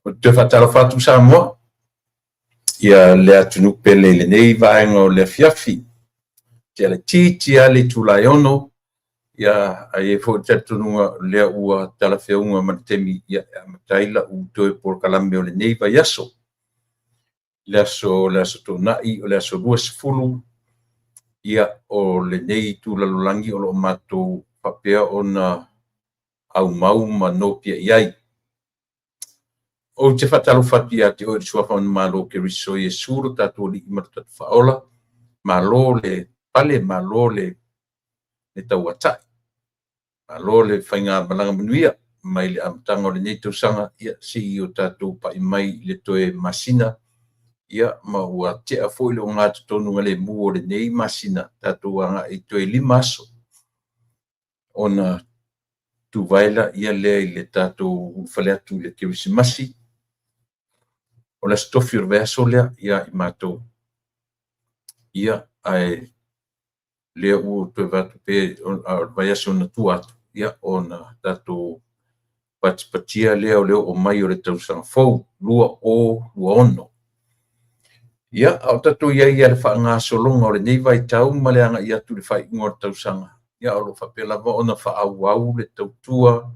Ou te faatalofa atu, Samoa, ia le atunuu pele i lenei vaega o le afiafi. Tea laitiiti lava le itula e 6, ia ae i ai foi le talitonuga o lea ua talafeauga ma le taimi e amata ai lau toe polokalame o lenei vaiaso. Le aso Toonai o le aso 20, ia, o lenei itu lalolagi o lo o matou faapea ona aumau ma nopiai ai. Ou te faatalofa atu ia te oe i le suafa manumalo o Keriso Iesu, lo tatou Alii ma lo tatou Faaola. Malo le pale, malo le tauatai, malo le faigamalaga manuia mai le amataga o lenei tausaga, ia seia o tatou pai mai i le toe masina, ia ma ua tea foi le ogatotonu o lenei masina, tatou agai i toe 5 aso ona tuvae lea i le tatou ulufale atu i le Kerisimasi. O le aso tofi o le vaiaso lea ia i matou, ia ae lea ua toe avatu pe o le vaiaso na tua atu, ia ona tatou patipatia lea o le oo mai o le tausaga fou 2026. Ia, a o tatou i ai i le faagasologa o lenei vaitau ma le agai atu i le faaiuga o le tausaga, ia o lo o faapea lava ona faaauau le tautua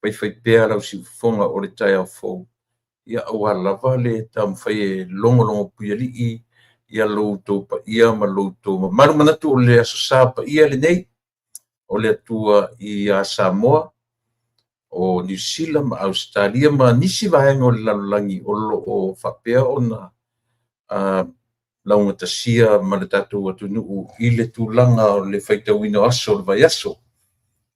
faifaipea a lau siufofoga o le taeao fou, ia aua lava le taumafai e logologo puialii ia lo outou paia ma lo outou mamalu. Manatu o le Aso Sa paia lenei o le Atua ia Samoa, o Niu Sila ma Ausetalia ma nisi vaega o le lalolagi o lo o faapea ona laugatasia ma le tatou atunuu i le tulaga o le faitauina o aso o le vaiaso.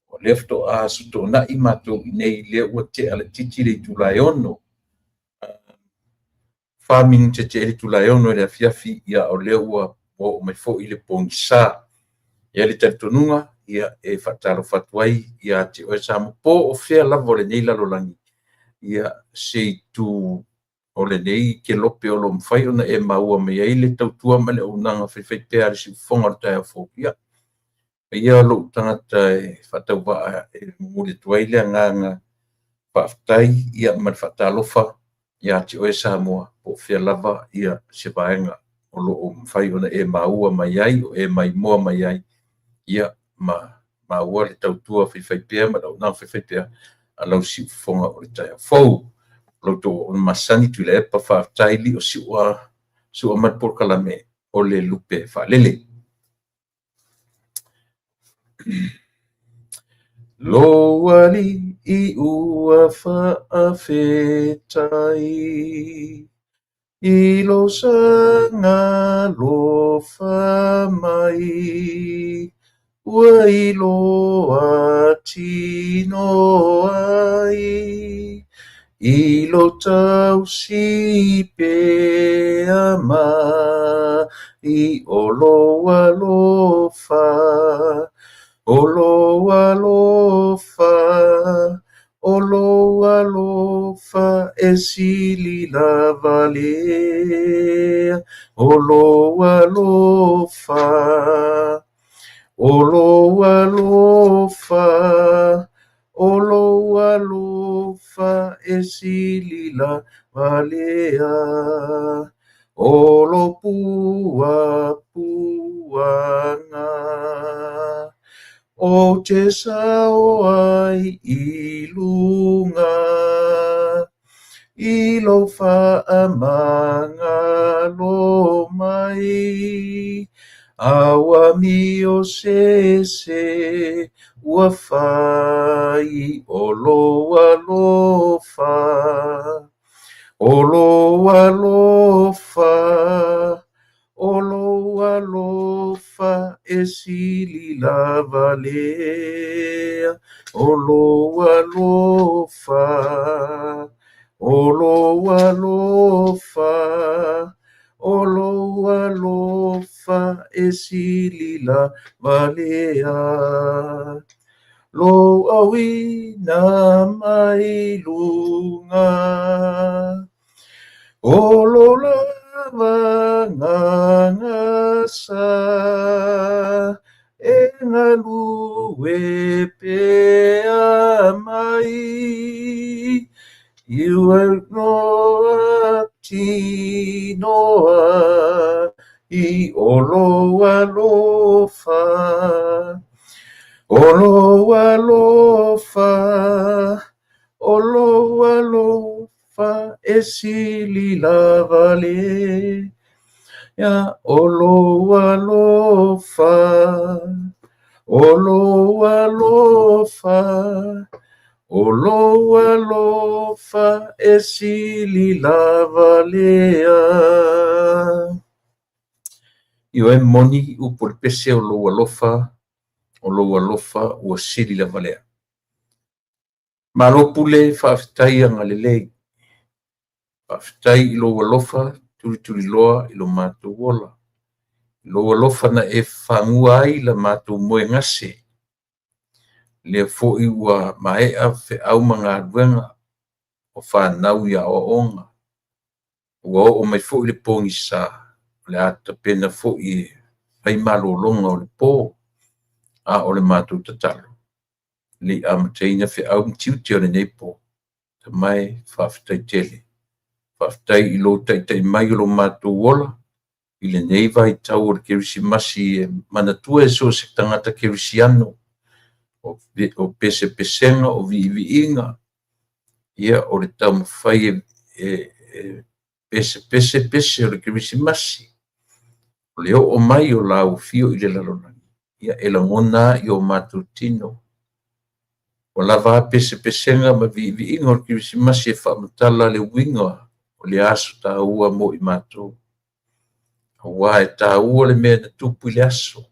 O lea faatoa Aso Toonai matou i inei, lea ua tea laitiiti le itula e 6, 4 minute tea le itula e 6 i le afiafi, ia o lea ua oo mai foi le pogisa. E i ai le talitonuga, ia e faatalofa atu ai ia te oe Samoa po o fea lava o lenei lalolagi, ia se itu o lenei kelope o lo o mafai ona e maua mai ai le tautua ma le auaunaga faifaipea a le siufofoga o le taeao fou. Ia, ia lou tagata e faatauvaa e momoli atu ai le agaga faafetai, ia, ma le faatalofa ia te oe Samoa, po o fea lava ia se vaega o lo o mafai ona e maua mai ai, o e maimoa mai ai, ia ma maua le tautua faifaipea ma le auaunaga faifaipea a lau siufofoga o le taeao fou. O lo outou masani Tuilaepa, faafetai lio siua sua mai le polokalame o le lupe faalele. Lo Alii ua faafetai i lo saga alofa mai, ua iloa tino ai i lo tausi pea mai o lou alofa, o lou alofa, o lou alofa e sili lava lea, o lou alofa, o lou alofa, o lou alofa e sili lava lea, o lo puapuaga. Ou te sao ai i luga, i lou faamagalo mai, a ua amio se ese ua fai o lou alofa, o lou alofa, o lou alofa e sili lava lea, o lou alofa, o lou alofa, o lou alofa e sili lava lea. Lou auina mai luga, o lo lava gagasa, e galue pea mai. I o lou alofa, o lou alofa, o lou alofa e sili lava lea, o lou alofa, o lou alofa, o lou alofa e sili lava lea. Ioe moni upu o le pese o lou alofa, o lou alofa ua sili lava lea. Malo pule faafetai agalelei. Faafetai i lou alofa tulituliloa i lo matou ola. I lou alofa na e fagua ai la matou moegase. Lea foi ua maea feau ma galuega o fanau i aoaoga. Ua oo mai foi le pogisa, o le a tapena foi e fai malologa o le po. A o le matou tatalo, ne i amataina feau ma tiute o lenei po. Tama e, faafetai tele. Faafetai i lou taitai mai o lo matou ola i lenei vaitau o le Kerisimasi e manatua e so o se tagata kerisiano o pesepesega, o viiviiga, ia o le taumafai e pesepese pese o le Kerisimasi, o le oo mai o lau afio i le lalolagi, ia e lagona lava i o matou tino. Ua lava a pesepesega ma viiviiga o le Kerisimasi e faamatala le uiga o le aso taua mo i matou. Aua e taua le mea na tupu i le aso,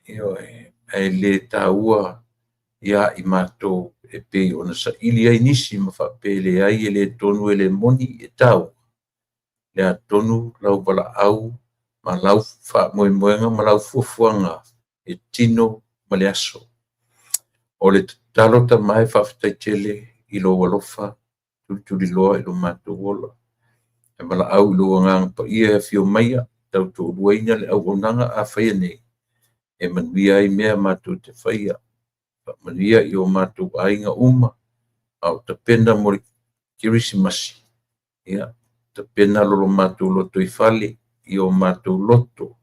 ioe, ae le taua ia i matou e pei ona saili ai nisi ma faapea e leai e le tonu e le moni, e taua. O le a tonu lau valaau ma lau faamoemoega ma lau fuafuaga e tino ma le aso. O le tatalo Tama e faafetai tele i lou alofa tulituliloa i lo matou ola. E valaau i lou Agaga Paia e afio maia tautoaluaina le auaunaga a faia nei, e manuia ai mea matou te faia. Faamanuia i o matou aiga uma a o tapena mo le Kerisimasi, ia tapena lo matou lotoifale i o matou loto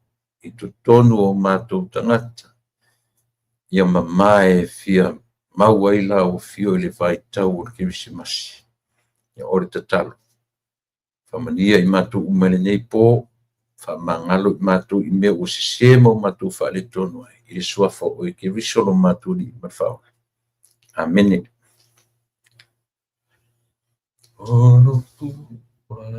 i totonu o matou tagata, ia mama e fia mau ai lau afio i le vaitau o le Kerisimasi. Ia o le tatalo, faamanuia i matou uma i lenei po, faamagalo i matou i mea ua sese ma o matou faaletonu ai, i le suafa o oe Keriso lo matou Alii ma le Faaola. Amene. O lo puapuaga.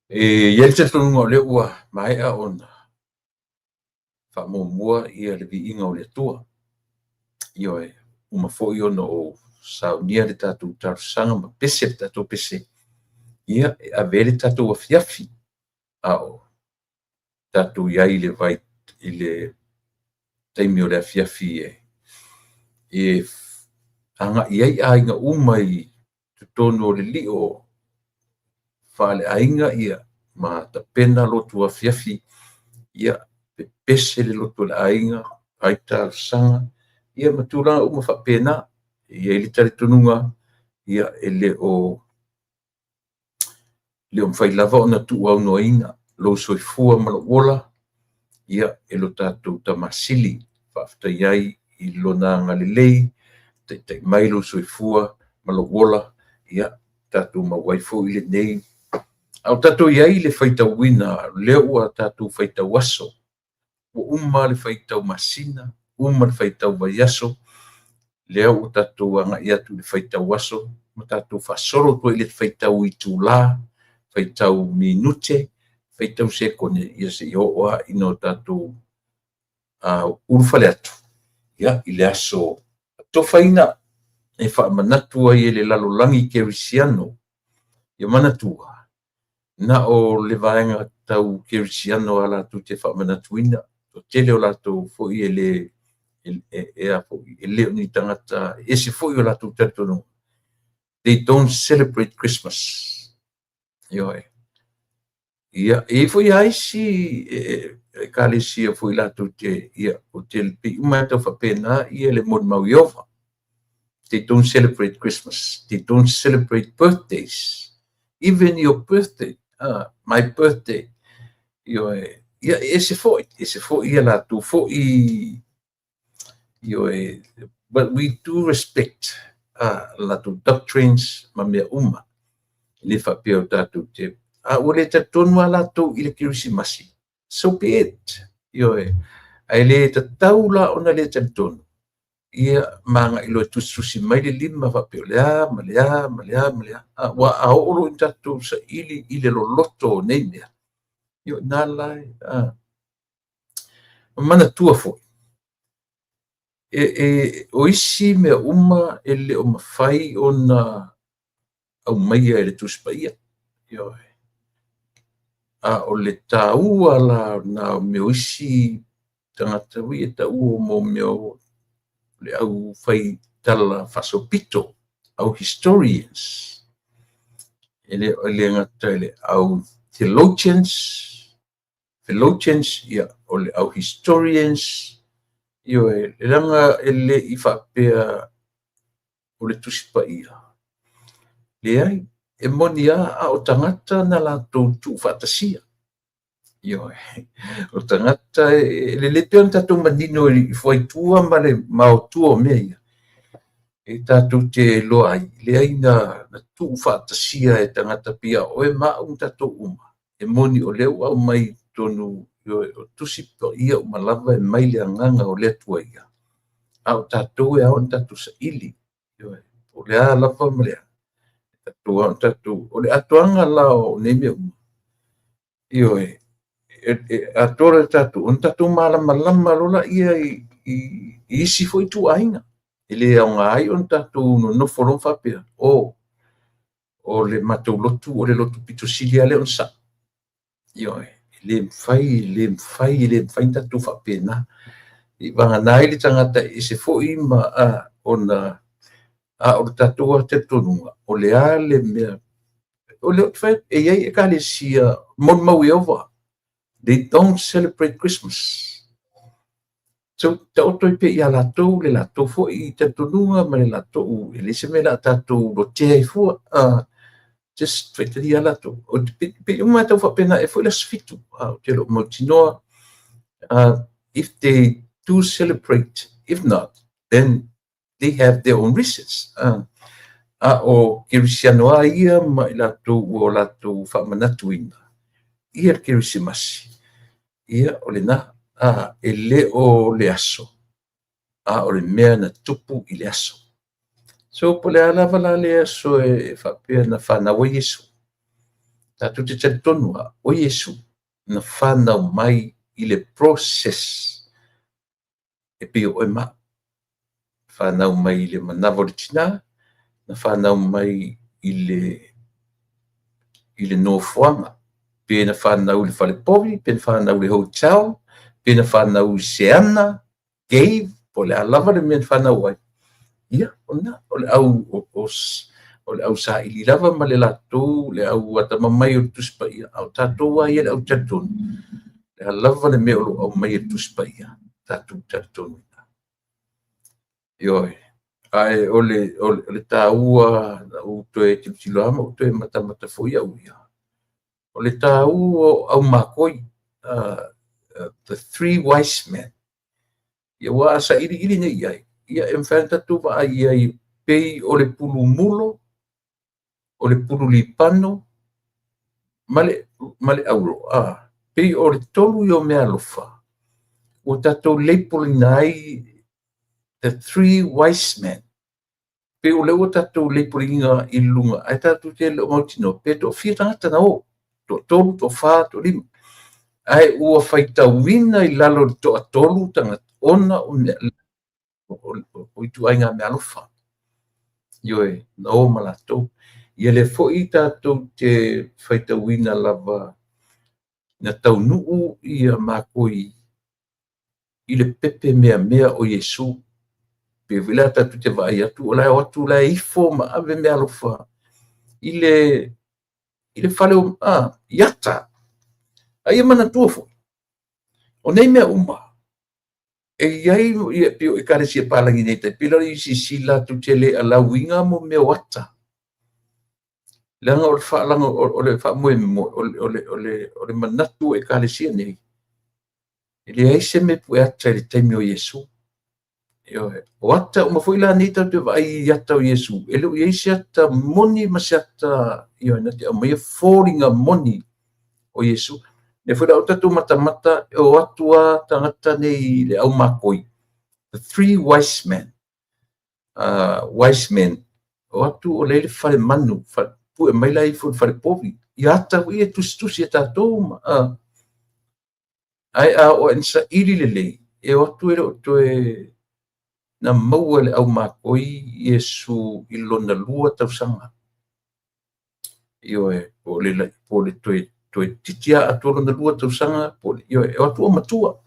E i ai le talitonuga o lea ua maea ona faamuamua ia le viiga o le Atua. Ioe, uma foi ona ou saunia le tatou talosaga ma pese le tatou pese, ia e ave ai le tatou afiafi a o tatou i ai i le taimi o le afiafi e agai ai aiga uma i totonu o le lio faaleaiga ia ma tapena lotu afiafi, ia pepese le lotu a le aiga, fai talosaga, ia ma tulaga uma faapena. E i ai le talitonuga, ia e le o mafai lava ona tuuaunoaina lou soifua ma lou ola, ia e lo tatou Tama Sili. Faafetai ai i lona agalelei, taitai mai lou soifua ma lou ola, ia tatou maua ai foi lenei. A o tatou i ai i le faitauina, lea ua tatou faitau aso, ua uma le faitau masina, uma le faitau vaiaso, lea ua tatou agai atu i le faitau aso, ma tatou faasolo atu ai i le faitau itula, faitau minute, faitau sekone, ia seia oo lava ina o tatou ulufale atu ia, i le aso atofaina e faamanatu ai e le lalolagi kerisiano. Ia manatua, na o le vaega tau kerisiano lava latou te faamanatuina. O le tele o latou foi e E a foi, e le o ni tagata, e ese foi o latou talitonuga. They don't celebrate Christmas. Ioe. Ia, e i ai foi lava isi ekalesia foi latou te, ia, o te pei uma e tau faapena ia le molimau Ieova. They don't celebrate Christmas. They don't celebrate birthdays. Even your birthday, my birthday. Ioe, ia, e ese foi, ese foi ia latou foi, ioe, but we do respect latou doctrines ma mea uma. E le faapea o tatou te, a ua le talitonu lava latou i le Kerisimasi, so be it. Ioe, ae le tatau la ona le talitonu, ia ma agai loa e tusitusi mai le lima faapea o le a ma le a ma le a ma le a. Aua a oo loa ina tatou saili i le loloto o nei mea, ia o i ina la e manatua foi, o isi mea uma e le o mafai ona aumaia e le Tusi Paia. Ioe. A o le taua la na o mea o isi tagata ui e taua mo mea o le au fai tala faasolopito, au historians, e le gata i le au theologians, ia, o le au historians, ioe, leaga e le i faapea o le Tusi Paia. Leai, e moni lava a o tagata na latou tuufaatasia. Ioe, o tagata e lelei pea ona tatou manino i fuaitua ma le maotua o mea ia, e tatou te iloa ai, leai na tuufaatasia e tagata pei a oe ma au ma tatou uma. E moni o lea ua aumai i totonu, ioe, o Tusi Paia uma lava e mai le agaga o le Atua ia. A o tatou e ao ona tatou saili, ioe, o le a lava ma le a. Tatou ao ona tatou, o le atoaga la o nei mea uma, ioe, e atoa le tatou, ona tatou malamalama loa laia i isi foi ituaiga. E le aoga ai ona tatou nonofo loa ma faapea, o le matou lotu, o le lotu pito sili lava lea ona sao. Ioe, e le mafai, e le mafai, e le mafai ona tatou faapena. I vagana ai le tagata e ese foi ma ona a o le tatou talitonuga, o le a le mea, o le fai, e i ai ekalesia molimau Ieova. They don't celebrate Christmas. So, taoto ai pea ia latou, le latou foi talitonuga ma le latou, e le se mea o le a tatou lotea ai fua, just faitalia latou. O te pei uma e tau faapena e foi le aso 7, o te le o mautinoa, if they do celebrate, if not, then they have their own reasons. A o Kerisiano a ia ma i latou ua latou faamanatuina, ia le Kerisimasi, ia o lena, e le o le aso, a o le mea na tupu i le aso. So, po le a lava la le aso e faapea na whanau ai Iesu. Tatou te talitonu lava, o Iesu na whanau mai i le process e pei o oe ma au. Whanau mai i le manava o le tina, na whanau mai i le nofoaga. Pe na whanau i le falepovi, pe na whanau i le hotel, pe na whanau i Seana, cave, po le a lava le mea na whanau ai. Ia, o lena, o le au, o le au saili lava ma le latou, le au atamamai o le Tusi Paia, a o tatou lava ia le au talitonu. Le a lava le mea o lo o aumai e le Tusi Paia, tatou talitonu. Ioe, ae o le taua, na ou toe tilotilo lava ma ou toe matamata foi au ia. O le taua o au makoi, the three wise men. Ia ua a sailiili nei i ai, ia e mafai ona tatou vaai i ai pei o le pulumulo, o le pululipano, ma le auro. Pei o le tolu ia o mea alofa, ua tatou labelina ai the three wise men. Pei o lea ua tatou labelina i luga, ae tatou te le o mautinoa, pe toafia tagata na o, toatolu, toafa, toalima. Ae ua faitauina i lalo o le toatolu tagata, ona o mea, o ituaiga mea alofa. Ioe, na o ma latou. Ia lea foi tatou te faitauina lava na taunuu ia makoi i le pepe meamea o Iesu. Pei foi la tatou te vaai atu o la e o atu la e ifo ma ave meaalofa i le fale o i ata. A ia manatua foi, o nei mea uma, e i ai e pei o Ekalesia Palagi nei, tai pei la o le UCC latou te le allow ina mo mea o ata. Leaga o le faalaga o le faamoemoe o le manatu o Ekalesia nei, e leai se mea pue ata i le taimi o Iesu. Ioe. O ata uma foi la nei tatou te vaai i ata o Iesu, e le o i ai se ata moni ma se ata, ioe, na te aumaia foliga moni o Iesu. Lea foi la o tatou matamata e o atu a tagata nei i le au makoi, the three wise men, o atu o lea i le fale manu, pue mai la ifo i le fale povi. Ia ata foi e tusitusi e tatou ma, ae a oo ina saili lelei, e o atu e le o toe na maua e le au makoi Iesu i lona 2 tausaga. Ioe, po o le toe titi a atu lona 2 tausaga, po o le, ioe, e o atu o matua.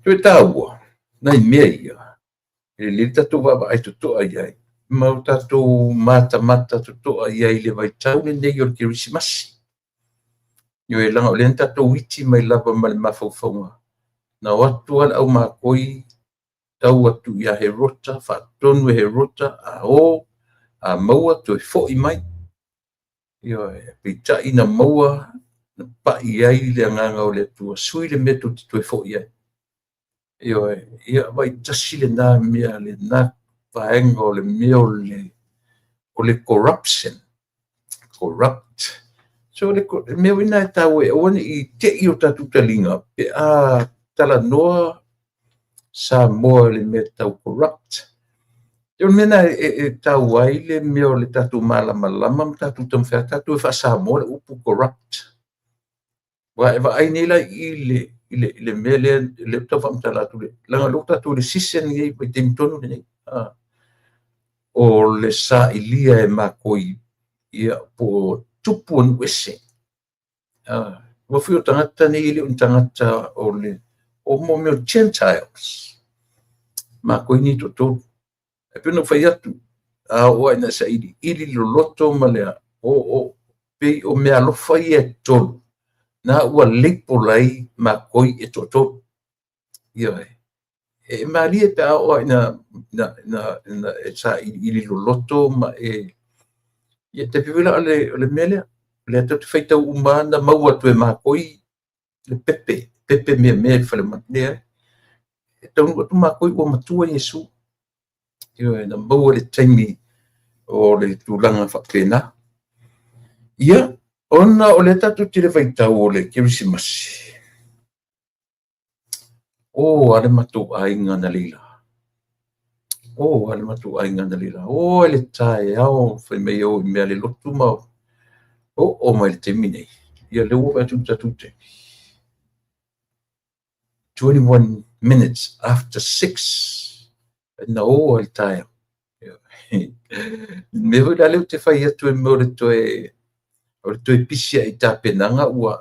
Toe tāua, nai mea ia, e lelei tatou vaavaai totoa i ai, ma o tatou matamata totoa i ai i le vaitau lenei o le Kerisimasi. Ioe, leaga o lea na tatou iti mai lava ma le mafaufauga. Na o atu a le au makoi tau atu ia Herota, faatonu e Herota, a o, a maua toe foi mai. Ioe, peitai na maua, na pai ai le agaga o le Atua, sui le mea tou te toe foi ai. Ioe, ia vai tasi lena mea, lena vaega o le mea o le corruption. Corrupt. So le mea ina e tāua e aua ne i te i o tatou taliga pe a talanoa Samoa i le mea tau corrupt. O le mea na e tau ai le mea o le tatou malamalama ma tatou taumafai atu tatou e faa-Samoa le upu corrupt. Ua e vaai nei la i le mea lea le tau faamatala atu le leaga lea ua tatou i le season nei vaitaimi tonu lenei. O le sailia e makoi ia po o tupu o nuu ese. Ua fui o tagata nei e le o ni tagata o le o mo mea o Gentiles. Makoi nei toatolu. E pei ona ou fai atu, a oo ina saili ili loloto ma le o pei o mea alofa ia e tolu, na ua label ai makoi e toatolu. Ioe. E malie pe a oo ina e sailiili loloto ma e ia te pei la o le mea lea. O lea tatou te faitau uma na maua atu e makoi le pepe, pepe mea mea i le fale manu. Lea, e taunuu atu makoi ua matua Iesu. Ioe, na maua le taimi o le tulaga faapena. Ia, ona o lea tatou te le vaitau o le Kerisimasi. O, a le matou aiga na leila. O, a le matou aiga na leila. O, le taeao fai mai o i mea le lotu ma o mai le taimi nei. Ia lea ua vaai atu i le tatou taimi. 21 minutes after 6. Na o le taeao. Mea foi la lea ou te fai atu e mea o le toe pisi ai i tapenaga ua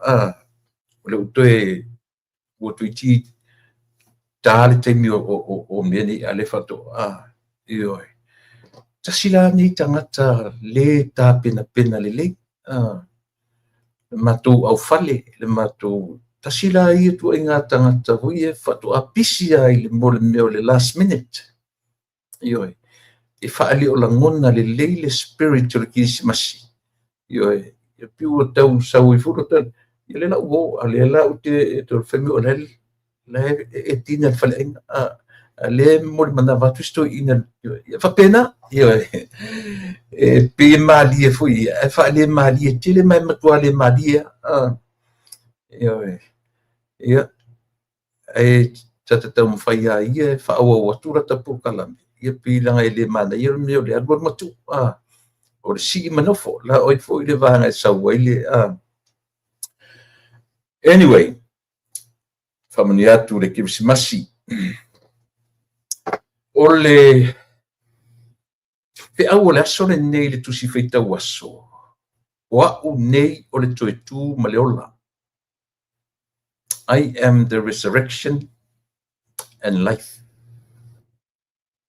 o le toe ua toeitiiti tā le taimi o mea nei a le faatoa. Ioe. Tasi la nei tagata le tapenapena lelei. Le matou aufale, le matou tasi la ia tuaiga tagata foi e faatoa pisi ai le mo le mea o le last minute. Ioe. E faali o lagona lelei le spirit o le Kerisimasi. Ioe. E pei ua tau sau ai foi lota ia le la ua o a le la ou te e fai mai o la e tina le faleaiga. A le mo le manava atu se toeaina ia faapena. Ioe. E pei e malie foi ia, e faale malie tele ma e matua le malie. Ioe. Ia, e tata taumafai a ia e faaauau atu lata polokalame. Ia pei leaga e le manaia le mea o le alu alu matuu. O le sii ma nofo. La oi foi le vaega e sau ai le Anyway, faamanuia atu le Kerisimasi. O le feau o le aso lenei le tusi faitau aso, o au nei o le toe tu ma le ola. I am the resurrection and life.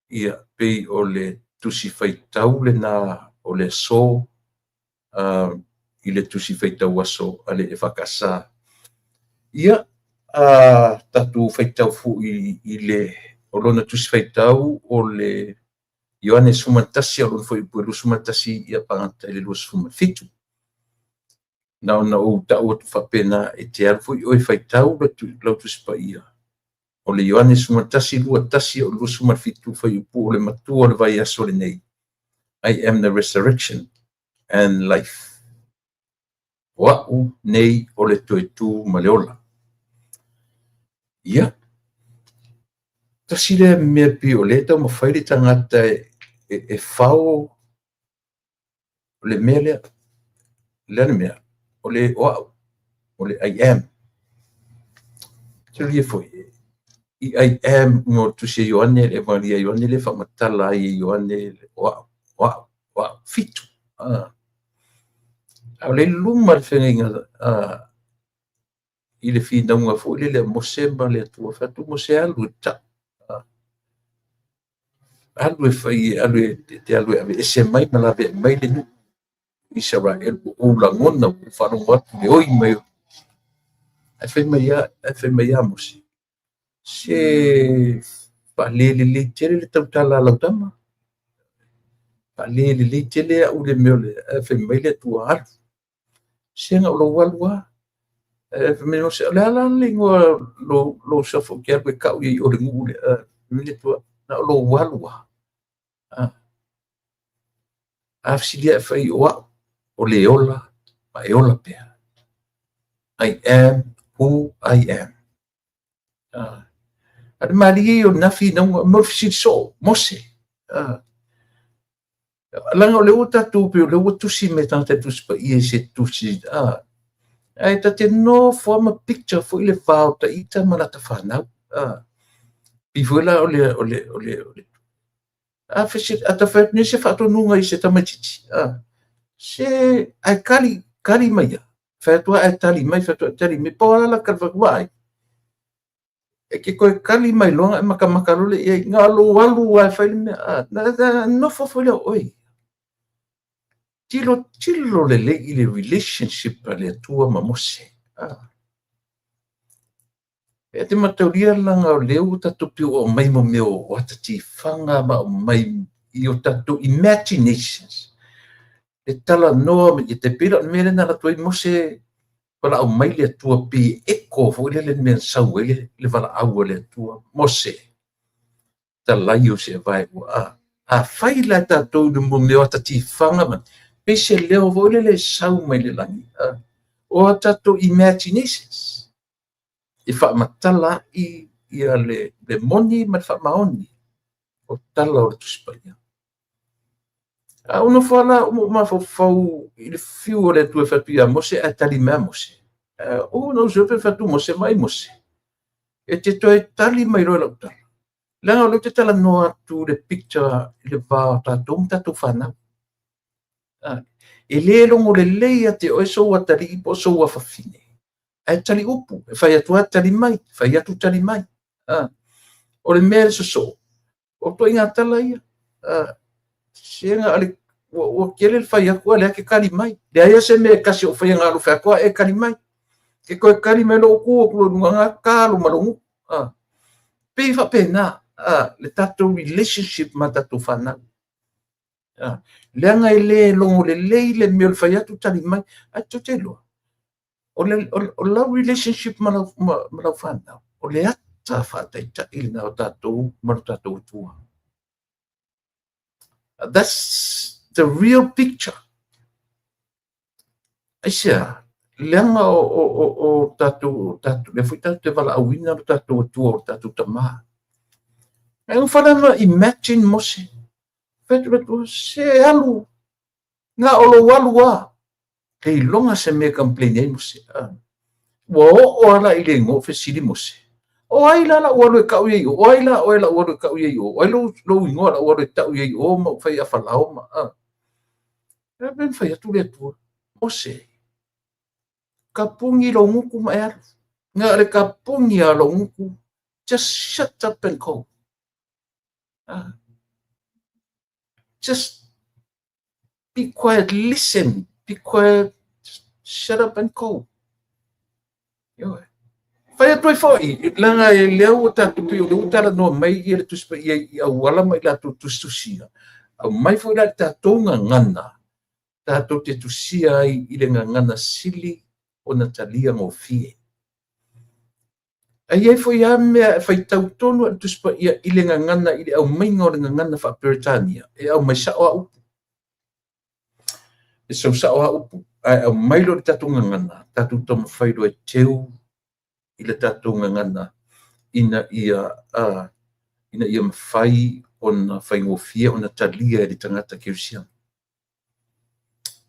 Ia, pei o le Tusi Faitau lena o le aso i le Tusi Faitau Aso a le EFKS. Ia, a tatou faitau foi i le o lona Tusi Faitau o le Ioane 11 o lona fuaiupu e 21 ia pagata i le 27. Na ona ou tau atu faapena e te alu foi oe e faitau lau Tusi Paia o le Ioane 11, 21 o le 27 fuaiupu o le matua o le vaiaso lenei. I am the resurrection and life. O au nei o le toe tu ma le ola. Ia, tasi lea mea pei o lea e taumafai le tagata e fao le mea lea. Le a le mea? O le o au, o le I am. Silasila foi, i I am mo le Tusi a Ioane, le Evagelia a Ioane lea e faamatala ai e Ioane o au, o au, o au, fitu. A o lea e i luma le feagaiga i le finauga foi lele a Mose ma le Atua, fai atu Mose alu e tau. Alu e fai, alu e te alu e aveese mai ma laveai mai le nuu Isaraelu, ua ou lagona, ua ou faalogo atu le oi mai. Ae fai mai ia, ae fai mai ia Mose, se faalelelei tele le tautala a lau tama. Faalelelei tele au i le mea o le, ae fai mai le Atua, alu. Se na o lou alu lava. Ae fai mai Mose, o le a la le igoa lou suafa ou te alu e tau ai i o le nuu lea. Fai mai le Atua, na o lou alu lava. A fesili ae fai o au, o le ola ma e ola pea. I am who I am. A le malie ia o lena finauga, mo le fesili soo, Mose. Leaga o lea ua tatou, pei o lea ua tusi mai tagata e Tusi Paia i se tusi, ae ta te nofo lava ma picture foi le va o ita ma lata fanau. Pei foi la o le, o le, o le, o le a fesili, a ta fai atu nei se faatonuga i se tamaitiiti, se ae kali, kali mai ia. Fai atu ae tali mai, fai atu ae tali mai, pau lava la kali fai atu, vaai. E ke toe kali mai loa ona e matamata loa lea i ai, na o lou alu lava e fai le mea, na nofo foi lea o oe. Tilotilo lelei i le relationship a le Atua ma Mose. E te mataulia leaga o lea ua tatou pei ua aumai mo mea o ata tifaga ma aumai i o tatou imaginations. E talanoa mai, e pei la o le mea lea na alu atu ai Mose valaau mai le Atua pei e echo foi lele le mea na sau ai le valaau a le Atua. Mose, talai o se vae ua a. Afai la tatou i le mea o ata tifaga ma pei se leo foi lele e sau mai le lagi. O a tatou imaginations e faamatala ai ia le moni ma le faamaoni o tala o le Tusi Paia. A ou nofo lava la ou mafaufau i le fiu o le Atua e fai atu ia Mose ae tali mai a Mose. O na usu pe fai atu Mose, vaai Mose. E te toe tali mai loa i lau tala. Leaga o lea ou te talanoa atu le picture i le va o tatou ma tatou fanau. E le logo lelei ia te oe sou atalii po o sou afafine. Ae tali upu, e fai atu lava tali mai, fai atu tali mai. O le mea e sosoo, o ituaiga tala ia. Se na o le ua tele le fai atu a lea te kali mai. Leai se mea e kasi o faia na alu fai atu e kali mai. Ke toe kali mai lou tu atu loa i luga na ta ma lou gutu. Pei faapena le tatou relationship ma tatou fanau. Leaga e le logo lelei le mea o le fai atu tali mai. Ae tou te iloa, o lau relationship ma lau fanau, o le ata faataitai lena o tatou ma lo tatou Atua. That's the real picture. Aisea, leaga o tatou, lea foi tatou te valaauina lo tatou Atua o le tatou Tama. Ae ua fai imagine Mose. Fai atu le Atua, se alu, na o lou alu lava. Le iloga se mea e complain ai Mose. Ua oo ala i le igoa o fesili Mose. O ai la lau alu e tau i o? O ai la oe lau alu e tau i o? O ai lou igoa lau alu e tau i o ma fai a falao ma. E pe fai atu le Atua. Mose, kapuni lou gutu ma e alu. Na o le kapuni lava o lou gutu, just shut up and go. Just be quiet, listen, be quiet, just shut up and go. Ioe. Fai atu ai foi, leaga e lea ua tatou pei o lea ua talanoa mai ia le Tusi Paia i auala ma i latou tusitusia. Aumai foi la i le tatou gagana, tatou te tusia ai i le gagana sili ona talia gofie. Ae i ai foi lava mea e faitau tonu lava i le Tusi Paia i le gagana, i le aumaiga o le gagana faa-Peretania, e aumai sao lava upu. E sau sao lava upu, ae aumai loa i le tatou gagana, tatou taumafai loa e teu i le tatou gagana ina ia, ina ia mafai ona faigofie ona talia e le tagata kerisiano.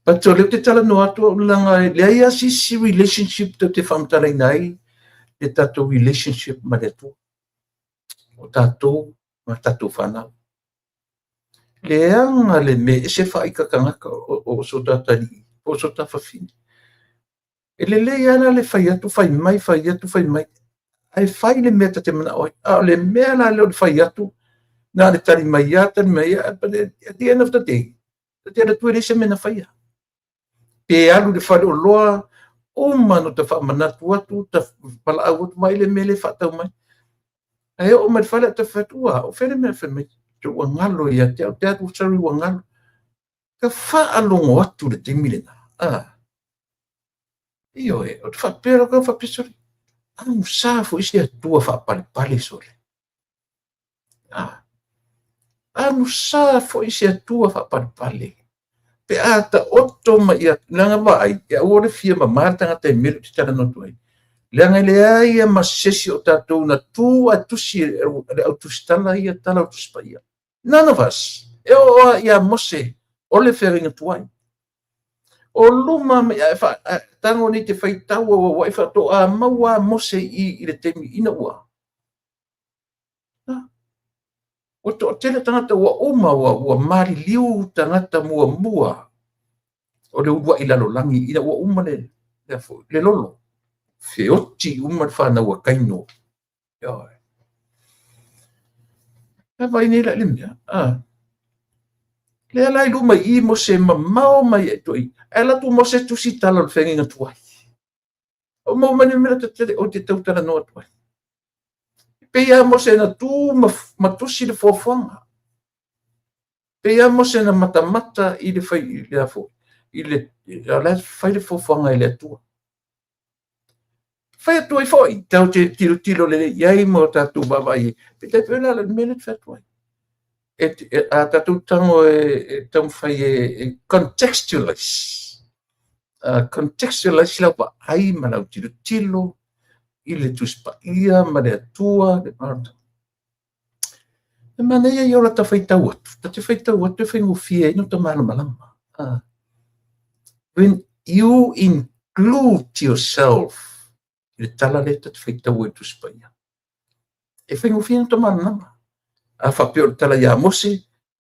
But o lea ou te talanoa atu au leaga e leai lava se isi relationship tou te faamatalaina ai le tatou relationship ma le Atua. O tatou ma tatou fanau. Leaga le mea e ese faaita tagata o so ta atalii po o so ta fafine. E lelei lava la le fai atu fai mai, fai atu fai mai, ae fai le mea ta te manao ai. A o le mea la lea o le fai atu, na o le tali mai lava, tali mai lava, but at the end of the day, ta te alu atu e leai se mea na faia. Pe alu i le faleoloa, uma ona ta faamanatu atu, ta valaau atu, vaai le mea lea e faatau mai. Ae oo mai i le fale, ta fai atu, ua, o fea le mea fai mai, ua galo ia te au, te atu, sorry, ua galo. Ta faalogo atu i le taimi lena. Ah. Ioe, o te faapea loa, faapea sole, amusa foi se Atua faapalepale sole. Ah. Amusa foi se Atua faapalepale. Pe a taoto mai ia, leaga vaai, e aua le fia mama le tagata i mea lea ou te talanoa atu ai. Leaga e leai lava ma se isi o tatou na tu ae tusi e le au tusitala ia tala o Tusi Paia. None of us. E oo lava ia Mose o le feagaiga tuai. O luma mai ae fa, tago nei te faitau auauai faatoa maua a Mose i le taimi ina ua. Ua toatele tagata ua uma, ua maliliu tagata muamua o le uluai lalolagi ina ua uma le, le, le lolo. Feoti uma le fanau a Kaino. Ioe. E vaai nei la i le mea. Ah. Lea la i luma i i Mose mamao mai ai toi. Ae alu atu Mose tusi tala o le feagaiga tuai. O maua mai le mea te, o te tau talanoa atu ai. Pei lava Mose na tu ma, ma tusi le foafoaga. Pei lava Mose na matamata i le fai, i le afo, i le, o la e fai le foafoaga e le Atua. Fai atu ai foi, tatou te tilotilo lelei i ai ma o tatou vaavaai ai. Peitai pei o le ala o le mea lea e fai atu ai. E, e, a tatou tago e, e taumafai e, e contextualize. Contextualize lau vaai ma lau tilotilo i le Tusi Paia ma le Atua, le Maota. E manaia ia o lata faitau atu. Ta te faitau atu e faigofie ai ona ta malamalama. When you include yourself i le tala lea ta te faitau ai i le Tusi Paia, e faigofie ona ta malamalama. A faapea o le tala ia Mose,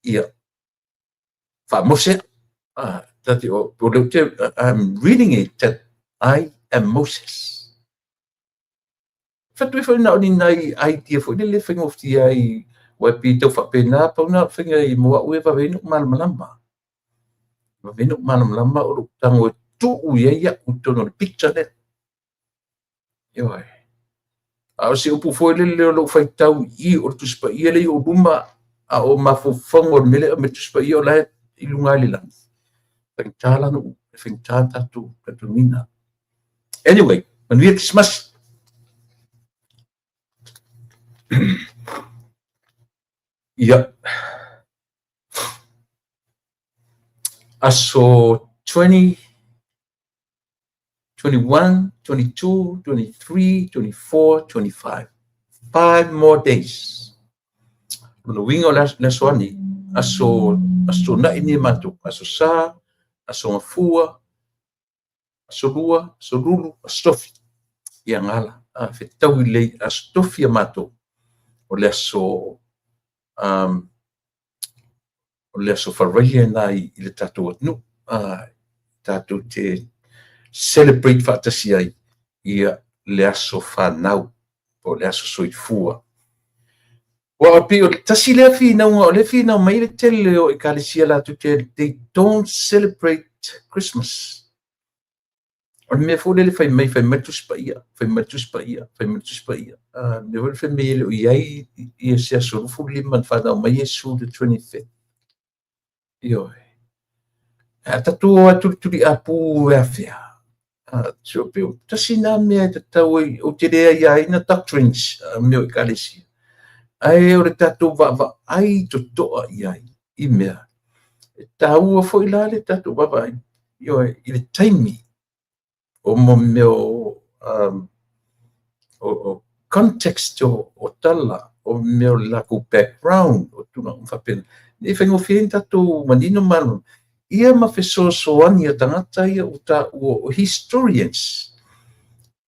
ia, faa-Mose. Ta te, o, o lea te, I'm reading it that I am Moses. Whatu foi na o ni nai idea foi lele faigofie ai, aua e pei e tau faapena, pau na o le faiga i mo au e vave ai ona ou malamalama. Vave ai ona ou malamalama o lou tago e tuu i ai au i totonu o le picture lea. Ioe. A o se upu foi lele o lou faitau i i o le Tusi Paia lea i ou luma, a o mafaufauga o le mea lea e aumai le Tusi Paia o la e i luga i le lagi. Faigata la ona e faigata ona tatou talitonuina. Anyway, manuia Kerisimasi. Ia. Aso 20, 21, 22, 23, 24, 25. Five more days. Lona uiga o le aso ani, aso, aso Toonai nei matou, aso Sa, aso Gafua, aso Lua, aso Lulu, aso Tofi. Ia ngala, a fetaui lelei aso Tofi a matou. O le aso o le aso faraile lena i le tatou atunuu. Tatou te celebrate faatasi ai ia le aso fanau po o le aso soifua. Aua pei o le tasi lea finauga o lea e finau mai ai le tele o ekalesia latou te they don't celebrate Christmas. O le mea foi lele fai mai, fai mai le Tusi Paia, fai mai le Tusi Paia, fai mai le Tusi Paia. Le mea foi lele fai mai e le o i ai ia se aso 25 na fanau mai Iesu the 25th. Ioe. A tatou o lava tulituliapu e afea. So pei o tasi lena mea e tatau ai, ou te le aiaina doctrines a mea o ekalesia, ae o le tatou vaavaai totoa i ai i mea. E taua foi la le tatou vaavaai, ioe, i le taimi o mea o o context o tala, o mea o le latou background, o tulaga uma faapena, ina ia faigofie ai ona tatou manino ma malamalama, ia ma fesoasoani a tagata ia ua taua o historians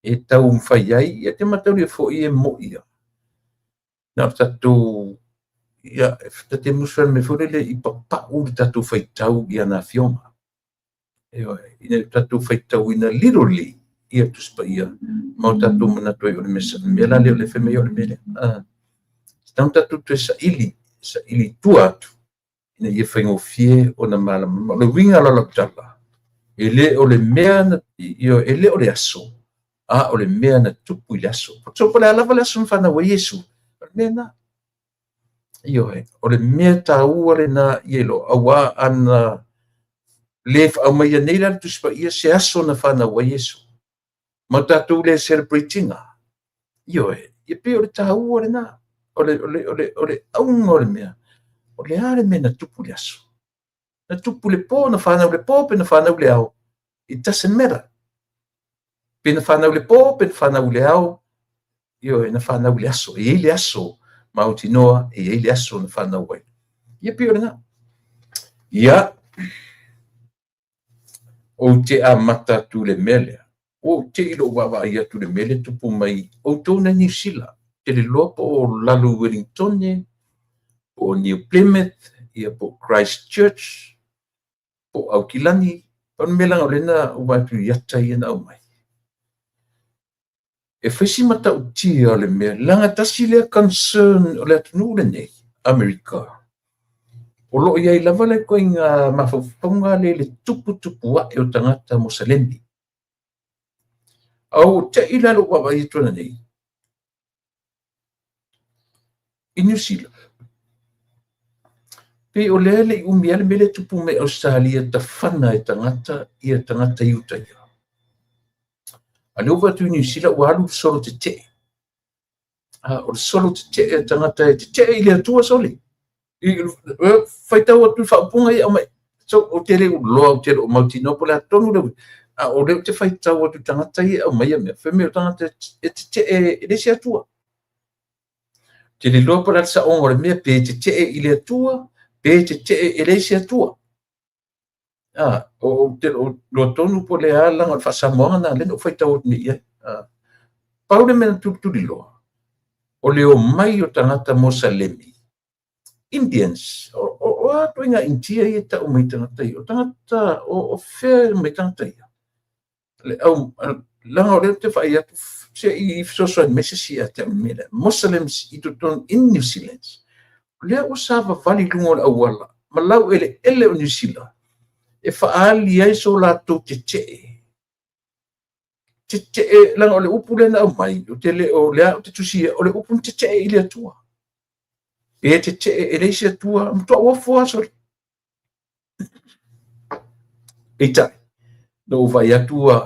e taumafai ai, ia te mataulia foi e mo'i lava, na o tatou, ia, ta te musu i le mea foi lele i papau le tatou faitau i ana afioga. Ioe, ina ia tatou faitauina literally ia Tusi Paia ma o tatou manatu ai o le mea la lea o lea e fai mai o le mea lea. E tatau ona tatou toe saili, saili i tua atu ina ia faigofie ona malamalama. O le uiga la o lau tala, e le o le mea na, ioe, e le o le aso, a o le mea na tupu i le aso. So po o le a lava le aso na fanau ai Iesu, o le mea lena. Ioe, o le mea taua lena ia iloa, aua ana le aumaia nei la le Tusi Paia se aso na fanau ai Iesu, ma tatou le celebrate ina. Ioe, ia pei o le taua lena, o le, o le, o le, o le auga o le mea, o le a le mea na tupu i le aso? Na tupu i le po, na fanau i le po, pe na fanau i le ao? It doesn't matter. Pe na fanau i le po, pe na fanau i le ao, ioe, na fanau i le aso. E i ai le aso mautinoa, e i ai le aso na fanau ai. Ia pei o lena. Ia, ou te amata atu i le mea lea. Ua ou te i lou vaavaai atu i le mea lea e tupu mai outou nei Niu Sila. Ou te le iloa po o lalo i Wellingtone, po o New Plymouth, ia po o Christchurch, po o Aukilani. Pau le mea leaga o lea na ou vaai atu i ata ia na aumai. E fai si matautia o le mea, leaga tasi lea concern o le atunuu lenei, Amerika, o lo o i ai lava le ituaiga mafaufauga lea i le tuputupu ae o tagata Mosalemi. A ua te i la lou vaavaai atu ananei i Niu Sila, pei o lea e le i umi lava le mea lea e tupu mai Ausetalia, tafana e tagata ia tagata i uta ia. A lea ua vaai atu i Niu Sila ua alu le solo tetee. A, o le solo tetee a tagata e tetee i le Atua sole. Faitau atu i faaupuga ia aumai. So, ou te le iloa, ou te le o mautinoa po o le a tonu le uiga. A o lea ou te faitau atu i tagata ia e aumaia mea, fai mai o tagata e tetee e leai se Atua. Ou te le iloa po o le a le saoga o le mea, pe tetee i le Atua, pe tetee e leai se Atua. Ou te le o iloa tonu po o le a, leaga o le faa-Samoaga lena lea na ou faitau atu nei i ai. Pau le mea na tulituliloa, o le omai o tagata Mosalemi, Indians, o a ituaiga Initia ia e tau mai tagata ia? O tagata, o fea e omai tagata ia? Le au, leaga o lea ou te vaai atu, se i fesoasoani mai se isi ia te au i le mea lea. Muslims i totonu in New Zealand. O lea ua savavali i luga o le auala ma laueleele o Niu Sila e faaali ai so latou tetee. Tetee, leaga o le upu lea na aumai, ou te le o lea ou te tusia, o le upu na tetee i le Atua. Pe tetee e leai se Atua, matua uafu lava sole. Peitai, na ou vaai atu ua,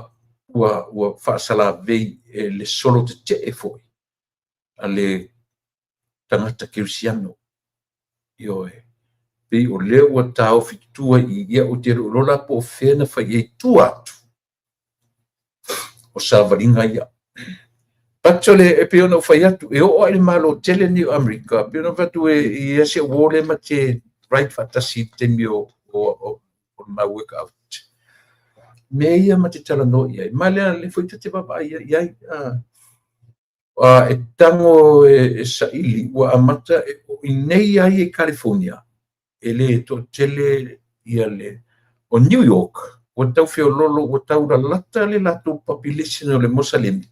ua, ua faasalavei e le solo tetee foi a le tagata kerisiano. Ioe. Pei o lea ua taofi tua i ia, ou te le o iloa la po o fea na fai ai tua atu o savaliga ia. But o le, e pei ona ou fai atu, e oo lava i le Malo tele lenei o Amerika, e pei ona ou fai atu e i ai si au uo lea ma te ride faatasi i le taimi o, o, o, o le ma workout. Mea ia ma te talanoa i ai. Ma lea, lea foi ta te vaavaai i ai. E tago e saili, ua amata e, i nei lava ia i California, e le toatele ia le, o New York, ua tau feololo, ua tau lalata le latou population o le Mosalemi.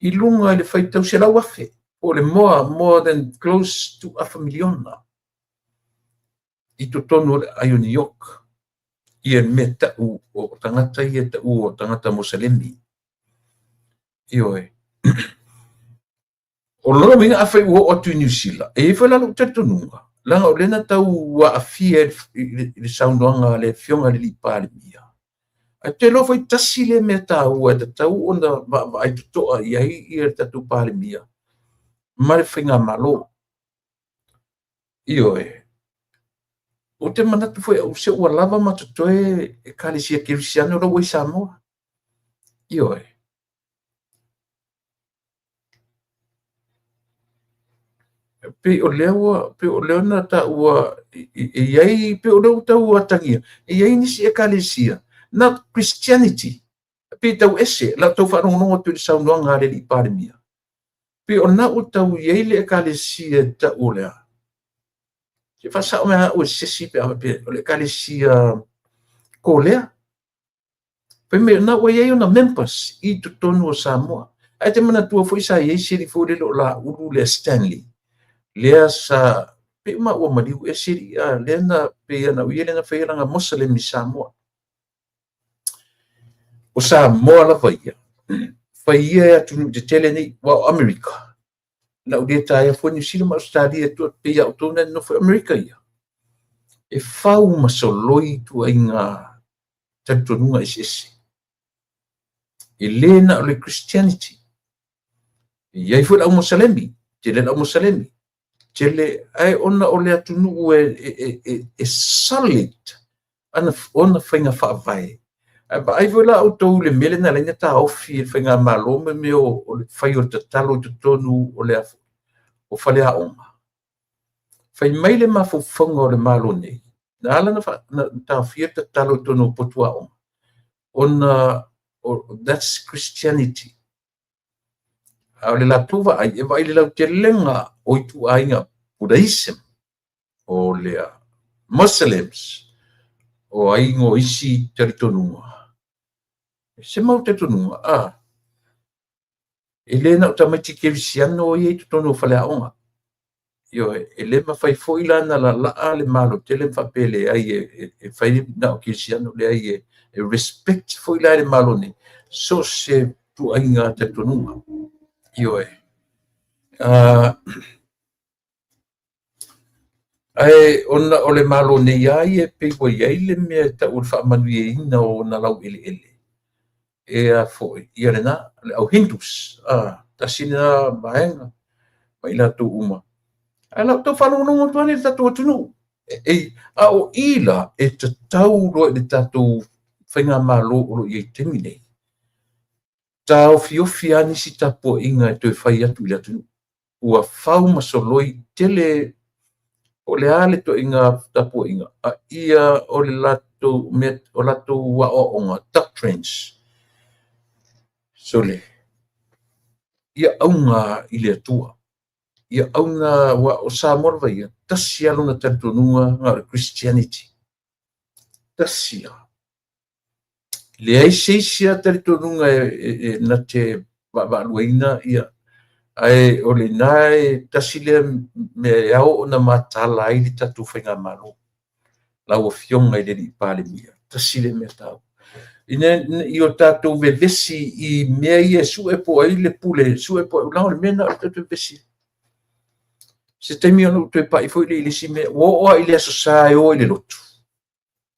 I luga i le faitau 100,000, po o le more than close to afa miliona i totonu o le aai o New York, ia mea tau o tagata ia tau o tagata Moselemi. Ioe. O lona uiga afai ua oo atu i Niu Sila, e i ai foi la lou talitonuga, leaga o lea na tau aafia i le saunoaga a le Afioga i le Palemia. Ae ou te iloa foi tasi lea mea taua e tatau ona vaavaai totoa i ai le tatou Palemia ma le faigamalo. Ioe. Ou te manatu foi au se ua lava ma totoe Ekalesia Kerisiano la ua i Samoa. Ioe. Pei o lea ua pei o lea na taua e i ai pei o lea ua tau atagia e i ai nisi ekalesia not Christianity pei tau ese la tau faalogologo atu i le saunoaga a le alii Palemia pei o lena ua tau i ai le ekalesia e tau o lea se faasao mai au e se isi pe a faapea o le ekalesia Kolea. Fai mai na ua i ai ona members i totonu o Samoa. Ae te manatua foi sa i ai se alii foi lele o Laulu lea Stanley. Lea sa pei ma ua maliu ese alii a lea na pei ana o ia lea na faia lana Moselem i Samoa. O Samoa lava ia, fai ia e atunuu tetele nei, aua o Amerika, na ou le taea fua Niu Sila ma Ausetalia tua pei a outou na nonofo i Amerika ia. E fau ma soloi ituaiga talitonuga eseese. E le na o le Christianity. E i ai foi le au Mosalemi, tele le au Mosalemi, tele, ae ona o le atunuu e solid ana ona faiga faavae. Ae vaai foi la outou i le mea lea na ala ai ona taofi e le faigamalo ma mea o le fai o le tatalo i totonu o le o faleaoga. Fai mai le mafaufauga o le Malo nei, na ala ona taofia le tatalo i totonu o potu aoga, ona that's Christianity. A o le latou vaai, e vaai i le lautelega o ituaiga Buddhism, o le Muslims, o ai o isi talitonuga. Se mau talitonuga, a, e le na o tamaiti kerisiano ia i totonu o faleaoga. Ioe, e le mafai foi la ona lalaa le Malo tele ma faapea e leai e fai na o kerisiano, leai e respect foi la e le Malo nei so o se ituaiga talitonuga. Ioe. Ae ona o le Malo nei lava ia e pei ua i ai le mea e tau o le faamanuiaina o ona laueleele, e a foi, ia lena, le au Hindus, a, tasi lena vaega ma i latou uma. Ae o lau tau faalogologo atu lava lea i le tatou atunuu. E, a o i la, e tatau loa i le tatou faigamalo o lo o i ai i le taimi nei, taofiofi lava nisi tapuaiga e toe fai atu i le atunuu. Ua fau ma soloi tele po o le a le ituaiga tapuaiga, a ia o le latou mea, o latou aoaoga, doctrines, sole, ia auga i le Atua. Ia auga, aua o Samoa lava ia, tasi lava lona talitonuga na o le Christianity. Tasi lava. Leai se isi lava talitonuga e na te vaavaaluaina ia, ae o lena e tasi lea mea e ao ona mataala ai le tatou faigamalo. Lau Afioga i le alii Palemia, tasi lea mea taua. Ina i o tatou vevesi i mea ia e sue po o ai le pule, sue po o leaga o le mea lena o le tatou vevesi ai. Se taimi ona ou toe pai foi lea i le isi mea, ua oo lava i le Aso Sa e o ai i le lotu.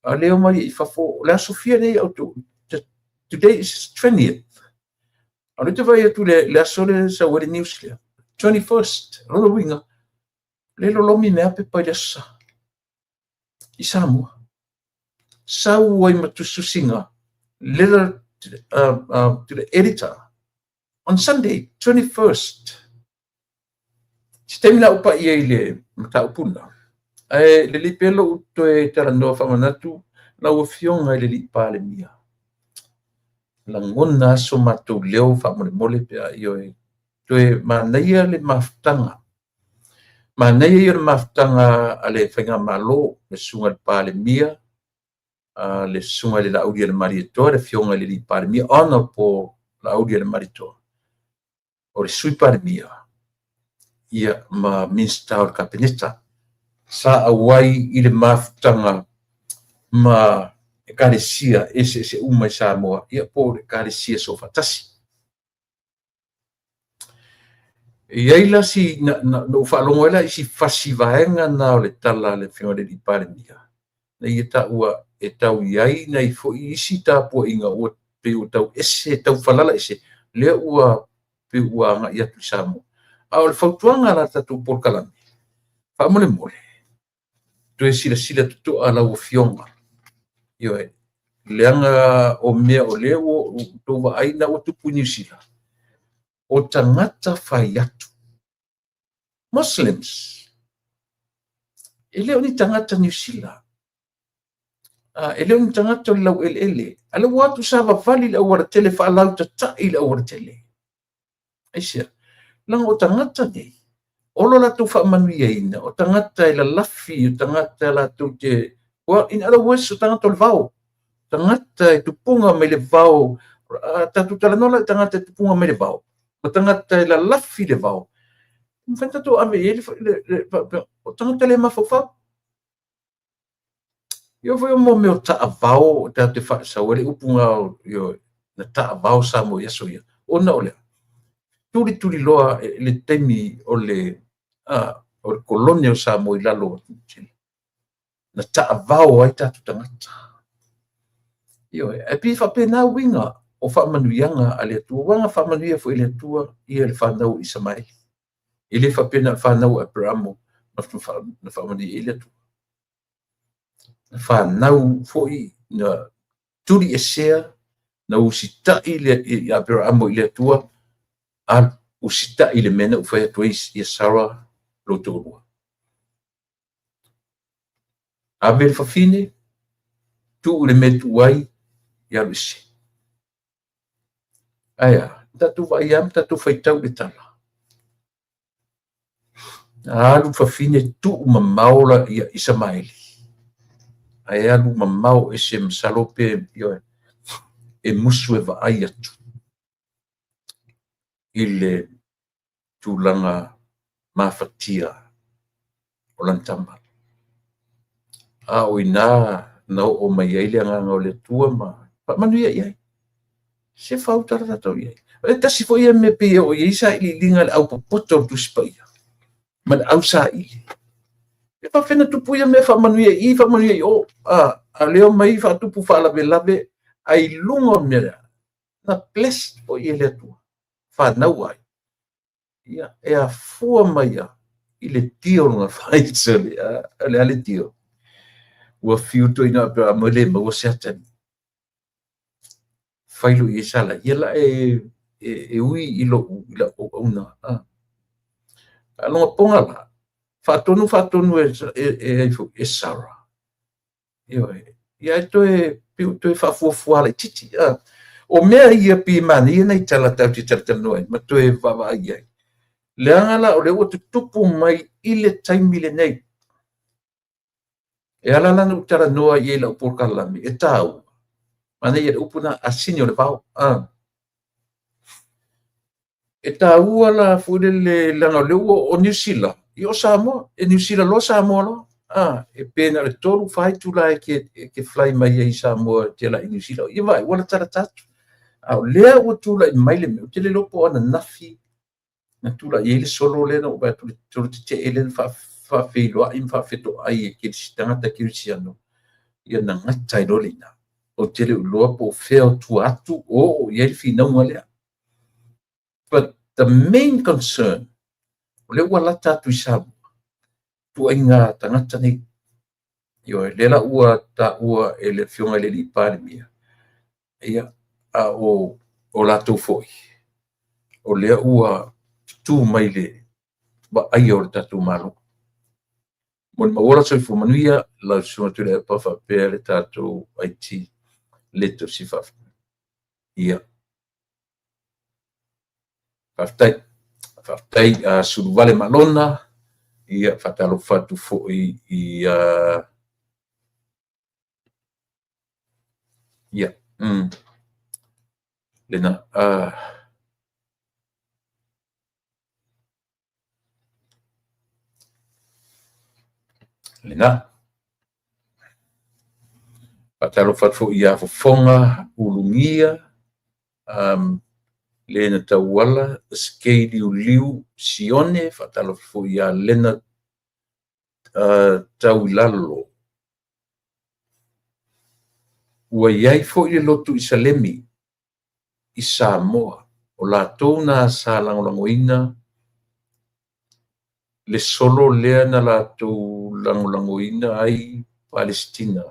A lea omai i fafo, o le aso fia nei outou? Today is 20th. A o lea ou te vaai atu i le aso lea e sau ai le news lea. 21st. O lona uiga, lea e lolomi mai lava pepa i le Aso Sa. I Samoa. Sau ai ma tusitusiga, letter to the editor on Sunday, 21st. Se taimi la ou pai ai i le mataupu lena, ae lelei pea lou toe talanoa faamanatu lau Afioga i le alii Palemia. Lagona so matou leo faamolemole pe a ioe. Toe manaia le mafutaga. Manaia ia o le mafutaga a le faigamalo, le susuga i le Palemia, le susuga i le Laauli Malietoa, le Afioga i le alii Palemia, Honorable Laauli Malietoa. o le Sui Palemia ia ma Minisita o le Kapeneta sa auai i le mafutaga ma Ekalesia eseese uma i Samoa, ia po o le Ekalesia Soofaatasi. E i ai la si, na ou faalogo ai la i si fasi vaega na o le tala a le Afioga i le Palemia, na ia taua e tau i ai nai foi isi tapuaiga ua pei ua tau ese, tau falala ese, lea ua pei ua agai atu i Samoa. A o le fautuaga la tatou polokalame, faamolemole, toe silasila totoa lau Afioga. Ioe, leaga o mea o lea ua outou vaai na ua tupu i Niu Sila, o tagata fai atu, Muslims, e le o ni tagata Niu Sila, e le o ni tagata o le laueleele, a o lea ua o atu savavali i le aualatele, faalautatai i le aualatele. Aisea? Leaga o tagata nei, o lo latou faamanuiaina, o tagata e lalafi, o tagata latou te, well, in other words, o tagata o le vao, tagata e tupuga mai le vao. Tatou talanoa la i tagata e tupuga mai le vao, o tagata e lalafi le vao, e mafai ona tatou ave i ai le faapea, o tagata le mafaufau. Ia foi o mea o taavao, tatou te faasau ai le upu na taavao Samoa i aso ia, ona o le tulituliloa le taimi o le kolone o Samoa i lalo o Niu Sila, na taavao ai tatou tagata. Ioe, ae pei e faapena uiga o faamanuiaga a le Atua, aua na faamanuia foi e le Atua ia le fanau o Isamaeli. E le faapea na o le fanau a Aperamo na faamanuia ai le Atua. Na fanau foi, na tuliesea, na usitai le Aperamo i le Atua, alu usitai i le mea na ou fai atu ai ia Sara lou toalua. Ave le fafine, tuu i le mea e tuu ai, ia alu ese. Ae a, tatou vaai lava ma tatou faitau i le tala. Na alu le fafine tuu mamao la ia Isamaeli. Ae alu mamao ese masalo pe e musu e vaai atu i le tulaga mafatia o lana tama. A o ina na oo mai ai le agaga o le Atua ma faamanuia i ai. Se faautala tatou i ai. E tasi foi ia mea pei e oo i ai sailiiliga a le aupopoto o le Tusi Paia ma le ausaili. E faapefea ona tupu ia mea, faamanuia i i, faamanuia i o. A lea omai faatupu faalavelave, ai luga o le mea lea, na bless foi e le Atua, fanau ai. Ia, e afua mai ia i le tio o lona fai, o le a le tio? Ua fiu toeaina Aperamo e le maua se atalii. Fai loa i ai Sala, ia la e ui i lou i lau auauna. A longa poga la, faatonu faatonu e ai foi e Sara. Ioe, ia e toe pei toe faafuafua laitiiti. O mea ia pei e manaia nai tala tatou te talatalanoa ai ma toe vaavaai i ai. Leaga la o lea ua tutupu mai i le taimi lenei. E ala la ona ou talanoa i ai i lau polokalame e taua. Manaia le upu na asini o le vao. E taua la foi lele leaga o lea ua o Niu Sila, ia o Samoa, e Niu Sila loa Samoa loa. E pe na o le 3 4 itula e te fly mai ai i Samoa e te ala i Niu Sila. Ia vaai, ua latalata atu. A o lea ua tulai mai le mea, ou te le iloa po o ananafi na tulai ai le solo lea na ou vaai atu le solo tetee lea na faafeiloai ma faafetoai e tagata kerisiano, ia na gata ai loa le ina. Ou te le o iloa po o fea o tua atu o oo i ai le finauga lea. But the main concern, o lea ua lata atu i Samoa, ituaiga tagata nei. Ioe, lea la ua taua e le Afioga i le Alii Palemia, ia, a o latou foi, o lea ua tutu mai le vaaia o le tatou Malo. Mo le maua ola soifua manuia, lau Susuga Tuilaepa faapea le tatou IT le tausi faafetai. Ia, faafetai. Faafetai Suluvale Malona, ia faatalofa atu foi i ia, lena. Lena. Faatalofa atu foi ia Fofoga Ulugia, le na tauala Skei Liuliu Sione, faatalofa foi ia Lena Tauilalo. Ua i ai foi le lotu i Salemi i Samoa, o latou na sa lagolagoina le solo lea na latou lagolagoina ai Palesitina.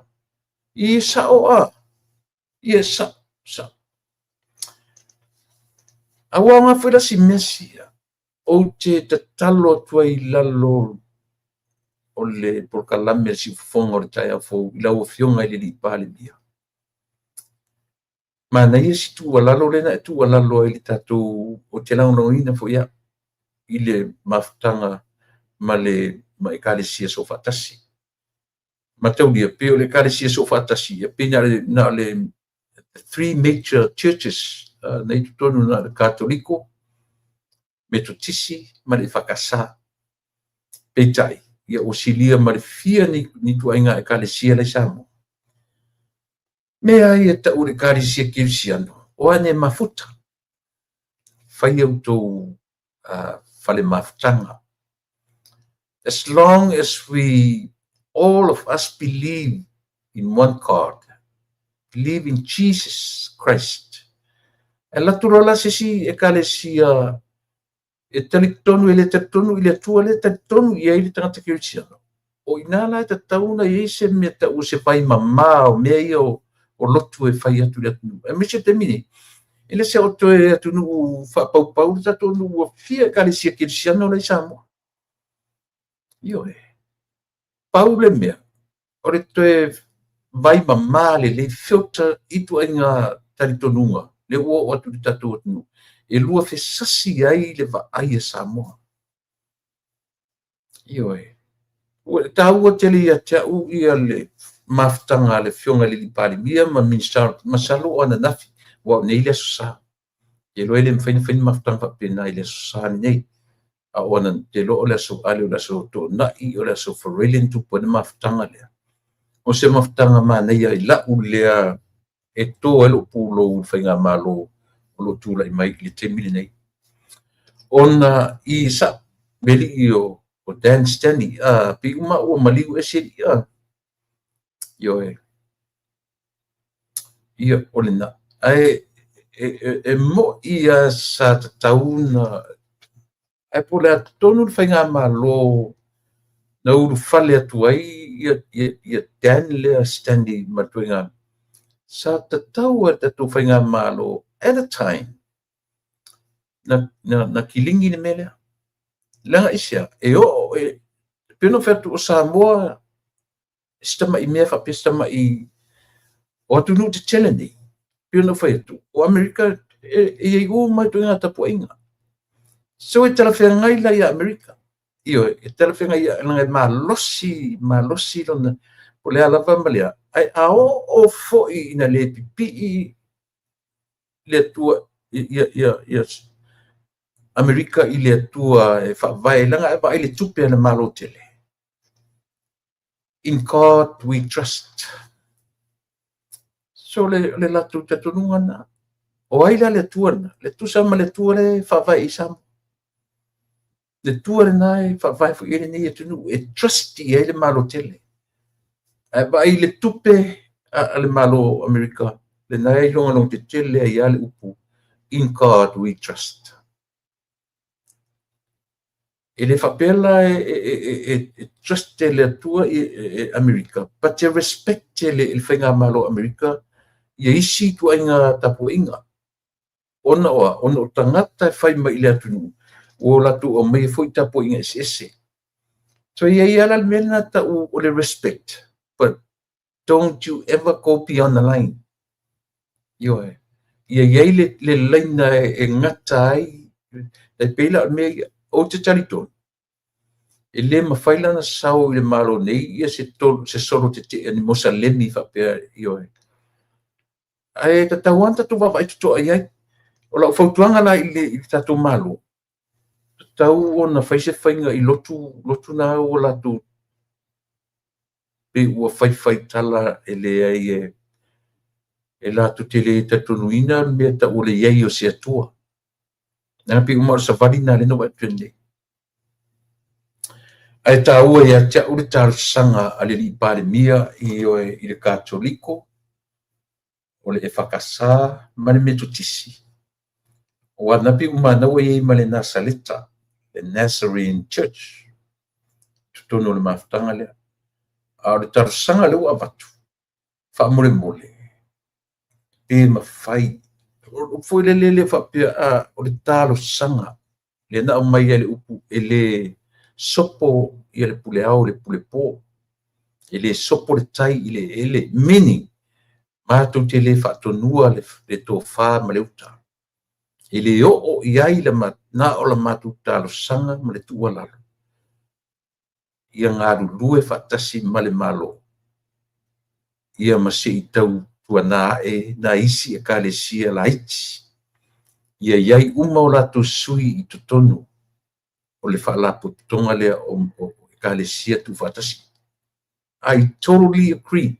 I sa'o a? Ia sa'o, sa'o. Aua aoga foi la si mea sia, ou te tatalo atu ai i lalo o le polokalame a le Siufofoga o le taeao fou i lau Afioga i le Alii Palemia. Manaia si tuualalo lea na e tuualalo ai i le tatou, ou te lagolagoina foi au i le mafutaga ma le ma Ekalesia Soofaatasi. Mataulia pei o le Ekalesia Soofaatasi, e pei na o le three major churches na i totonu, na o le Katoliko, Metotisi ma le EFKS. Peitai, ia ua silia ma le fia ni ituaiga Ekalesia la i Samoa. Mea ai e tau o le Ekalesia Kerisiano, o ane mafuta. Fai outou fale mafutaga. As long as we, all of us believe in one God, believe in Jesus Christ. E alu atu loa la se isi ekalesia e talitonu, e le talitonu i le Atua lea e talitonu i ai le tagata kerisiano. O i ina la e tatau ona i ai se mea tau o se vaimamā o mea ia o lotu e fai atu i le atunuu. Aemaise le taimi nei, e le se o toe atunuu faapaupau le tatou nuu, ua fia ekalesia kerisiano la i Samoa. Ioe. Pau le mea, o le toe vaimamā lelei, filter ituaiga talitonuga lea ua oo atu i le tatou atunuu, e lua fesasi ai le vaai a Samoa. Ioe. Ua taua tele ia te au ia le mafutaga a le Afioga i le Alii Palemia ma Minisita, masalo o ananafi, aua o nei le Aso Sa. Te iloa e le mafai ona fai ni mafutaga faapena i le Aso Sa lenei. A o ana, te iloa o le Aso Ale, o le Aso Toonai, o le Aso Faraile na tupu ai le mafutaga lea. O se mafutaga manaia i lau lea e to ai lou pulou i le faigamalo o lo o tulai mai i le taimi lenei. Ona i sa'o, le alii o Dan Stanley, pei uma ua maliu ese alii, ioe. Ia, o lena. Ae e mo'i lava sa tatau na, ae po o le a tonu le faigamalo na ulufale atu ai ia Dan lea Stanley ma le ituaiga, sa tatau lava i le tatou faigamalo at a time na kiligi le mea lea. Leaga aisea? E oo, e pei ona ou fai atu o Samoa si tamai mea faapea si tamai o atunuu tetele nei. Pei ona ou fai atu, o Amerika e i ai uma ituaiga tapuaiga. So e talafeagai la ia Amerika. Ioe, e talafeagai leaga e malosi, malosi lona, po o le a lava ma le a. Ae a oo foi ina le pipii le Atua ia Amerika i le Atua e faavae, leaga e vaai le tupe a le Malo tele. In God we trust. So le latou talitonuga lena. O ai la le Atua lena? Le tusa ma le Atua lea e faavae i Samoa. Le Atua lena e faavae foi i ai lenei atunuu, e trust i ai le Malo tele. Ae vaai i le tupe a le Malo o Amerika, lena e iloga tetele ai lava le upu In God we trust. E le faapea la e trust e le Atua i Amerika, but e respect e le faigamalo o Amerika ia isi ituaiga tapuaiga. Ona o a? Ona o tagata e fai mai i le atunuu, ua latou aumaia foi tapuaiga eseese. So e i ai lava la le mea lena tau o le respect, but don't you ever go beyond the line. Ioe. Ia i ai le laina e gata ai, e pei la o le mea ia, ou te talitonu, e le mafai la ona sau i le Malo nei ia se solo tetee ni Mosalemi faapea, ioe. Ae tatau lava ona tatou vaavaai totoa i ai. O lau fautuaga la i le tatou Malo, tatau ona fai se faiga i lotu na ua latou Pei ua faifai tala e leai e latou te le talitonuina le mea tau o le i ai o se Atua. Leaga pei uma o le savali lena lea na ou vaai atu ai nei. Ae taua ia te au le talosaga a le alii Palemia ioe i le Katoliko, o le EFKS ma le Metotisi, aua o lena pei ua manau ua i ai ma le Nasaleta, le Nazarene Church, totonu o le mafutaga lea. A o le talosaga lea ua avatu, faamolemole, pe mafai, o le upu foi lele le faapea, o le talosaga, lea na aumai ai le upu e le sopo ia le pule ao i le pule po, e le sopo le tai i le eleele, meaning, matou te le faatonua le tofa ma le uta. E le oo i ai na o la matou talosaga ma le tuualalo, ia galulue faatasi ma le Malo, ia ma se i tautuana ae nai isi ekalesia laiti, ia i ai uma o latou sui i totonu o le faalapotopotoga lea o ekalesia tuufaatasi. I totally agree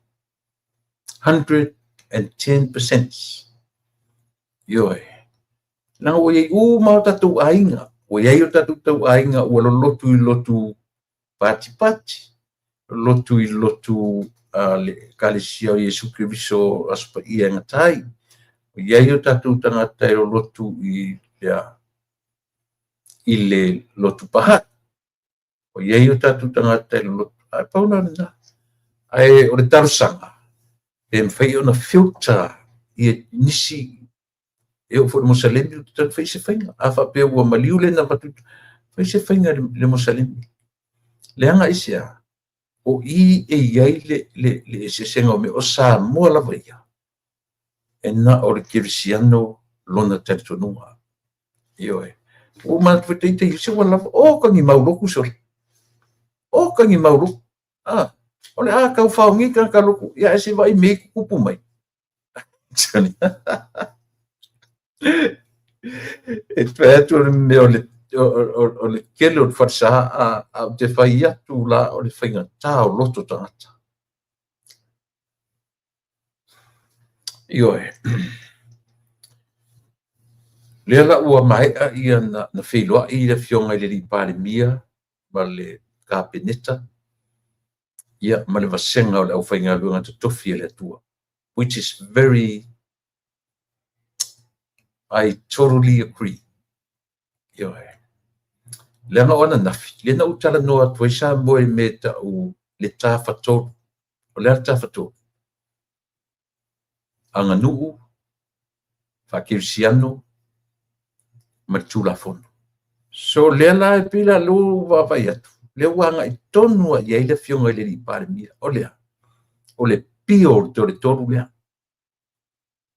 110%. Ioe. Leaga ua i ai uma o tatou aiga, ua i ai o tatou tauaiga ua lolotu i lotu patipati, lotu i lotu le Ekalesia o Iesu Keriso o Aso Paia e gata ai. Ua i ai o tatou tagata e lolotu i le lotu Baha'i, ua i ai o tatou tagata e lolotu, ae pau la lena. Ae o le talosaga, pe mafai ona filter ia nisi e oo foi i le Musalemi, ou te tau fai se faiga. A faapea ua maliu le na avatu, fai se faiga i le Musalemi. Leaga aisea? O i e i ai le eseesega o mea. O Samoa lava ia, e na o le kerisiano lona talitonuga. Ioe. Ua ou manatu foi ita ia, se ua lava, oka ni mau lotu sole. Oka ni mau lotu. O le a tau fao nei tagata lotu, ia ae se i vaai i mea e tutupu mai. E fai atu o le mea o le tele o le falesa, a ou te fai atu la o le faigata o loto tagata. Ioe. Lea la ua maea ia na feiloai le afioga i le alii Palemia ma le Kapeneta, ia ma le vasega o le aufaigaluega totofi a le Atua, which is very, I totally agree. Ioe. Leaga o ananafi, lea na ou talanoa atu ai Samoa i mea e tau le tafatolu. O le a le tafatolu? Aganuu, faakerisiano ma le Tulafono. So lea la e pei la lou vaavaai atu, lea ua agai tonu lava i ai le afioga i le alii Palemia. O le a? O le pio o le tolu lea.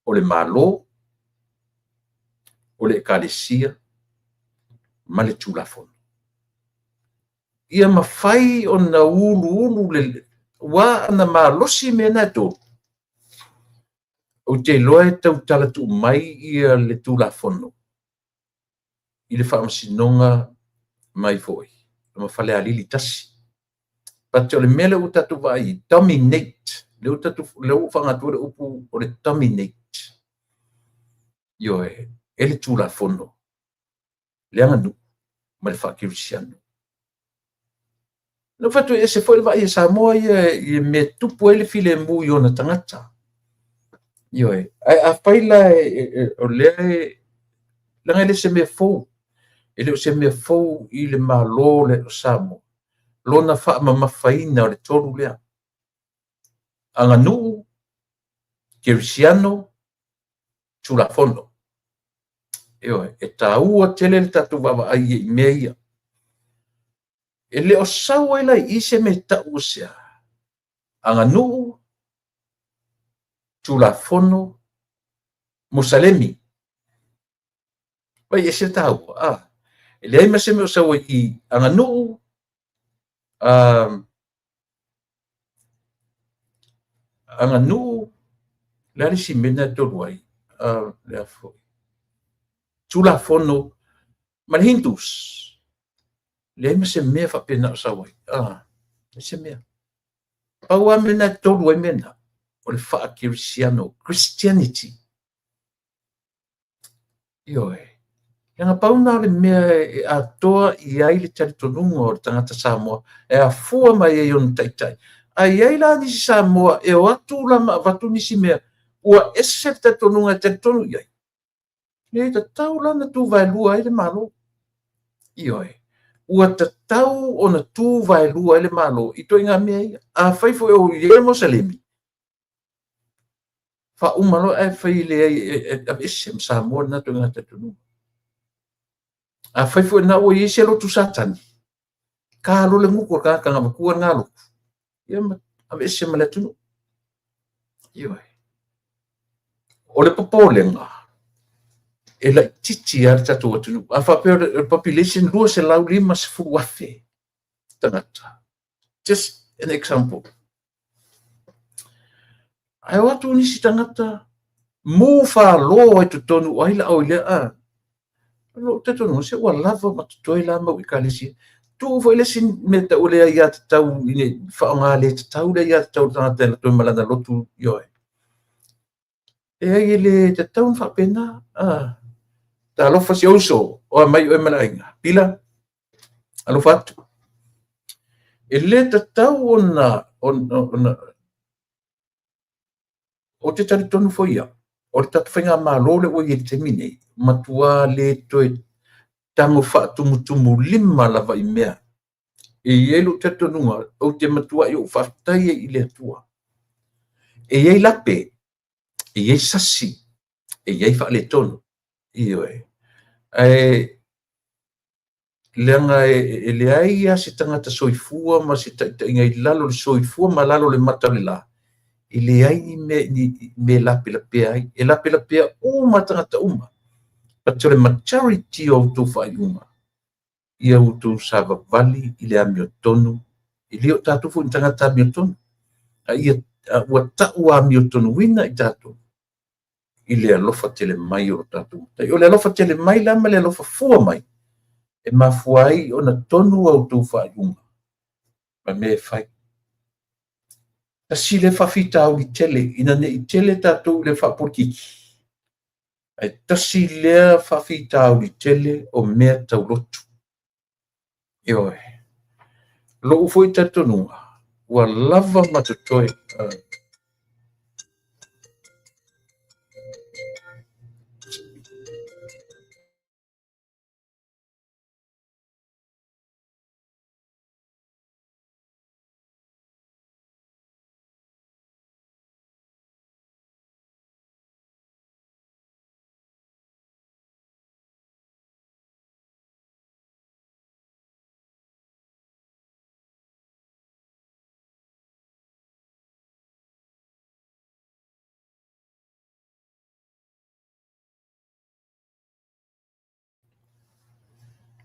O le Malo, o le Ekalesia ma le Tulafono. Ia mafai ona uluulu le ua ana malosi mea na e tolu, ou te iloa e tautala tuu mai ia le Tulafono i le faamasinoga mai foi ma Falealili tasi. But o le mea lea ua tatou vaai, dominate, lea ua tatou, lea ua faaaoga le upu o le dominate. Ioe, e le Tulafono, le aganuu ma le faakerisiano. Na ou fai atu e ese foi le vaai a Samoa ia i le mea e tupu ai le filemu i ona tagata. Ioe, ae afai la o lea e, leaga e le o se mea fou, e le o se mea fou i le Malo o Samoa, lona faamamafaina o le tolu lea. Aganuu, kerisiano, Tulafono. Ioe, e taua tele le tatou vaavaai i mea ia. E le o sau ai la i i se mea e tau o se a? Aganuu, Tulafono, Musalemi. Vai ese le taua. E leai ma se mea o sau ai i aganuu, aganuu, le a le isi mea lena e tolu ai? Le a foi? Tulafono ma le Hindus. Leai ma se mea faapena o sau ai. Leai se mea. Pau lava mea na e tolu ai mea na, o le faakerisiano, Christianity. Ioe. Leaga pau na o le mea e atoa i ai le talitonuga o le tagata Samoa e afua mai ai ona taitai. Ae i ai la nisi Samoa e o atu la ma avatu nisi mea ua ese le talitonuga e talitonu i ai. E tatau la ona tu vaelua ai le Malo. Ioe. Ua tatau ona tu vaelua ai le Malo i ituaiga mea ia. Afai foi o i ai le Moselemi, faauma loa ae fai leai e aveese ma Samoa lena ituaiga talitonuga. Afai foi o lena ua i ai se lotu Satani, ta loa le gutu o le tagata na avatua lena lotu, ia ma aveese ma le atunuu. Ioe. O le popolega, e laitiiti lava le tatou atunuu. A faapea o le population 250,000 tagata, just an example. Ae o atu nisi tagata mu falo ai totonu o ai la oi lea a. O lou talitonuga, se ua lava ma totoe la mau ekalesia. Tuu foi le isi mea tau o le aiatatau ina ne i faaaoga le tatau le aiatatau a le tagata e alu atu ai ma lana lotu, ioe. Leai, e le tatau ona faapena. Talofa si ou uso, o a mai oe ma le aiga. Pila, alofa atu. E le tatau ona ou te talitonu foi au, o le tatou faigamalo lea ua i ai i le taimi nei, matua le toe tago faatumutumulima lava i mea. E i ai lou talitonuga, ou te matuai ou faafetai ai i le Atua. E i ai lape, e i ai sasi, e i ai faaletonu. Ioe. Ae leaga e leai lava se tagata soifua ma se taitaiga i lalo o le soifua ma lalo o le mata o le la, e leai ni mea, ni mea e lapelapea ai. E lapelapea uma tagata uma. But o le majority o outou faaiuga, ia outou savavali i le amiotonu, e le o tatou foi ni tagata amiotonu, a ia ua tau amiotonuina i tatou i le alofa tele mai o lo tatou Matai. O le alofa tele mai la ma le alofa fua mai e mafua ai ona tonu a outou faaiuga ma mea e fai. Tasi lea faafitauli tele ina ne i tele tatou i le faapolokiki, ae tasi lea faafitauli tele o mea tau lotu. Ioe. Lou foi talitonuga, ua lava ma totoe.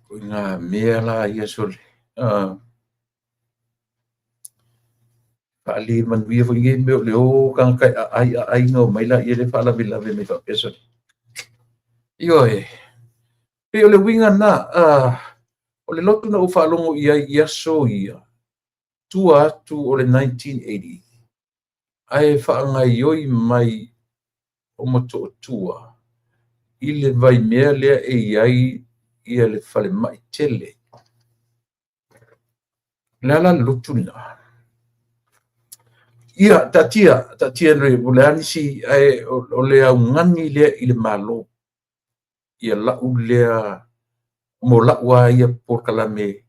O ngā mea la ia sole. Faale manuia foi nei mea o le o tagata e aai aai ona omai laia lea faalavelave mai faapea sole. Ioe. Pei o le uiga lena, o le lotu na ou faalogo i ai i aso ia, tua atu o le 1980, ae faagaoioi mai o Motootua i le vaimea lea e i ai ia le falemai tele. O le a la le lotu lena? Ia, taatia, taatia o le a nisi, ae o le augani lea i le Malo. Ia lau lea, mo lau lava ia polokalame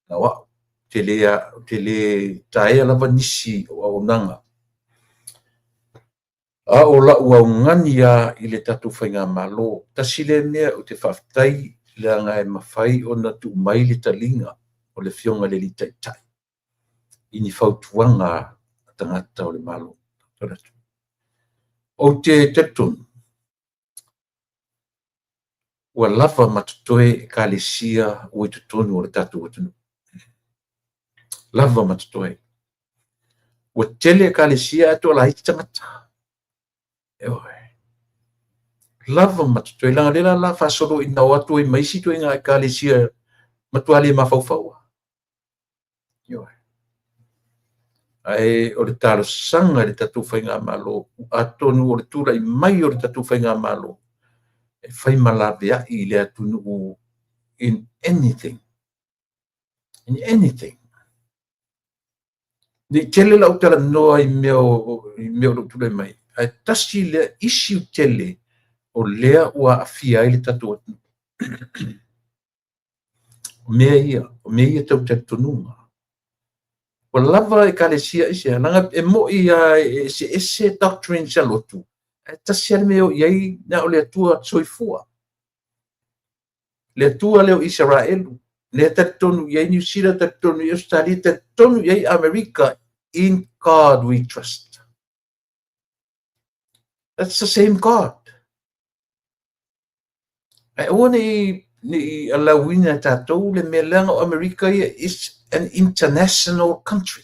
na o au. Ou te le taea lava nisi o auaunaga. A o lau augani lava i le tatou faigamalo, tasi lea mea ou te faafetai leaga e mafai ona tuu mai le taliga o le Afioga i le Alii Taitai i ni fautuaga a tagata o le Malo. Ou te talitonu, ua lava ma totoe ekalesia ua i totonu o le tatou atunuu. Lava ma totoe. Ua tele ekalesia ae toalaiti tagata. Ioe. Lava ma totoe. Leaga o lea la la faasolo ina o atu ai ma isi ituaiga ekalesia matua le mafaufaua. Ioe. Ae o le talosaga i le tatou faigamalo, atonu o le tulai mai o le tatou faigamalo e fai ma laveai i le atunuu in anything. In anything. Ne i tele lau talanoa i mea o i mea o lo o tulai mai, ae tasi lea issue tele o lea ua aafia ai le tatou atunuu. O mea ia, o mea ia tau talitonuga. Ua lava ekalesia aisea? Leaga e moni lava e eseese doctrines a lotu, ae tasi lava le mea e o i ai, na o le Atua soifua. Le Atua lea o Isaraelu, lea e talitonu i ai Niu Sila, talitonu i ai Ausetalia, talitonu i ai Amerika, in God we trust. That's the same God. Ae aua ne i alauina e tatou le mea leaga o Amerika ia is an international country.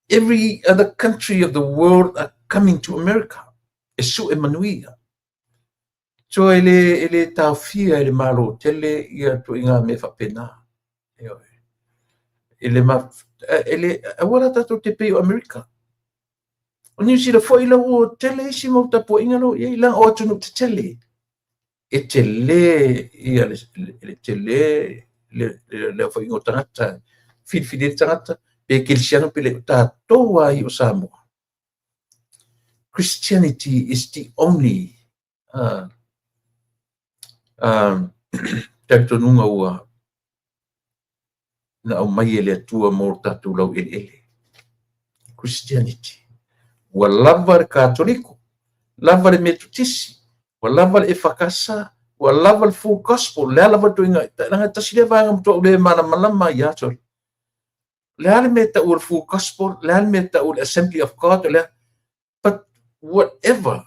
Every other country of the world are coming to America e sue manuia. So e le taofia e le Malo tele ia ituaiga mea faapena. Ioe. E le ma, e le, aua la tatou te pei o Amerika. O Niu Sila foi la ua tele isi mau tapuaiga la ua i ai, leaga o atunuu tetele. E tele ia le tele le aofaiga o tagata, filifili ai le tagata, pe kerisiano pe le, o tatou lava ia o Samoa. Christianity is the only talitonuga ua na aumai e le Atua mo tatou laueleele. Christianity. Ua lava le Katoliko, lava le Metotisi, ua lava le EFKS, ua lava le Full Gospel, le a lava le ituaiga, leaga tasi lea vaega matua ou le malamalama ai ia, sorry. Le a le mea e tau o le Full Gospel, le a le mea e tau o le Assembly of God, le a, but whatever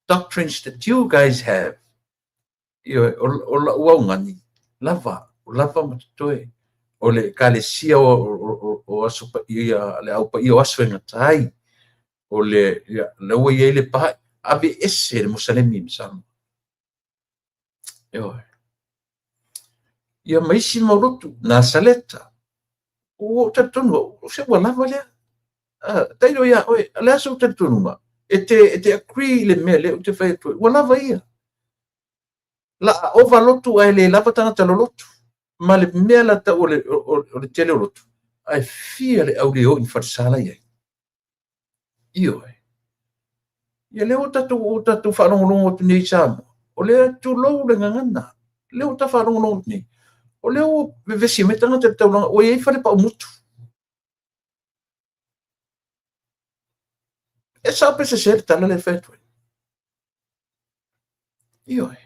doctrines that you guys have, ioe, o lau augani, lava, o lava ma totoe, o le ekalesia o aso paia, le au paia o aso e gata ai, o le, ia, lea ua i ai le Baha'i, aveese le Musalemi ma Samoa. Ioe. Ia ma isi mau lotu, Nasaleta, ua ou talitonu au, o se ua lava lea. Tailo ia oe, o le a sou talitonuga? E te agree i le mea lea ou te fai atu ai, ua lava ia. La a ova lotu ae le lava tagata lolotu. Ma le mea la tau o le tele o lotu, ae fia le au le o i ni falesa la i ai. Ioe. Ia lea ua tatou faalogologo atu nei i Samoa, o lea tulou le gagana, lea ua ta faalogologo atu nei, o lea ua vevesi mai tagata i le taulaga, ua i ai fale paumutu. E sao pe sese le tala lea e fai atu ai. Ioe.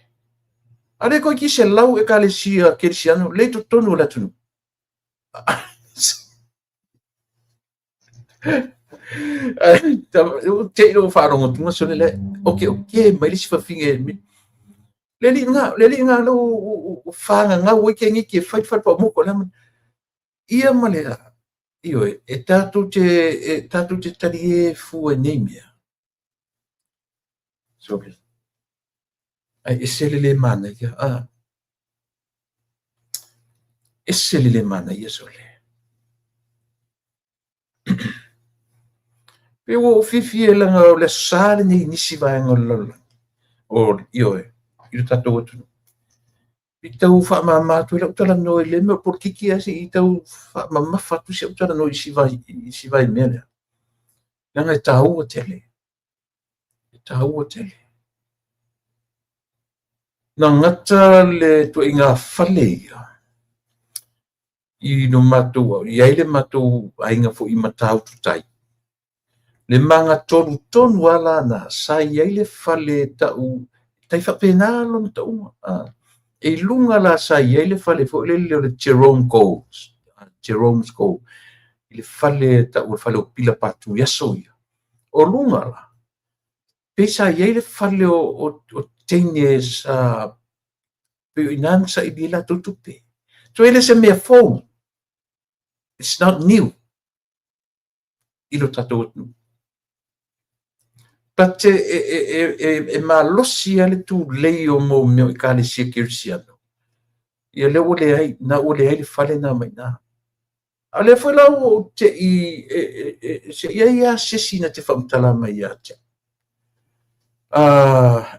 A le toeitiiti 100 ekalesia kerisiano le i totonu o le atunuu. Te i lou faalogo atu sole le oke oke mai le isi fafine le alii na le alii na lou fagagau ai keneiti e fai fale paumoko le ia ma le a ioe e tatou te talie fua i nei mea. Sorry. Ai ese le le manaia. Ah. Ese le le manaia sole. Pe ua ou fiafia e leaga o le aso Sa lenei i nisi vaega o le lalolagi. O, ioe, i le tatou atunuu. I tau faamama atu ai lau talanoa i le mea o polokiki ae se i tau faamamafa atu si au talanoa i si vai mea lea. Leaga e taua tele. E taua tele. Na gata le ituaiga fale ia i lo matou, i ai le matou aiga foi i Matautu Tai. Le magatolu tonu lava la na, sa i ai le fale tau, tai faapena lona tauga. E i luga la sa i ai le fale foi lele o le Jerome Gold, Jerome's Gold, i le fale tau o le fale o Pila Patu i aso ia. O luga la, pei sa i ai le fale o teine sa pei o i ina na saili ai latou tupe. So e le se mea fou. It's not new i lo tatou atunuu. But e malosi lava le tulei o mau mea o ekalesia kerisiano. Ia lea ua leai, na ua leai le fale na mai i ina. A o lea foi la ua ou te i, se i ai lava se isi na te faamatala mai ia te au.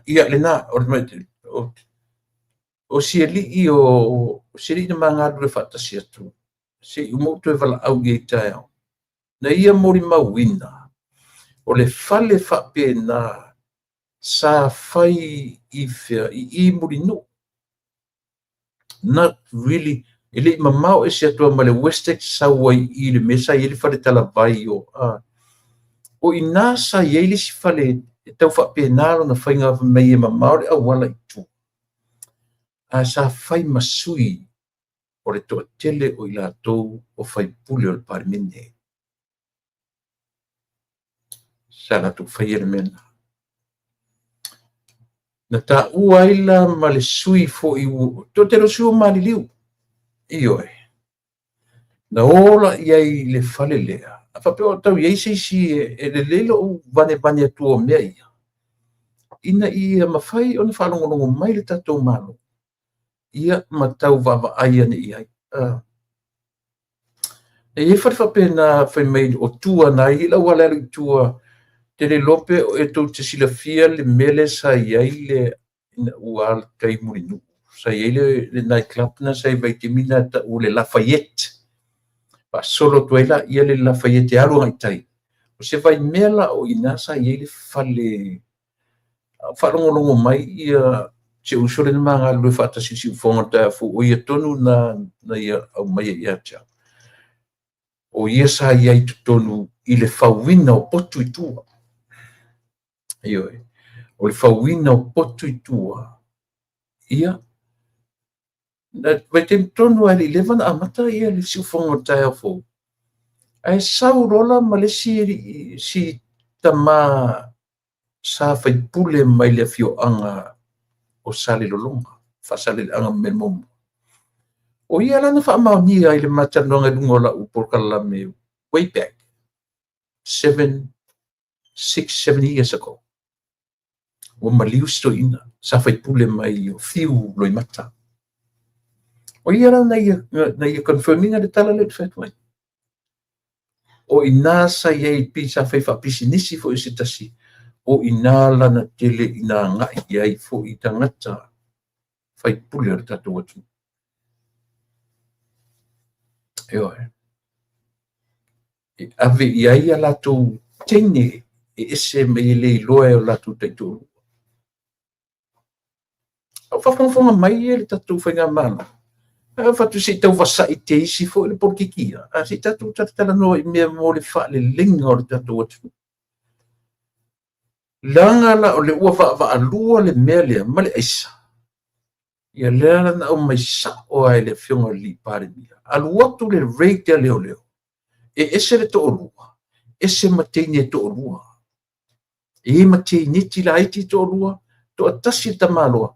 Ia lena, o si alii o si alii na ma galulue faatasi atu, se i uma ou toe valaau i ai i taeao. Na ia molimauina, o le fale faapena sa fai i fea, i i Mulinuu. Not really, e le i mamao ese atu ma le Westex sau ai i le mea sa i ai le fale talavai o, o i ina sa i ai le isi fale e tau faapena lona faiga mai e mamao le auala i tua. Ae sa fai ma sui o le toatele o i latou o faipule o le Palemene. Sa latou faia le mea lena. Na taua ai la ma le sui foi, toatele o sui ua maliliu. Ioe. Na o la i ai i le fale lea. A faapea o tau i ai se isi e lelei lou vanevane atu o mea ia, ina ia mafai ona faalogologo mai le tatou Malo, ia ma tau vaavaai ane i ai. E i ai fale faapena fai mai o tua na i le auala e alu i tua, te le iloa pe e tou te silafia le mea lea sa i ai le ina ua alatai i Mulinuu. Sa i ai le night club na sa i vaitaimi na tau o le Lafayette. Faasolo atu ai laia le Lafayette e alu agai i tai. O se vaimea la o i ina sa i ai le fale faalogologo mai ia si ou uso lea na ma galulue faatasi i Siufogoga i le taeao fou, o ia tonu na na ia aumaia ia te au. O ia sa i ai i totonu i le fauina o potu i tua. Ioe. O le fauina o potu i tua, ia, na vaitaimi tonu lava e le i leva ona amata ia le siufogoga o le taeao fou, ae sau loa la ma le isi si tama sa faipule mai le afioaga o Salelologa, Faasaleleaga Melmomo. O ia la na faamaonia i le ma talanoaga i luga o lau polokalame way back 7, 6, 7 years ago. Ua maliu si toeaina sa faipule mai o Fiu Loimata. O ia la na ia, na ia confirm ina le tala lea ou te fai atu ai. O i ina sa i ai pei sa fai faapisinisi foi o se tasi, o i ina lana tele ina agai i ai foi tagata faipule o le tatou atunuu. Ioe. E ave i ai a latou teine e ese mai e le iloa e o latou taitoalua. A o faafogafoga mai ia le tatou faigamalo, ae fai atu se i tau vasa'i teisi foi le polokiki ia, ae se i tatou talatalanoa i mea mo le faaleleiga o le tatou atunuu. Leaga la o lea ua vaavaalua le mea lea ma le aisa, ia lea la na aumai sao lava e le Afioga i le Palemia. Alu atu le raid a leoleo, e ese le toalua, ese ma teine e toalua. E i ai ma teineti laiti e toalua, toatasi le tamaloa.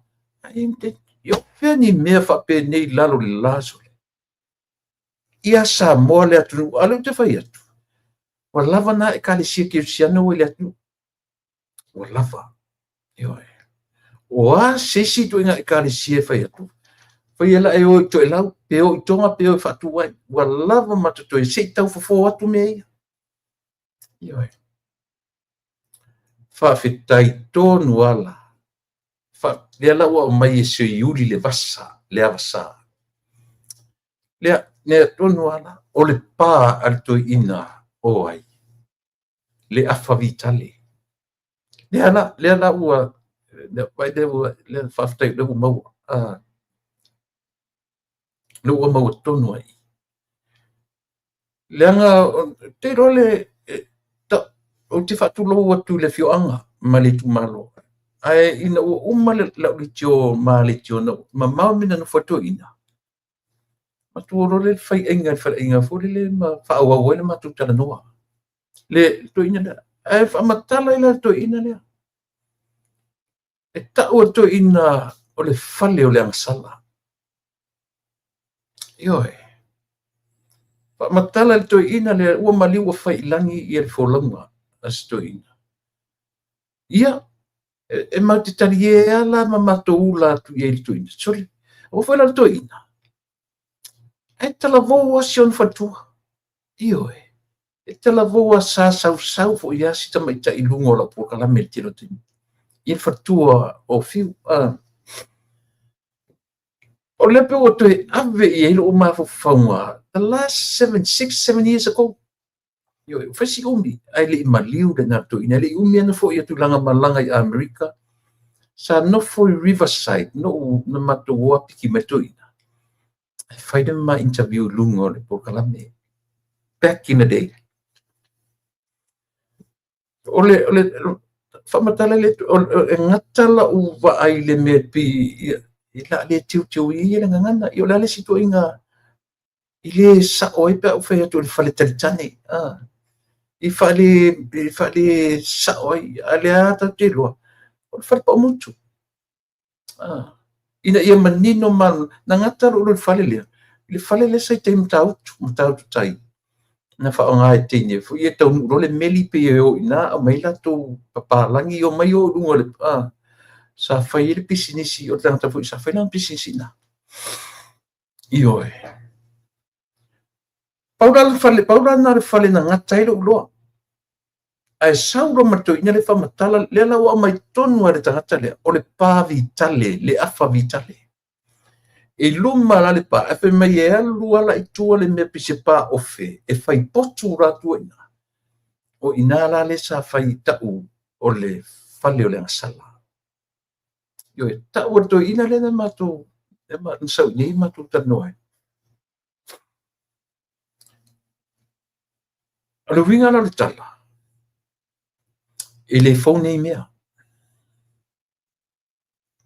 Ia o fea ni mea faapenei i lalo o le la sole? Ia Samoa le atunuu, a o lea ou te fai atu, ua lava na Ekalesia Kerisiano ua i le atunuu. Ua lava. Ioe. O a se isi ituaiga Ekalesia e fai atu, faia la e o i Toelau, pe o i Toga, pe o e faatu ai. Ua lava ma totoe, se i tau fofo atu mea ia. Ioe. Faafetai tonu ala. Fa, lea la ua aumai e Seiuli le vasa, le avasa. Lea, lea tonu ala, o le pa a le toeaina o ai? Le Afa Vitale. Lea la, lea la ua, lea, vai lea ua, lea faafetai lea ua maua. Lea ua maua tonu ai. Leaga, te iloa le, ou te faatulou atu i le afioaga ma le itumalo. Ae ina ua uma lau leitio ma leitio na mamao le mea na nofo ai le toeaina, matou o loa lea i le faiaiga i le faleaiga foi lele ma faaauau ai le matou talanoa. Le toeaina lea. Ae faamatala ai la le toeaina lea. E tau e le toeaina o le fale o le agasala. Ioe. Faamatala e le toeaina lea ua maliu ua fai i lagi ia le folauga a si toeaina. Ia, e matou te talie lava la ma matou ula atu i ai i le toeaina. Sole, aua foi la le toeaina. Ae talavou lava si ona faletua. Ioe, e talavou a sa sausau foi lava si tamaitai i luga o lau polokalame i le tele o taimi. I le faletua o Fiu. O lea pei ua toe ave i ai lou mafaufauga the last 7, 6, 7 years ago. Ioe, ua fai si umi, ae le i maliu lena toeaina, e le i umi ana foi atu lana malaga i Amerika. Sa nofo i Riverside, no na matou o apiki mai toeaina. Ae fai le ma interview i luga o le polokalame. Back in the day. O le faamatala le, e gata lau vaai i le mea pei i la le teuteu i le gagana. O le a le isi ituaiga i le sao ai pe a ou fai atu o le faletalitane, i faale sao ai, a o lea tatou te iloa, o le fale paumotu. Ina ia manino ma na gata lou iloa i le fale lea, le fale lea sa i tai Matautu, Matautu tai, na faaaoga e teine foi e taunuu loa le meli pei e o i ina aumai latou papalagi omai o i luga o le sa fai ai le pisinisi o le tagata foi sa fai lana pisinisi i ina. Ioe. Pau la le fale, pau la lena o le fale na gata ai lou iloa. Ae sau loa ma le toeaina lea faamatala, lea la ua aumai tonu lava e le tagata lea, o le pa vitale, le afa vitale. I luma la le pa, ae fai mai e alu lava la i tua le mea pei se pa ofe, e fai potu la tua i ina. O i ina la lea sa fai tau o le fale o le agasala. Ioe, tau e le toeaina lea na matou, na sau i inei matou talanoa ai. O le uiga la o le tala, e le fou nei mea.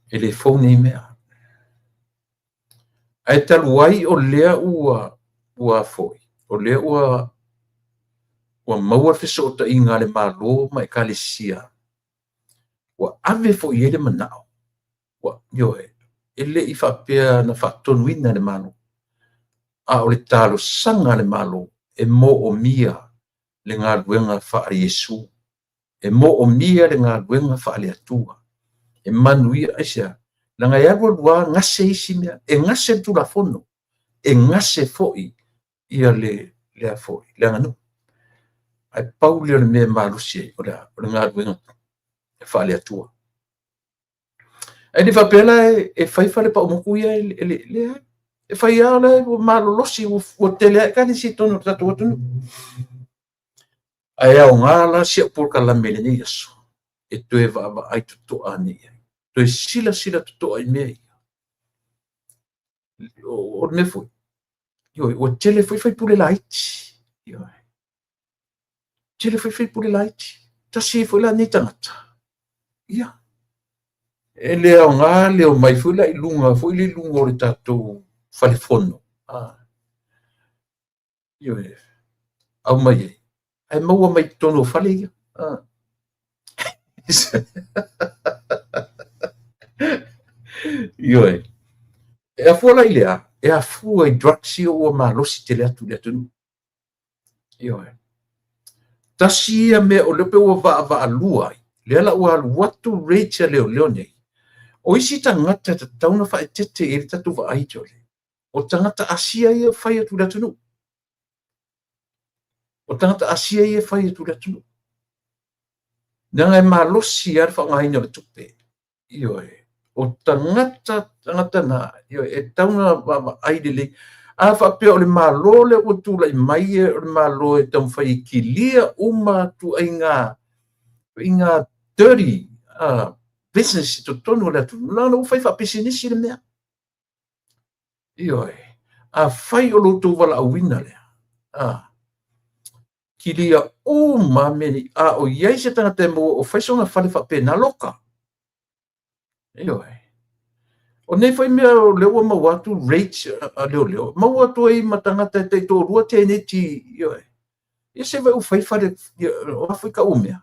E le fou nei mea. Ae talu ai o lea ua foi, o lea ua maua le fesootaiga a le Malo ma Ekalesia, ua ave foi i ai le manao, ua, ioe, e le i faapea na faatonuina e le Malo, a o le talosaga a le Malo e moomia le galuega faa-Iesu, e moomia le galuega faale-Atua, e manuia, aisea? Leaga e alu alu lava gase isi mea, e gase le Tulafono, e gase foi ia le foi, le aganuu. Ae pau lea o le mea e malosi ai, o le a? O le galuega faale-Atua. Ae le faapea la e fai fale paumotu ia e leai. E fai lava o la ua malolosi, ua tele lava Ekalesia i totonu o le tatou atunuu. Ae aoga la si au polokalame i lenei aso e toe vaavaai totoa ane i ai. Toe silasila totoa i mea ia. O le mea foi, ioe, ua tele foi faipule laiti. Ioe. Tele foi faipule laiti. Tasi ai foi la nei tagata. Ia. E le aoga le omai foi la i luga foi le luga o le tatou fale fono. Ioe. Aumai ai. Ae maua mai totonu o fale ia. Ioe. E afua la i le a? E afua i drugs ia ua malosi tele atu i le atunuu. Ioe. Tasi ia mea o lea pei ua vaavaalua ai, lea la ua alu atu raids a leoleo nei. O isi tagata e tatau ona faaeteete i ai le tatou vaai, Jole, o tagata Asia ia e fai atu i le atunuu. O tagata Asia ia e fai atu i le atunuu. Leaga e malosi lava le faaaogaina o le tupe. Ioe. O tagata, tagata na, ioe, e tatau ona vaavaai lelei. A faapea o le Malo lea ua tulai mai, o le Malo e taumafai e kilia uma ituaiga, ituaiga dirty business i totonu o le atunuu, leaga ua fai faapisinisi le mea. Ioe. Afai o lo outou valaauina lea, kilia uma mea nei, a o i ai se tagata e maua o fai sona fale faapena, loka. Ioe. O nei foi mea o lea ua maua atu raids a leoleo, maua atu ai ma tagata e taitoalua teneti, ioe. Ia se vai ua fai fale, o a foi kau mea,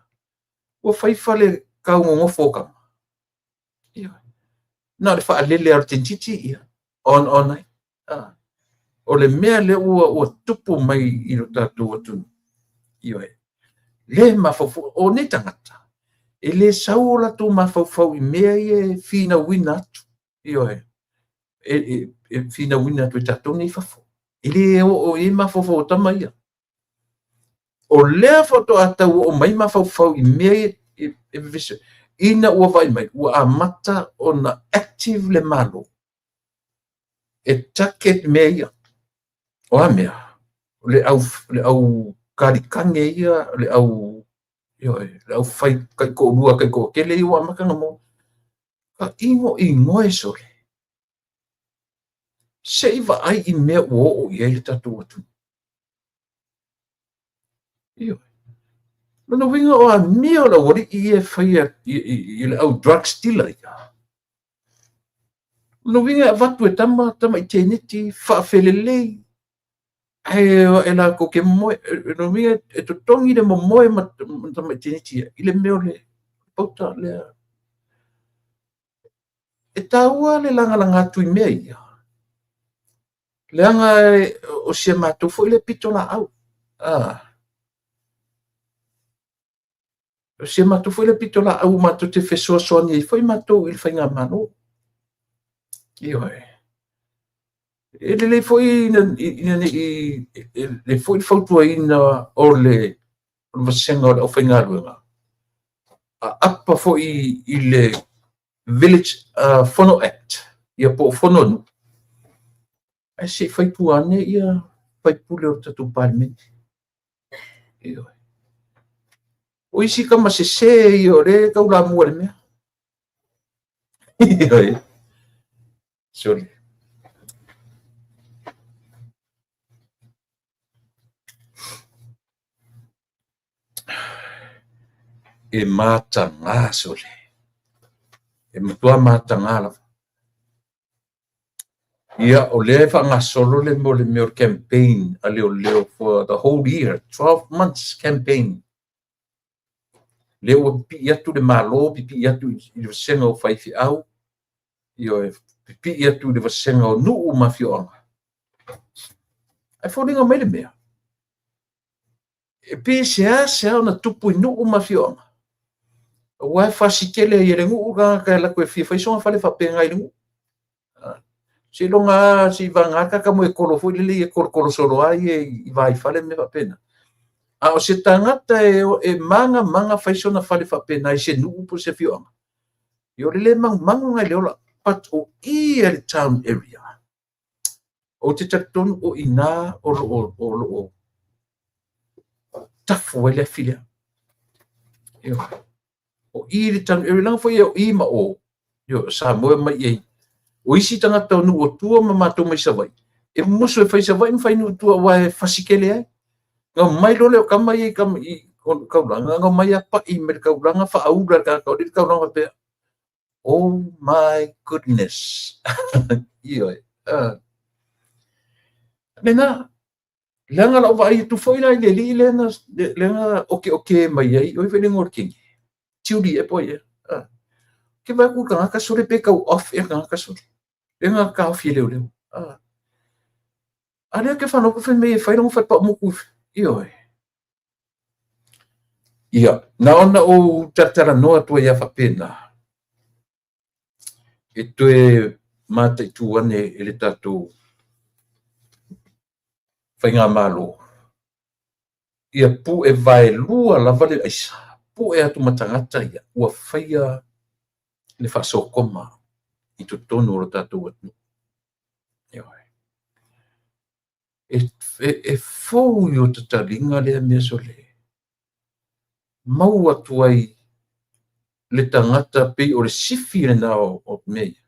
ua fai fale kaugogofo o kama. Ioe. Na o le faalele lava o le tenetiti, ia, on on ai. O le mea lea ua tupu mai i lo tatou atunuu, ioe, le mafaufau, o nei tagata, e le sau o latou mafaufau i mea ia e finauina atu, ioe, e finauina atu e tatou nei i fafo. E le oo i ai mafaufau o tama ia. O lea faatoa tau oo mai mafaufau i mea ia e vevesi ai, ina ua vaai mai ua amata ona active le Malo e target mea ia. O a mea? O le au kalikage ia, o le au, ioe, le au fai taitoalua taitoatele ia ua amata ona maua. Tainoino e sole, se i vaai i mea ua oo i ai le tatou atunuu. Ioe. Lona uiga o amio a le aualii ia e faia i le au drugs dealer ia. Lona uiga e avatu e tama tamai teiniti faafelelei ae o ae latou te momoe. Lona uiga e totogi le momoe ma tamai teiniti ia i le mea o le pauta lea. E taua le lagalaga atu i mea ia, leaga o si a matou foi lea pitolaau. O si a matou foi lea pitolaau matou te fesoasoani ai foi matou i le faigamalo. Ioe. E lelei foi ina ne i e lelei foi le fautuaina o le vasega o le aufaigaluega, aapa foi i le Village Fono Act, ia po o fono a nuu, ae se i fai tua ane ia faipule o le tatou Palemene. Ioe. O isi tama sese ia o lea e taulamua i le mea. Ioe. Sorry. E mataga sole. E matua mataga lava. Ia, o lea e faagasolo le mea o le mea o le campaign a leoleo for the whole year, 12 months campaign. Lea ua pipii atu le Malo, pipii atu i le vasega o faifeau, ioe, pipii atu i le vasega o nuu ma afioaga. Ae foliga mai le mea, e pei e seasea ona tupu i nuu ma afioaga, aua e fasi tele ai e le nuu tagata e alu atu e fia fai sona fale faapena i le nuu. Seiloga lava seivaga tagata moekolo foi lele ia tolotolo solo lava ia i vaifale ma mea faapena. A o se tagata e magamaga fai sona fale faapena i se nuu po o se afioaga, ia o le le magumagu lena i le ola. But o i a le town area, ou te talitonu o i ina o lo o tafu ai le afi lea. Ioe. O i le town area, leaga foi o i ma o, ioe, o Samoa e omai i ai. O isi tagata o nuu o tua ma matou mai Savaii, e musu e fai Savaii ma fai nuu i tua aua e fasi tele ai. Na omai loa lea o tama ia i taulaga, na omai lava pai mai le taulaga faaula e le tagata o le taulaga faapea, oh my goodness. Ioe. Lena, leaga lau vaai atu foi la i le alii lea na okeoke mai ai, oi foi le igoa o le kini, Tiuli e po ia. Ke vaai atu i le tagata sole pe tau off ea le tagata sole. Lea na taofi e leoleo. A lea ke whanau fai mai e fai lona fale paumutu. Ioe. Ia, na ona ou talatalanoa atu ai lava faapena, e toe mataitu ane e le tatou faigamalo, ia pue vaelua lava le aisa, pue atu ma tagata ia, ua faia le faasokoma i totonu o le tatou atunuu. Ioe. E fou i o tataliga lea mea sole. Mau atu ai le tagata pei o le sifi lena o mea ia.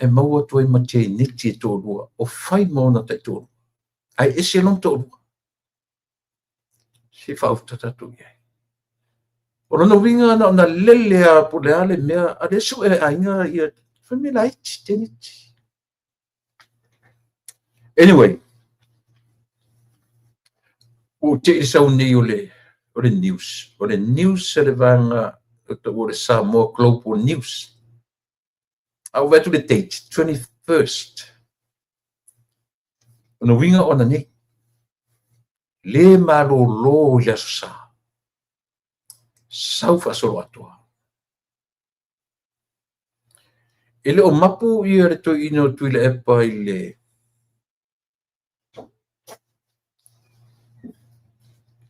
E mau atu ai ma teiniti e toalua, o fai ma ona taitoalua. Ae ese lona toalua. Se i faauta tatou i ai. O lona uiga na ona lele a po o le a le mea, a lea sue e aiga ia, fai mai laiti, teiniti. Anyway, ua ou te i le sau nei o le news. O le news a le vaega o taua o le Samoa Global News. A ou vaai atu le date, 21st. O lona uiga o ananei. Le malolo i le Aso Sa. Sau faasoloatoa. E le o mapu ia le toeaina o Tuilaepa i le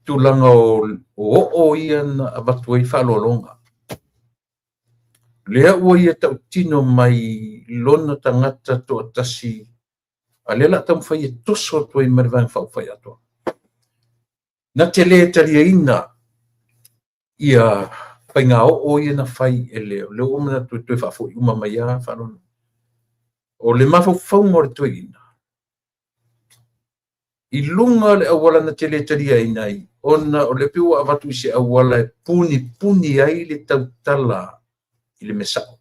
tulaga o oo ia na avatu ai faaaloaloga. Lea ua ia tautino mai lona tagata toatasi, a lea o le a taumafai e toso atu ai ma le Vaega Faaupufai atoa. Na te le taliaina ia faiga oo ia na fai e le, o lea ua ou manatu e toe faafoi uma mai lava faaaloalo. O le mafaufauga o le toeaina, i luga o le auala na te le taliaina ai, ona o lea pei ua avatu i se auala e punipuni ai le tautala i le mea sao.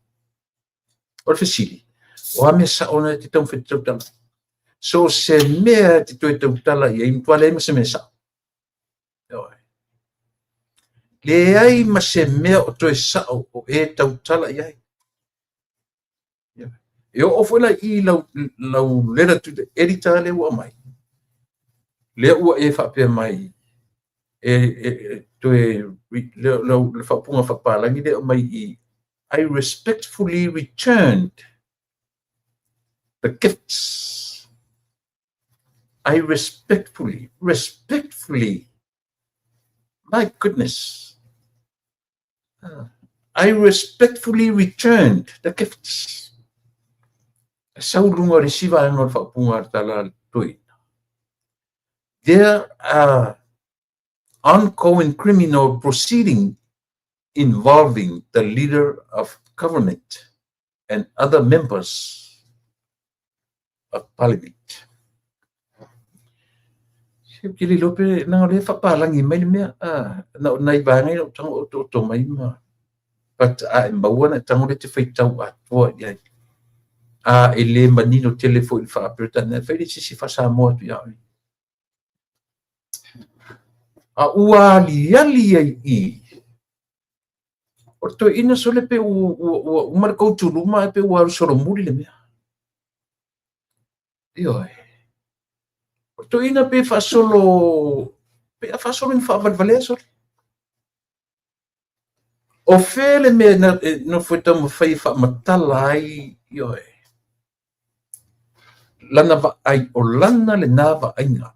O le fesili, o a mea sao na e te taumafai e tautala? So o se mea e te toe tautala i ai, matua leai ma se mea sao. Leai ma se mea o toe sao o e tautala i ai. E oo foi la i lau, lau letter to the editor lea ua aumai, lea ua e faapea mai, e toe le faaupuga faapalagi lea aumai i, I respectfully returned the gifts. I respectfully, respectfully, my goodness. I respectfully returned the gifts. E sau luga o le isi vaega o le faaupuga a le tala a le toeaina. There are ongoing criminal proceeding involving the leader of government and other members of parliament. Se ou te le iloa pe leaga o lea e faapalagi mai le mea, na o nai vaega ia ou tago otooto mai ma but a e maua ona e tago lea e te faitau atoa i ai. A e le manino tele foi i le faa-Peretania, e fai le isi faa-Samoa atu ia oe. A ua aliali ai i i, o le toeaina sole pe ua uma le go to luma ae pe ua alu solomuli le mea. Ioe. O le toeaina pe faasolo, pe a faasolo ina faavalevalea sole. O fea le mea e nofo e taumafai e faamatala ai, ioe, lana vaai, o lana lena vaaiga.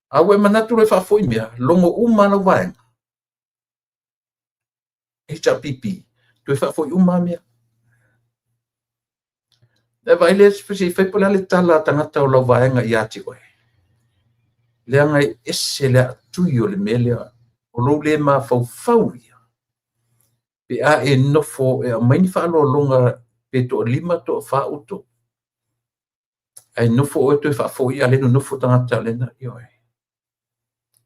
A ua e manatu loa e faafoi mea, logo uma lau vaega. HRPP, toe faafoi uma mea. E vaai lea se i fai po o le a le tala a tagata o lau vaega ia te oe. Leaga e ese le aatui o le mea lea, o lou le mafaufau ia. Pe a e nofo e aumai ni faaaloaloga pe toalima toafa outou, ae nofo oe toe faafoi a o lea e nonofo tagata lena, ioe.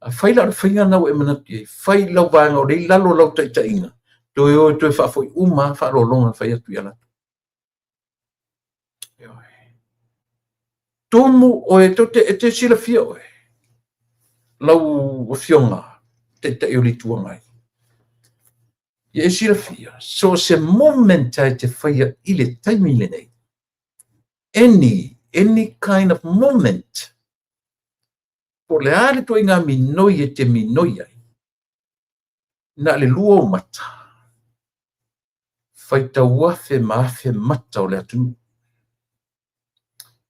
A fai la o le faiga lena ua e manatu i ai, fai i lau vaega o lea e i lalo o lau taitaiga, toe o e toe faafoi uma lava faaaloaloga na fai atu ia latou. Ioe. Tumu oe, e te silafia oe, lau afioga Taitai o le Itu Agai. Ia e silafia, so o se movement e te faia i le taimi lenei, any kind of movement, po o le a le ituaiga minoi e te minoi ai, na o le lua ou mata, faitau afe ma afe mata o le atunuu.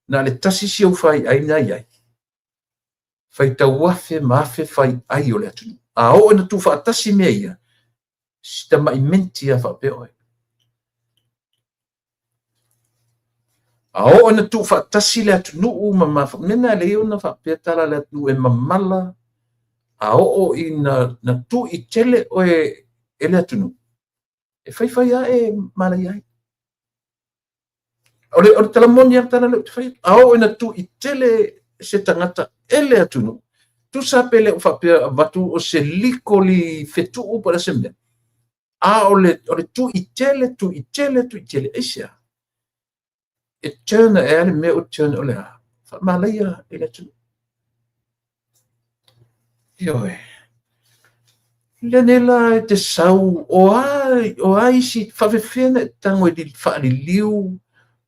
Na o le tasi si ou faiai na i ai, faitau afe ma afe faiai o le atunuu. A oo ina tuufaatasi mea ia, si tamai menti lava faapea oe. A oo ina tuufaatasi le atunuu ma mafua, mea na e alai ona faapea tala a le atunuu e mamala, a oo ina na tui tele oe e le atunuu, e faifai lava e malaia ai. O le tala moni lava le tala lea ou te fai atu. A oo ina tui tele se tagata e le atunuu, tusa pe le o faapea avatu o se liko li fetuu po o le a se mea, a o le tui tele, tui tele, tui tele, aisea? E turn ae a le mea o turn o le a? Faamalaia e le atunuu. Ioe. Lea nei la e te sau o a isi faafefea na e tago e faaliliu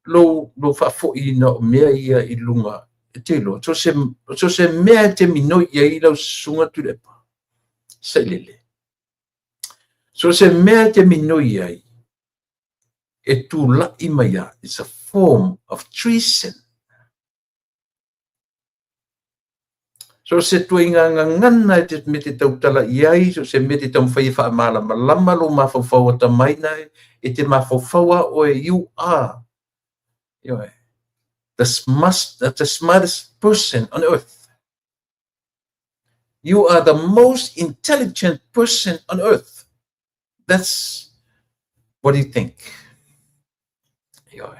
lou faafoiina o mea ia i luga e te iloa. So se mea e te minoi i ai lau susuga Tuilaepa Sailele. So se mea e te minoi i ai e tula'i mai a, it's a form of treason. So o se ituaiga gagana e te, me te tautala i ai, so o se mea e te taumafai e faamalamalama lou mafaufau atamai na e te mafaufau lava oe, you are, ioe, the, smart, the smartest person on earth. You are the most intelligent person on earth. That's what you think. Ioe.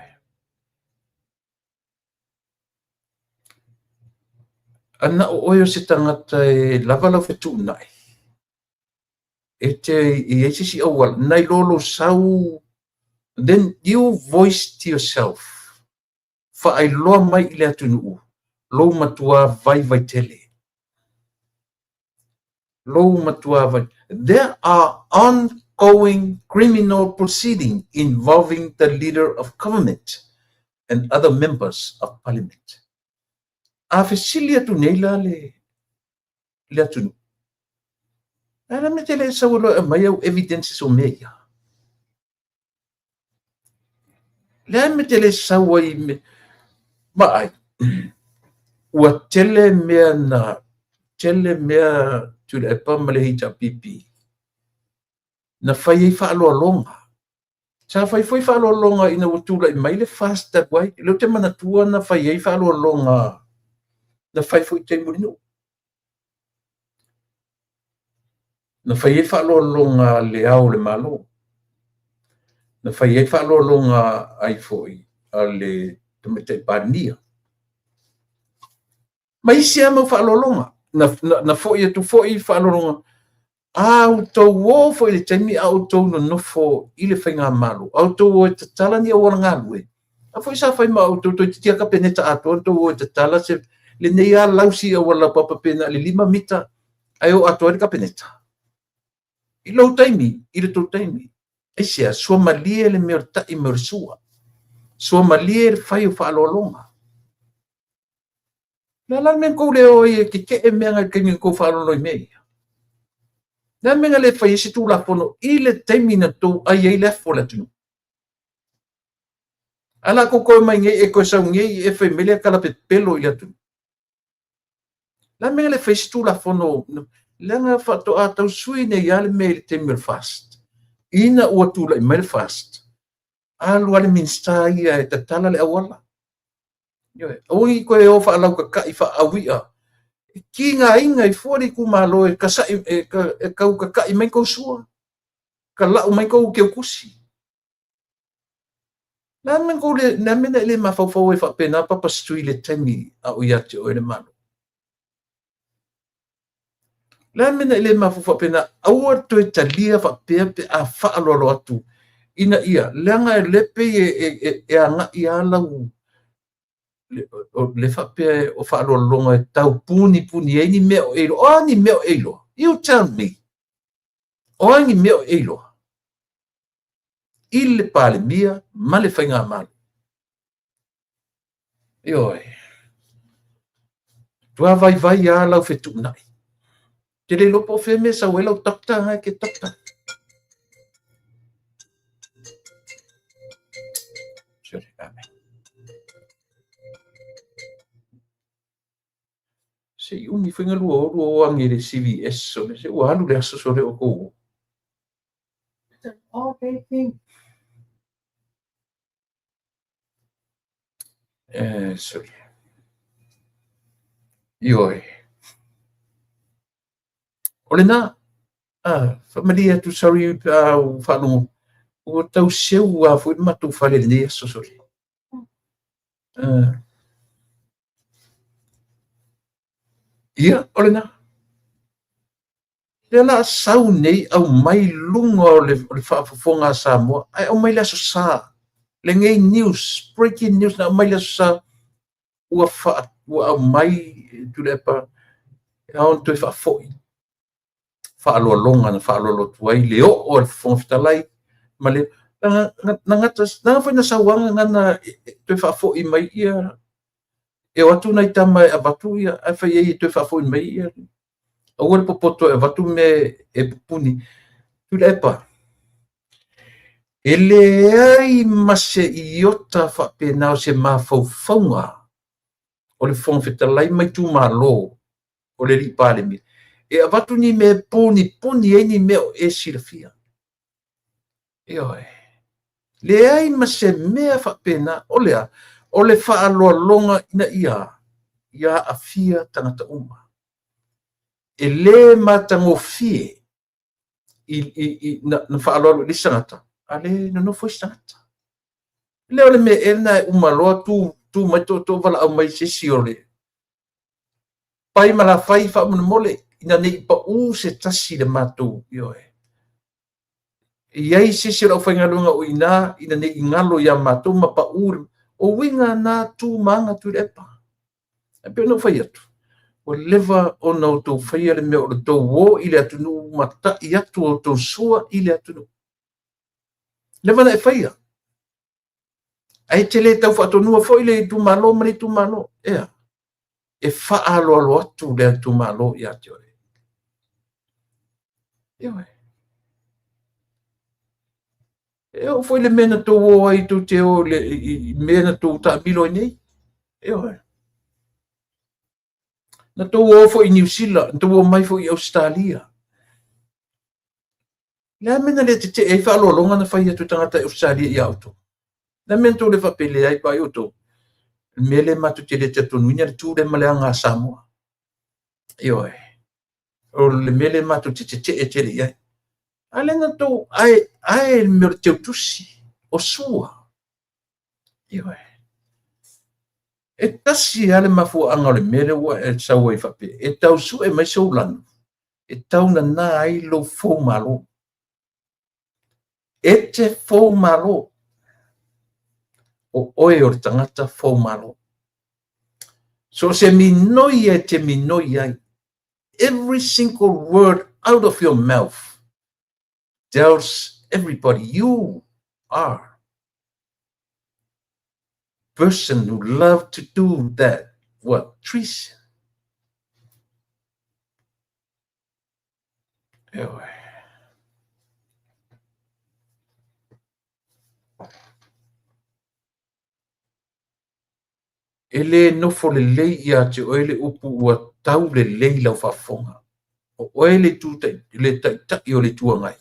A na o oe o se tagata e lava lau fetuunai, e te i ai se isi auala, nai lo lou sau, then you voice to yourself, faailoa mai i le atunuu, lou matua vaivai tele. Lou matua vai. There are ongoing criminal proceeding involving the leader of government and other members of parliament. A fesili atu nei la le, le atunuu, a le mea te le sau e loa e aumai au evidences o mea ia. Le a mea te le sau ai me, vaai, ua tele mea na, tele mea Tuilaepa ma le HRPP na fai ai faaaloaloga. Sa fai foi faaaloaloga ina ua tulai mai le FAST talu ai. O lea ou te manatua na fai ai faaaloaloga na fai foi i taimi o Mulinuu. Na fai ai faaaloaloga a Le Ao o le Malo, na fai ai faaaloaloga ai foi a le Tamaitai Palemia, ma isi lava mau faaaloaloga. Na, na, na foi atu foi faaaloaloga a outou o foi i le taimi a outou nonofo i le faigamalo, a outou o e tatala ni auala galue, a foi sa fai ma outou toeitiiti lava Kapeneta atoa outou o e tatala se lenei lava lausi auala laupapa pe na o le 5 mita ae o atoa ai le Kapeneta. I lou taimi, i le tou taimi. Aisea, suamalie le mea o le ta'i mai o le sua. Suamalie le fai o faaaloaloga. O le a la le mea na tou le o ai e keke'e mea na i le taimi na tou faaaloalo ai i mea ia? O le a le mea na le fai ai se Tulafono i le taimi na tou ai ai le afu o le atunuu? Ae o le a tou toe omai nei e toe sau nei e fai mai le tala pepelo i le atunuu. O le a le mea na le fai ai se Tulafono leaga faatoa tau sui nei lava le mea i le taimi o le FAST. Ina ua tulai mai le FAST, alu lava le Minisita ia e tatala le auala. Ioe, aua ne i toe o faalautata'i faaaui'a, e tigaina ai fua le itumalo e kasa'i e tau tata'i mai tou sua, tala'u mai tou teutusi. Le a le mea na tou le, le a le mea na e le mafaufau ai faapena Papa Sui i le taimi a o ia te oe le Malo? Le a le mea na e le mafaufau faapena? Aua le toe talia faapea pe a faaaloalo atu ina ia, leaga o lea e pei e agai lava lau, le faapea o faaaloaloga e tau punipuni ai ni mea o e iloa. O a ni mea o e iloa? You tell me. O a ni mea o e iloa? I le Palemia ma le Faigamalo. Ioe. Matua vaivai lava lau fetuunai. Ou te le iloa po o fea mea e sau ai lau doctor na e te doctor. Sorry, amen. Se i umi foi galua o lua o age i le CVS sole, se ua alu le aso sole o tou o. It's an all day thing. Eh, sorry. Ioe. O lena, ah, faamalie atu, sorry pe a ua faalogo, ua tau seu lava foi le matou fale i lenei aso, sorry. Ah. Ia, o lena. Lea la sau nei aumai luga o le, o le faafofoga a Samoa, ae aumai le Aso Sa. Lenei news, breaking news na aumai le Aso Sa, ua, faa, ua aumai Tuilaepa e ao ona toe faafoi faaaloaloga na faaaloalo atu ai le oo a le Fofoga Fetalai ma le na, na, na gata na foi na sauaga gana toe faafoi mai ia e o atu nai tama e avatu ia ae fai ai e toe faafoi mai ia aua le popoto e avatu mea e pupuni. Tuilaepa, e leai ma se iota faapena o se mafaufauga o le Fofoga Fetalai ma itumalo. o le alii Palemia, e avatu ni mea e poniponi ai ni mea o e silafia. Ioe. Leai ma se mea faapena. O le a? O le faaaloaloga ina ia aafia tagata uma. E le matagofie na faaaloalo i le isi tagata, a le nonofo isi tagata. Le o le mea ea lena e uma loa tu mai tootoo valaau mai se isi o le pai ma lafai faamolemole ina ne i pau se tasi i le matou, ioe. E i ai se isi o le aufaigaluega o i ina, ina ne i galo ia matou ma pau. O uiga na tu ma aga Tuilaepa. Ae pei ona ou fai atu, ua leva ona outou faia le mea o le tou o i le atunuu ma ta'i atu outou sua i le atunuu. Leva na e faia. Ae te le tau faatonua foi le itumalo ma le itumalo. Ea, e faaaloalo atu le itumalo ia te oe. Ioe. E oo foi le mea na tou o ai, tou te o i mea na tou taamilo ai nei. Ioe. Na tou o foi i Niu Sila, na tou o mai foi i Ausetalia. Le a mea na le tetee ai faaaloaloga na fai atu e tagata i Ausetalia ia outou? Le a mea na tou le faapelea ai vaai outou? Le mea lea matou te le talitonuina le tu lea ma le aga a Samoa. Ioe. O le mea lea matou te tetee tele i ai. A lea na tou ae le mea o le teutusi, o sua. Ioe. E tasi lava le mafuaaga o le mea lea ua e sau ai faapea, e tau sue mai sou lanu, e tau nana ai lou fou malo. E te fou malo. O oe o le tagata fou malo. So se minoi e te minoi ai. Every single word out of your mouth tells everybody you are person who love to do that, what, treason. Ioe. E le nofo lelei ia te oe le upu ua tau lelei lau faafofoga. O oe le itu le taitai o le Itu Agai.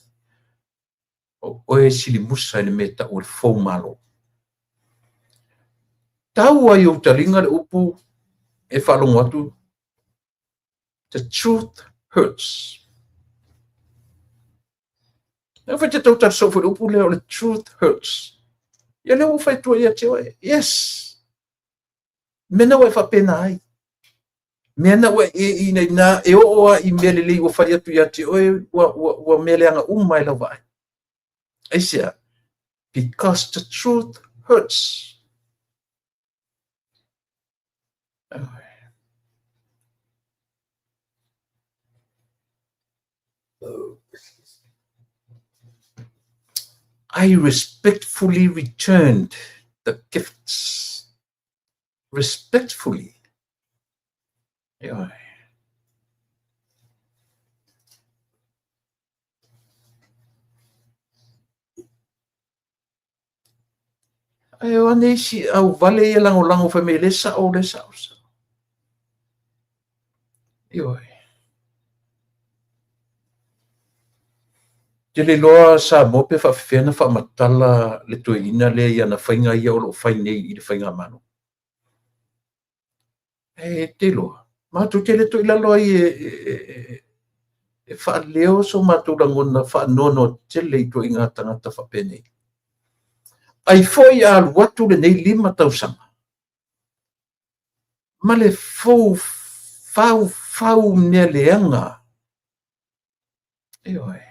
O oe silimusa i le mea tau o le fou malo. Tau ai ou taliga le upu e faalogo atu, the truth hurts. E fai te tau tala foi le upu lea o le truth hurts. Ia lea ua fai atu ia te oe. Yes. Mea na ua e faapena ai. Mea na ua e ina ina e oo a i mea lelei ua fai atu ia te oe ua mea leaga uma e lau vaai. Aisea? Because the truth hurts. I respectfully returned the gifts. Respectfully. Ioe. Ae o ane isi au vale ia lagolago fai mai le sao, le sao, sao. Ioe. Te le iloa Samoa pe faafefea ona faamatala le toeaina lea i ana faiga ia o lo o fai nei i le faigamalo. E te iloa, matou te le toilalo ai e faaleo so matou lagona faanoanoa tele i ituaiga tagata faapenei. Ai foi a alu atu lenei 5 tausaga ma le fou faufau mea leaga. Ioe.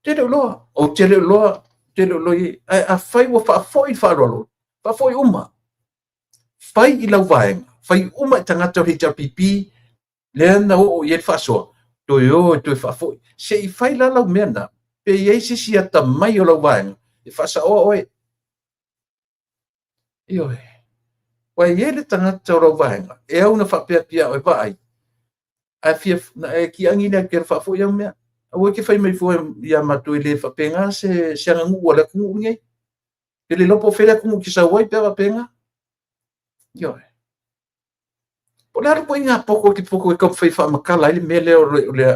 Te le iloa, ou te le iloa, te le iloa i ai. Ae afai ua faafoi le faaaloalo, faafoi uma. Fai i lau vaega, fai uma i tagata o le HRPP, lea na oo i ai le faasoa, toe o e toe faafoi. Se i fai la lau mea na, pe i ai se isi atamai o lau vaega, e faasaoa oe. Ioe. Ua i ai le tagata o lau vaega, e au na faapea pia oe vaai, ae fia na e kiagi lea ke faafoi au mea. Aua ke fai mai fua ia matou e le faapena se aganuu a le atunuu lenei. E le iloa po o fea le atunuu e te sau ai pe a faapena. Ioe. Po O le a le ituaiga poto e te poto e taumafai e faamatala ai le mea lea o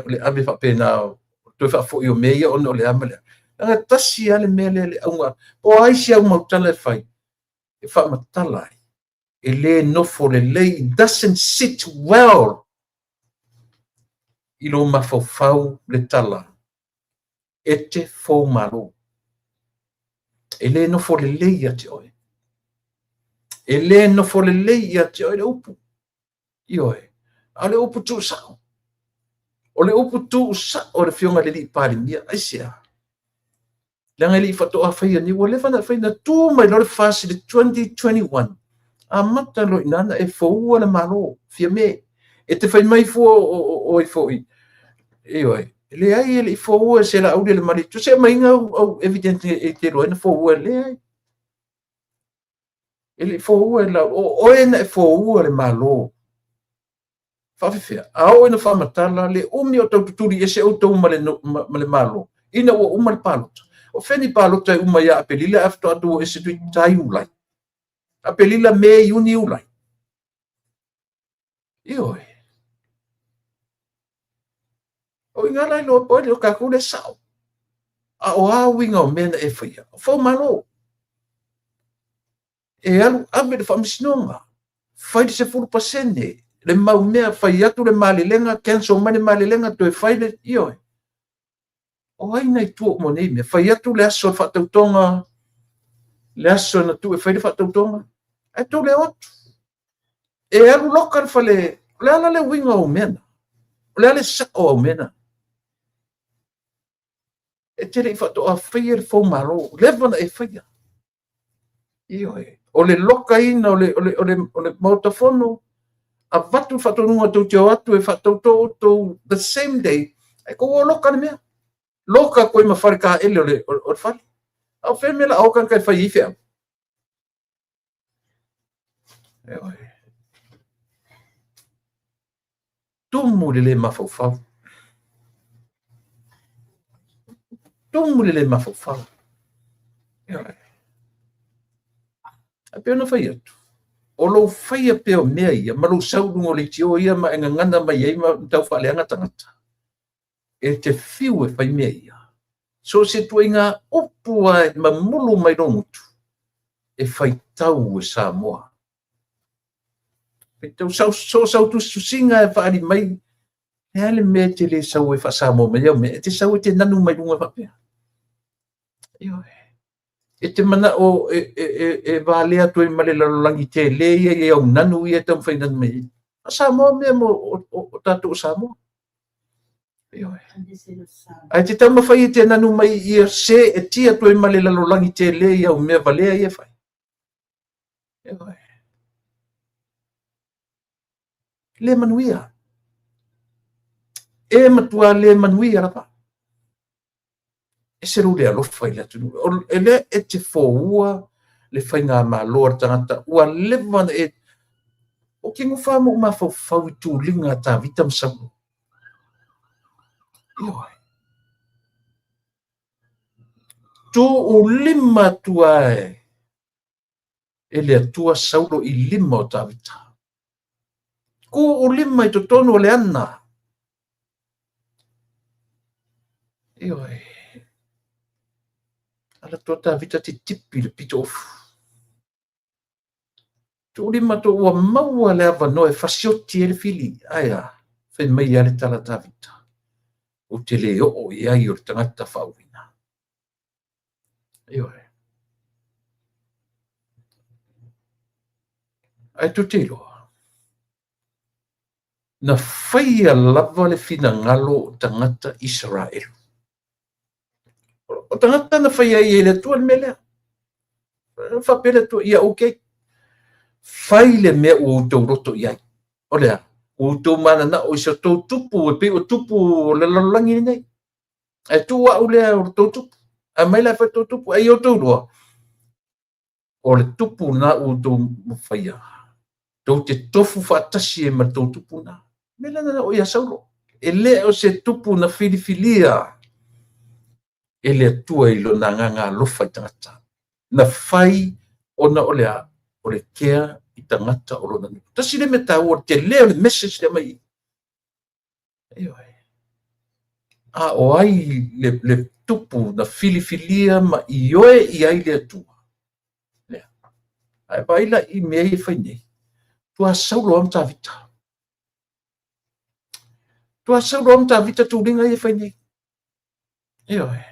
le ave faapena o toe faafoi o mea ia ona o le a ma le a. Leaga e tasi lava le mea lea, le auga, po o ai si au mautala e fai e faamatala ai, e le nofo lelei, it doesn't sit well i lou mafaufau le tala e te foumalo. E le nofo lelei ia te oe. E le nofo lelei ia te oe le upu. Ioe. A o le upu tuusao. O le upu tuusao a le Afioga i le Alii Palemia. Aisea? Leaga e le i faatoa faia nei, ua leva ona fai, na tu mai loa le FAST i le 2021, amata loa i ina ona e foua le Malo, Fiame. E te fai mai fua o ai foi, ioe, leai e le i foua e Selaaulialemalietoa, se aumaiga au evidence e te iloa ai na foua, leai. E le i foua e lau, o oe na e foua le Malo. Faafefea, a oo ina faamatala le umi o tau tutuli ese outou ma le Malo, ina ua uma le palota. O fea ni palota e uma ia Aperila ae faatoa outou o ese toeitiiti ta Iulai. Aperila, Me, Iuni, Iulai. Ioe. O i ina la iloa po o tatou lea e sao. A o a uiga o mea na e faia? O foumalo. E alu ave le faamasinoga, fai le 10%, le mau mea, fai atu le malelega, cancel mai le malelega, toe fai le, ioe. O ai na i tua uma o nei mea? Fai atu le aso o le faatautoga, le aso na tuu e fai le faatautoga, ae tou le o atu. E alu loka le fale, o le a la le uiga o mea na? O le a le sao o mea na? E te le i faatoa faia le foumalo, leva na e faia. Ioe. O le lokaina o le Maota Fono, avatu le faatonuga tou te o atu e faatauto outou the same day, ae tou o loka le mea. Loka atu ai ma fale taele o le fale. A o fea le mea o le a o tagata e fai ai feau? Ioe. Tumu le le mafaufau. Tumu le le mafaufau. Ioe. Ae pei ona fai atu, o lou faia pea o mea ia, ma lou sau i luga o leitio ia ma e gagana mai ai ma tau faaleaga tagata, e te fiu e fai mea ia. So o se ituaiga upu lava e mamulu mai lou gutu, e faitau e Samoa. Faitau, so o sau tusitusiga e faaali mai, e a le mea e te le sau ai faa-Samoa mai au mea, e te sau e te nanu mai luga faapea. Ioe. E te manao e valea atu ai ma le lalolagi tele ia i au nanu ia e taumafai nanu mai ai. Faa-Samoa mea mo o tatou o Samoa. Ioe. Ae te taumafai e te nanu mai ia se e ti atu ai ma le lalolagi tele i au mea valea ia e fai. Ioe. Le manuia. E matua le manuia lava. Ese lou le alofa i le atunuu. E lea e te foua le faigamalo a le tagata ua leva ona e... Ou te nofo ma ou mafaufau i tuliga a Tavita ma Saulo. Ioe. Tuulima atu lava e le Atua Saulo i lima o Tavita. Tuulima i totonu o le ana. Ioe. Ala atu Tavita titipi le pito ofu. Tuulima atu ua maua le avanoa e fasioti ai le fili. Ae a, fai mai lava le tala a Tavita. Ou te le oo i ai o le tagata faauuina. Ioe. Ae tou te iloa, na faia lava le finagalo o tagata Isaraelu. O tagata na faia ai e le Atua le mea lea. Faapea le Atua, ia okay. Fai le mea ua outou loto i ai. O le a? Ua outou mananao i se tou tupu e pei o tupu o le lalolagi lenei. Ae tuu au lea o le tou tupu. Aumai la e fai le tou tupu. Ae ia outou iloa, o le tupu lena ua outou faia, tou te tofu faatasi ai ma le tou tupu lena. Mea lena na oo ia Saulo. E le o se tupu na filifilia e le Atua i lona agaga alofa i tagata. Na fai ona o le a? O le kea i tagata o lona nuu. Tasi lea mea taua, o le tele o le message lea mai i. Ioe. A o ai le, le tupu na filifilia ma ioe i ai le Atua? Lea. Ae vaai la i mea ia e fai nei. Tua Saulo lava ma Tavita. Tua Saulo lava ma Tavita tuliga ia e fai nei. Ioe.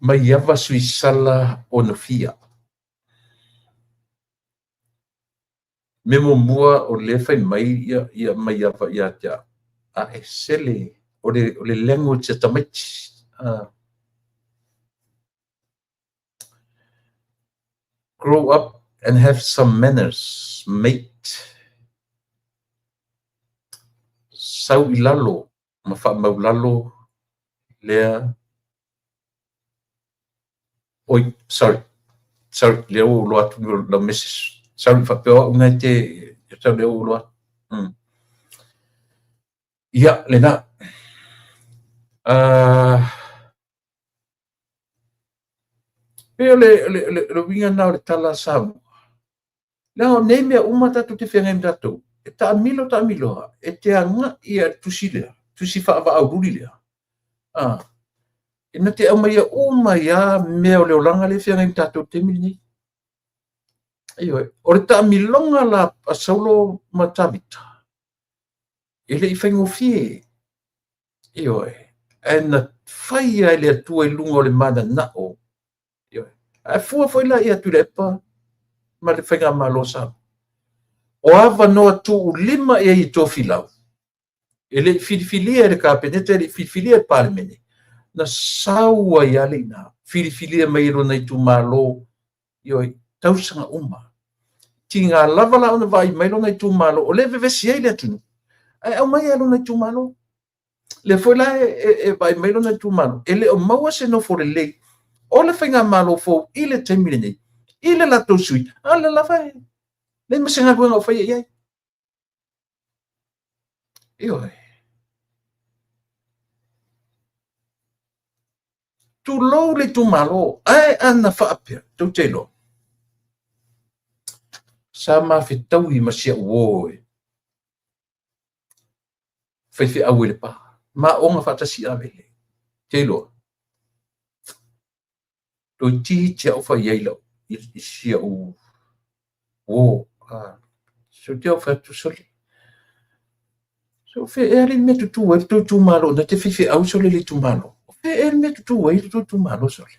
Maiava Suisala Onofia. Mea muamua o lea fai mai ia, ia Maiava ia te au, a e sele, o le, o le language a tamaiti. Grow up and have some manners, mate. Sau i lalo ma faamaulalo lea. Oi, sorry. Sorry, lea ua ou iloa atu lau message. Sorry, faapea o au na e te, sorry, lea ua ou iloa atu. Ia, lena. Pei o le, le, le, le uiga lena o le tala a Samoa. Leaga o nei mea uma tatou te feagai ma tatou, e taamilo taamiloa, e te agai i le tusi lea, tusi faavaaululi lea. E na te aumaia uma ai lava mea o le olaga lea e feagai ma tatou i le taimi lenei. Ioe, o le taamiloga la a Saulo ma Tavita, e le i faigofie. Ioe, ae na faia e le Atua i luga o le mananao. Ioe, ae fua foi la ia Tuilaepa ma le Faigamalo Samoa. O avanoa tuulima i ai i Tofilau, e le i filifilia e le Kapeneta, e le i filifilia e le Palemene, na sau ai lava le ina, filifilia mai e lona itumalo, ioe, tausaga uma. Tiga lava la ona vaai mai lona itumalo, o lea e vevesi ai le atunuu, ae aumai lava lona itumalo. Lea foi la e vaai mai lona itumalo, e le o maua se nofo lelei o le faigamalo fou i le taimi lenei, i le latou sui, a o lea lava e leai ma se galuega o faia i ai. Ioe. Tulou le itumalo, ae ana faapea, tou te iloa, sa ma fetaui ma si au uo e faifeau i Lepa, ma aoga faatasi i Avele. Te iloa, toeitiiti lava ou fai ai lau, i si au uo. So te au fai atu, sole, so fea ea le mea tutū ai le tou itumalo, na te faifeau sole le itumalo. O fea ea le mea tutū ai le tou itumalo sole.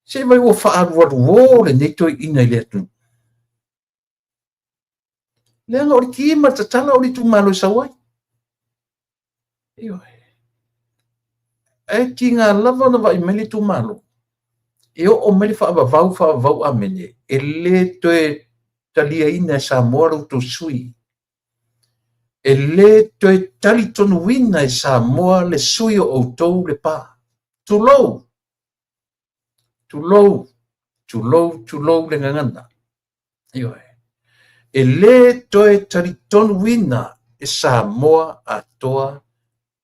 Se vai ua faaalualuō lenei toeaina i le atunuu. Leaga o le ki ma le tatala o le itumalo e sau ai. Ioe. Ae tiga lava ona vaai mai le itumalo, e oo mai le faavavau, faavavau amene, e le toe taliaina e Samoa lo outou sui. E le toe talitonuina e Samoa le sui o outou Lepa. Tulou! Tulou! Tulou, tulou le gagana. Ioe. E lē toe talitonuina e Samoa atoa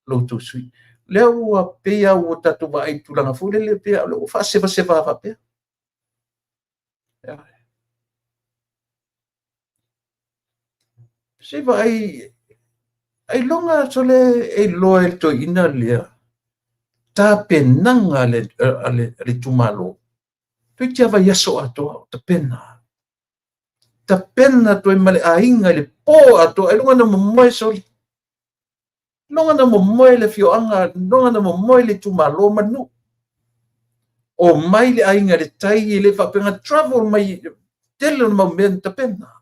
lo outou sui. Lea ua pei lava ua tatou vaai i le tulaga foi lele pei lava ua faasevaseva faapea. Ioe. Se i vaai, ailoga sole e iloa e le toeaina lea tapenaga a le itumalo. Toeitiiti lava vaiaso atoa o tapena. Tapena atu ai ma le aiga i le po atoa, ailoga na momoe sole. Ailoga na momoe le afioaga, ailoga na momoe le itumalo ma le nuu. Omai le aiga i le tai, e le faapea na travel mai, tele o le mau mea na tapena.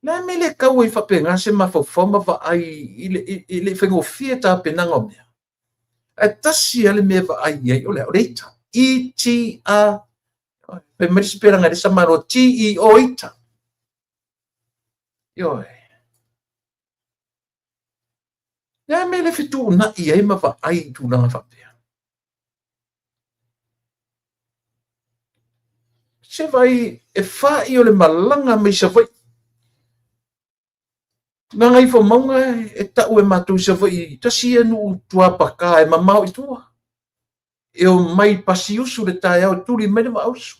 Le a le mea e le tau ai faapena se mafaufau ma vaai i le, i le faigofie tapenaga o mea. Ae tasi lava le mea e vaai i ai, o le a? O le ita. E-T-A, fai mai le sipelaga e le samalo, T-E-O ita. Ioe. Le a le mea e le fetuunai ai ma vaai i tulaga faapea. Se vaai, e fa'i o le malaga mai Savaii. Gagaifomauga e tau e matou i Savaii, tasi ia nuu tuapaka e mamao i tua. E omai pasiusu le taeao e tuli mai le vaausu.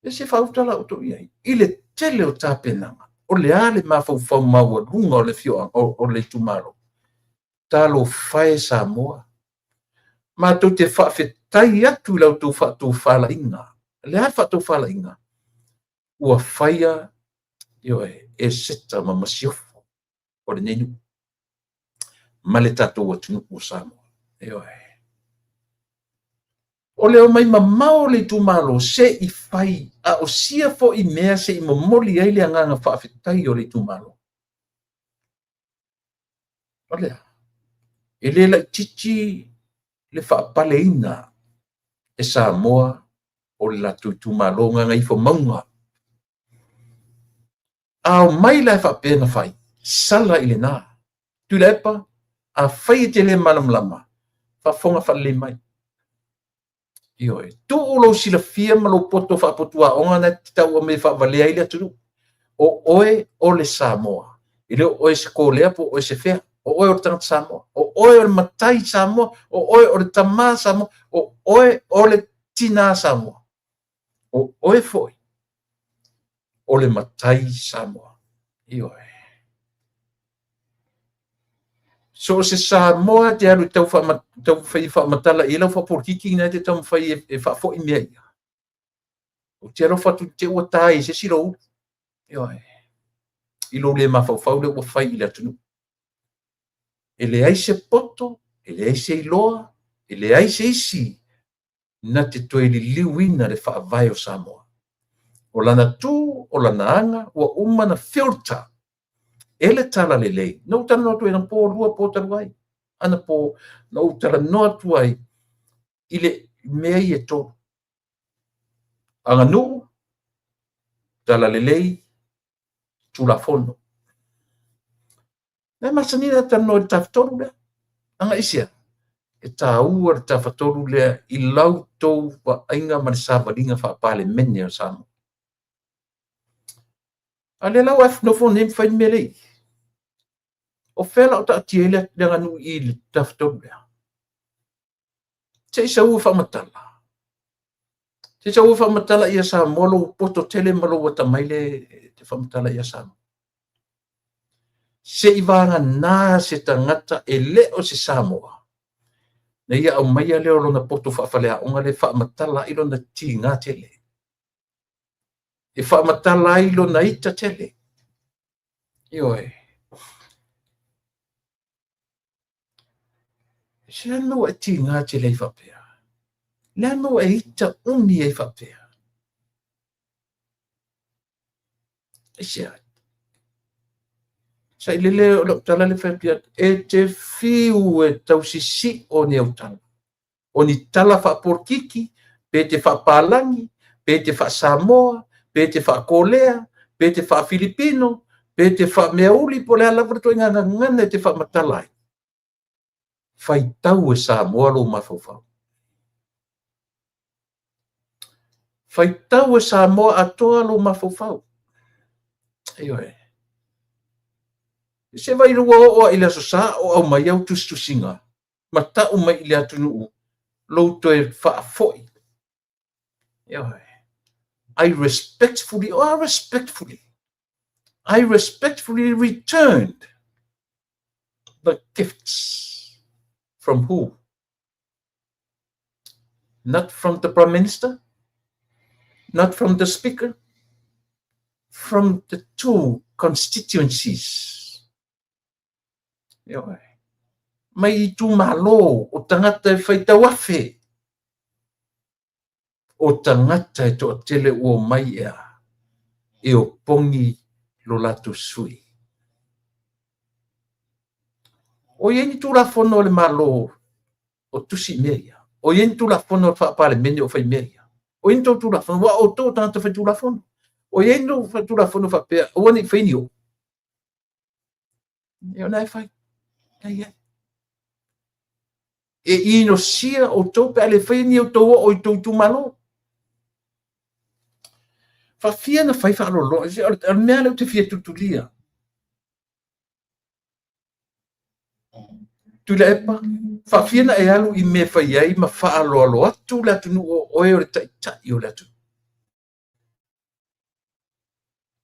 E se faauta la outou i ai i le tele o tapenaga, o le a le mafaufau maualuga o le afioaga o le itumalo? Talofa e Samoa, matou te faafetai atu i la outou faatofalaiga. O le a le faatofalaiga? Ua faia, ioe, e Seta ma Masiofo o lenei nuu ma le tatou atunuu o Samoa. Ioe. O le omai mamao o le itumalo se i fai, a o sia foi mea se i momoli ai le agaga faafetai o le itumalo. O le a? E le laitiiti le faapaleina e Samoa o le latou itumalo Gagaifomauga. A omai la e faapea na fai, sala i lena. Tuilaepa, afai e te le malamalama, faafofoga faalelei mai. Ioe, tuu lou silafia ma lou poto faapotuaoga na e te tau mai e faavalea ai le atunuu. O oe o le Samoa, e le o oe se Kolea po o oe se fea. O oe o le tagata Samoa, o oe o le matai Samoa, o oe o le tamā Samoa, o oe o le tinā Samoa, o oe foi o le matai Samoa. Ioe. So o se Samoa te alu e tau taumafai e faamatala i ai lau faapolokiki na e te taumafai e faafoi mea ia. Ou te alofa atu te ua ta i se isi lou ulu. Ioe. I lou le mafaufau lea ua fai i le atunuu. E leai se poto, e leai se iloa, e leai se isi na te toe liliuina le faavae o Samoa. O lana tu, o lana aga, ua uma na filter e le talalelei. Na ou talanoa atu ai anapo, 2 po talu ai. Anapo, na ou talanoa atu ai i le mea ia e tolu. Aganuu, talalelei, Tulafono. Na e masani ona talanoa i le tafatolu lea. Agaisea? E taua le tafatolu lea i lau tou vaaiga ma le savaliga faa-Palemene o Samoa. A lea la ua e nofo nei ma fai le mea lea i i. O fea la o taatia ai le aganuu i le tafatolu lea? Se i sau e faamatala. Se i sau e faamatala ia Samoa lou poto tele ma lou atamai le te faamatala ia Samoa. Se i vagana se tagata e le o se Samoa, na ia aumaia lea o lona poto faafaleaoga lea e faamatala ai lona tiga tele, e faamatala ai lona ita tele. Ioe. Se le a le mea ua e tiga tele ai faapea? Le a le mea ua e ita umi ai faapea? Aisea? Sailele o lau tala le fai atu, e te fiu e tausisio ni au tala. O ni tala faapolokiki, pe te faapalagi, pe te faasamoa, pe te faakolea, pe te faafilipino, pe te faameauli, po o le a lava le ituaiga gagana e te faamatala ai. Faitau e Samoa lou mafaufau. Faitau e Samoa atoa lou mafaufau. Ioe. Se vai ua oo i le Aso Sa o aumai au tusitusiga ma tau mai i le atunuu lou toe faafoi. Ioe. I respectfully, oh, respectfully, I respectfully returned the gifts. From who? Not from the Prime Minister, not from the Speaker, from the two constituencies. Ioe. Mai itumalo o tagata e faitau afe, o tagata e toatele ua omai ea e opogi lo latou sui. O i ai ni Tulafono a le Malo o tusi i mea ia? O i ai ni Tulafono a le Faa-Palemene o fai mea ia? O i ai ni tou Tulafono? Aua o outou o tagata fai Tulafono. O i ai ni Tulafono faapea, aua ne i fai ni oo? E o na e fai. Na i ai. E inosia outou pe a le faia ni outou oo i tou itumalo. Faafia na fai faaloloa. O le mea lea ou te fia tulitulia. Tuilaepa, faafia na e alu i mea e fai ai ma faaaloalo atu le atunuu o oe o le taitai o le atunuu.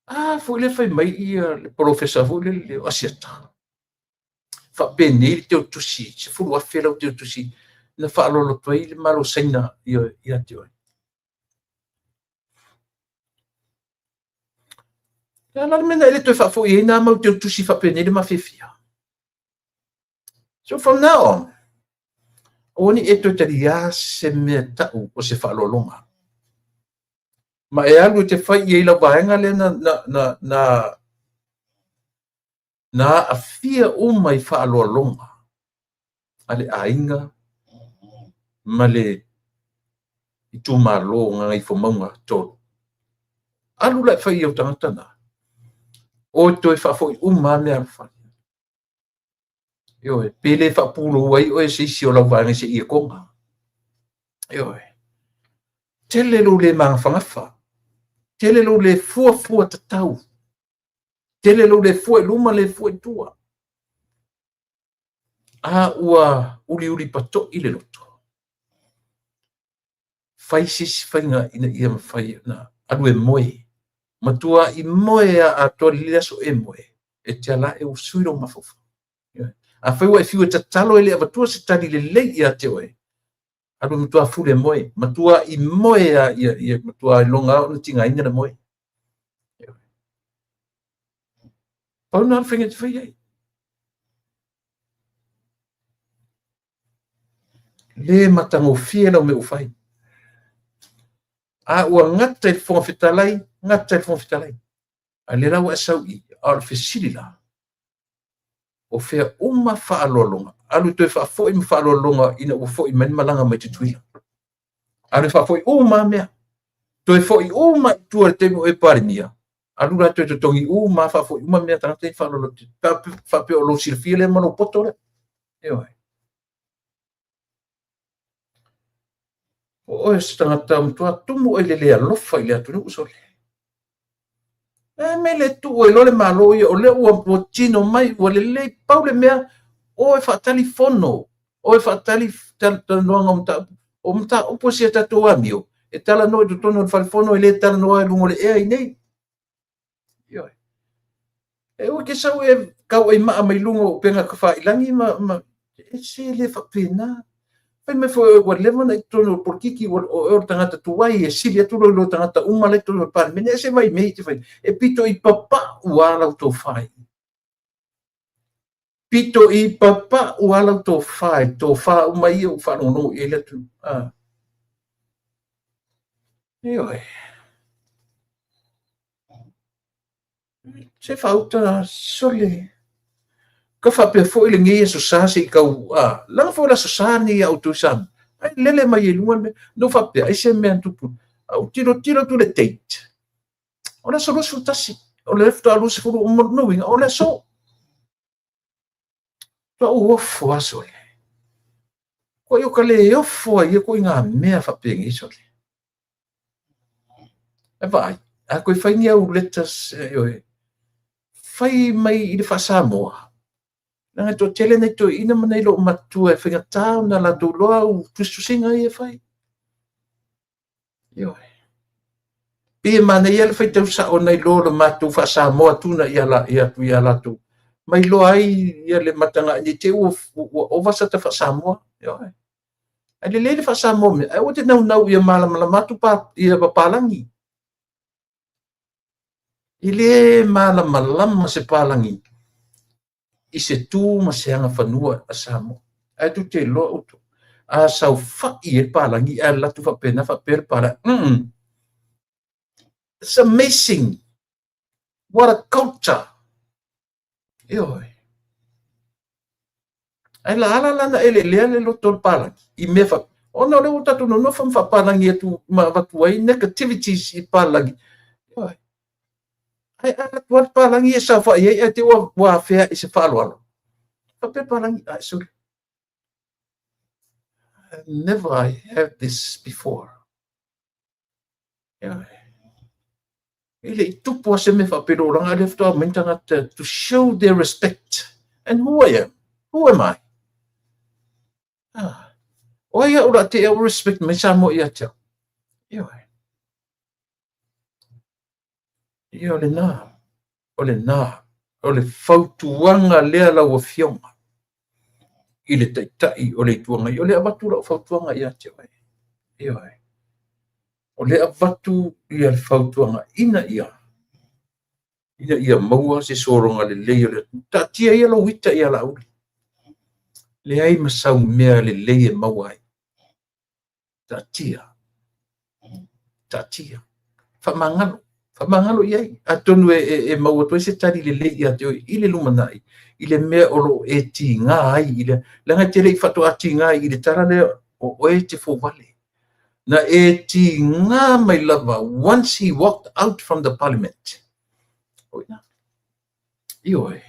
A foi lea fai mai ia le polofesa foi lele o Asiata, faapenei le teutusi, 10,000 lau teutusi na faaaloalo atu ai le Malo o Saina ia te oe. O le a la le mea na e le toe faafoi ai nā mau teutusi faapenei le mafiafia? So from now on, aua ne i e toe taliā se mea tau o se faaaloaloga. Ma e alu e te fai i ai lau vaega lea na aafia uma i faaaloaloga a le aiga ma le itumalo o Gagaifomauga 3. Alu la e fai i ou tagata na, o toe faafoi uma lava meaalofa. Ioe, pe le faapulou ai oe e se isi o lau vaega se i e kona. Ioe. Tele lou le magafagafa, tele lou le fuafua tatau, tele lou le fua i luma le fua i tua. A ua uliuli patoi le loto. Fai se isi faiga ina ia mafai ona alu e moe. Matuai moe lava atoa i le aso e moe, e te ala ae ua sui lou mafaufau. Afai ua e fiu e tatalo e le avatua se tali lelei ia te oe, alu e matua fuli e moe, matuai moe lava ia matua iloga lava ona tigaina le moe. Pau lena o le faiga e te fai ai. Le matagofie lau mea ua fai. A ua gata i le Fofoga Fetalai, gata i le Fofoga Fetalai. A lea la ua e sau i i, a o le fesili la, o fea uma faaaloaloga? Alu e toe faafoi ma faaaloaloga ina ua foi mai le malaga mai Tutuila. Alu e faafoi uma lava mea. Toe foi uma i tua i le taimi o oe e Palemia, alu la toe totogi uma lava, faafoi uma mea a tagata ia faaaloalo atu. Faapea o lou silafia lea ma lou poto lea. Ioe. O oe o se tagata matua tumu oe i le le alofa i le atunuu sole. E me le tuu ai loa le Malo ia, o lea ua tino mai, ua lelei, pau le mea, o e faatali fono, o e faatali talanoaga o mataupu. O mataupu a si a tatou amio, e talanoa i totonu o le fale fono, e le talanoa i luga o le ea i inei. Ioe. E aua e te sau e tauaimaa mai luga o upega tafailagi ma se le faapena. Fai mai foi ua leva ona e i totonu o le polokiki, o oe o le tagata tuai e sili atu lou iloa i tagata uma la e i totonu o le Palemene. Ae se i vaai i mea ia e te fai. E pito i papau lava lau tofa i pito i papau lava lau tofa i tofa uma ia ua faalogologo i ai le atunuu. Ioe. Se faauta sole. Ka faapea foi lenei Aso Sa se i tau, leaga foi o le Aso Sa lenei ia outou i Samoa. Ai lele mai ai i luga le mea. Na ou faapea, ai se mea na tupu. Ae ou tilotilo atu i le date. O le aso 21. O le faatoa 20 uma lona uiga, o le aso. Faatoa ou ofo lava sole. Koe o ka le ofo ai ia ituaiga mea faapenei sole. E vaai, a toe fai ni au letters, ioe, fai mai i le faa-Samoa. Leaga e toatele nai toeaiina ma nai loomatua e faigata ona latou iloa au tusitusiga ia e fai. Ioe. Pei e manaia le faitau sao nai lo le matou faa-Samoa atu atu ia latou. Ma iloa ai ia le matagaina i te i ua ova sata faa-Samoa. Ioe. Ae lelei le faa-Samoa mea, ae aua te naunau ia malamalama atu ia papalagi. E le malamalama se palagi i se tu ma se agafanua a Samoa. Ae tou te iloa outou, a saofai ai le palagi ae alu atu faapena faapea le palagi. It's amazing. What a culture. Ioe. Ae la ala la na eleelea le loto o le palagi i mea fa ona o lea ua tatou nonofo ma faapalagi atu ma avatu ai negativities i palagi. Ioe. Ae a alu atu lava le palagi e saofai ai ae te i ua afea i se faaaloalo. Faapea le palagi, ai sorry. Never I have this before. Ioe. E le i tupu lava se mea faapea i lou olaga, a o lea faatoa aumai ni tagata to show their respect. And who I am? Who am I? O ai au o le a te i ua respect mai Samoa ia te au? Ioe. Ia o lena, o lena, o le fautuaga lea lau Afioga i le Taitai o le Itu Agai, o lea e avatu lau fautuaga ia te oe. Ioe. O lea e avatu ia le fautuaga ina ia maua se sologa lelei o le atunuu. Taatia ia lou ita ia Laauli. Leai ma sau mea lelei e maua ai. Taatia. Taatia. Faamagalo. Faamagalo i ai. Atonu e maua atu ai se tali lelei ia te oe i le lumanai, i le mea o lo o e tiga ai, i le, leaga e te le i faatoa tiga i le tala lea o oe e te fouvale. Na e tiga mai lava once he walked out from the parliament. O ina. Ioe.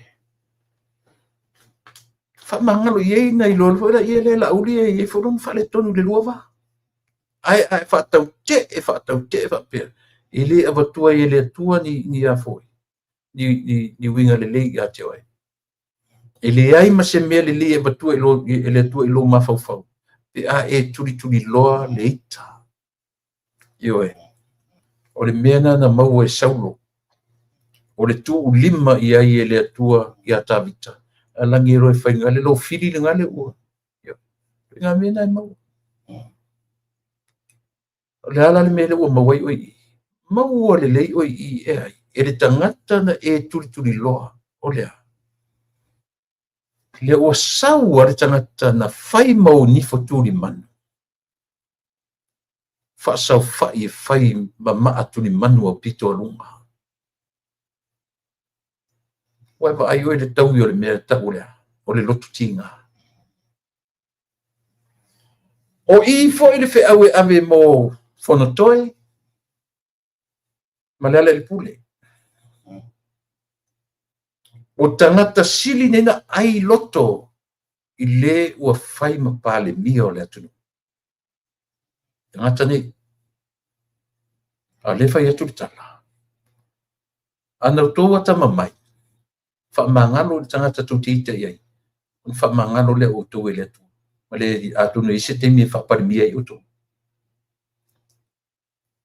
Faamagalo i ai na iloa foi laia lea Laauli e i ai foi lona faaletonu i le lua va. Ae a e faatautee, faatautee faapea, e le avatua ai e le Atua ni, ni a foi, ni, ni, ni uiga lelei ia te oe. E leai ma se mea lelei e avatua e le Atua i lou mafaufau, pe a e tulituliloa le ita. Ioe. O le mea lena na maua e Saulo, o le tuulima i ai e le Atua ia Tavita, a lagi e loa e fai gale, lou fili le gale ua. Ioe. Ituaiga mea lena e maua. O le a la le mea lea ua maua ai oe i i? Maua lelei oe i i e ai? E le tagata na e tulituliloa, o le a? Lea ua sau lava le tagata na fai ma ou nifo tulimanu, faasaofai e fai ma maa tulimanu au pito a luga. Ua e vaai oe i le taui o le mea e tau o le a? O le loto tiga. O i foi le feau e ave mo Fonotoe ma Lealailepule. O tagata sili nei na ai loto i le ua fai ma Palemia o le atunuu. Tagata nei. A o lea e fai atu le tala. A na outou atamamai, faamagalo i le tagata tou te ita i ai, ona faamagalo lea o outou e le Atua. Ma le atonu e i ai se taimi e faapalemia ai outou.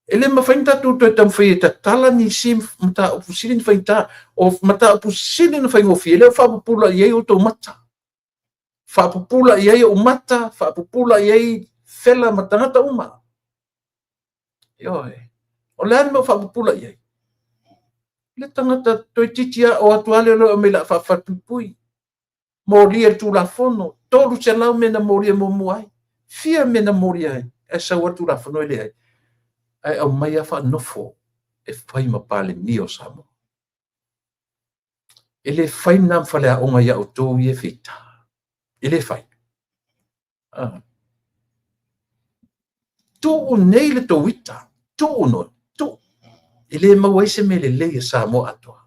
E le mafai ona tatou toe taumafai e tatala nisi mataupu sili ona faigata. O mataupu sili ona faigofie, lea ua faapupula i ai outou mata. Faapupula i ai ou mata, faapupula i ai Fela ma tagata uma. Ioe. O le a le mea ua faapupula i ai? Le tagata toeitiiti a o atu lava lea o aumai o le a faafalepuipui. Molia i le Tulafono, 300 mea na molia muamua ai. Fia mea na molia ai, ae sau lava le Tulafono e leai. Ae aumai lava faanofo e fai ma Palemia o Samoa. E le fai lena ma faleaoga ia outou ia e feita. E le fai. Tuu nei le tou ita, tuu no, tuu. E le maua ai se mea lelei a Samoa atoa.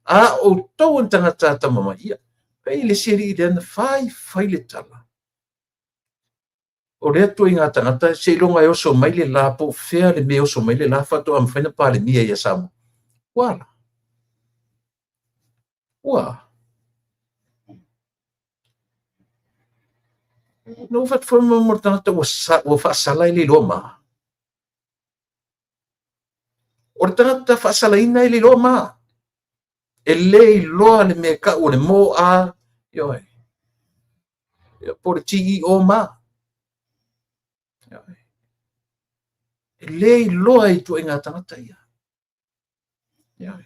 A outou o ni tagata atamamai, ia, pei le isi alii lea na fai fai le tala. O lea ituaiga tagata, seiloga e oso mai le la, po o fea le mea e oso mai le la, faatoa mafai ona Palemia ia Samoa. Ua ala. Ua. Na ou fai atu foi mo le tagata ua faasala e le iloa ma. O le tagata faasalaina e le iloa ma. E le iloa le mea e tau o le mo a, ioe. Ia, po o le TEO ma. Ioe. E le iloa e ituaiga tagata ia. Ioe.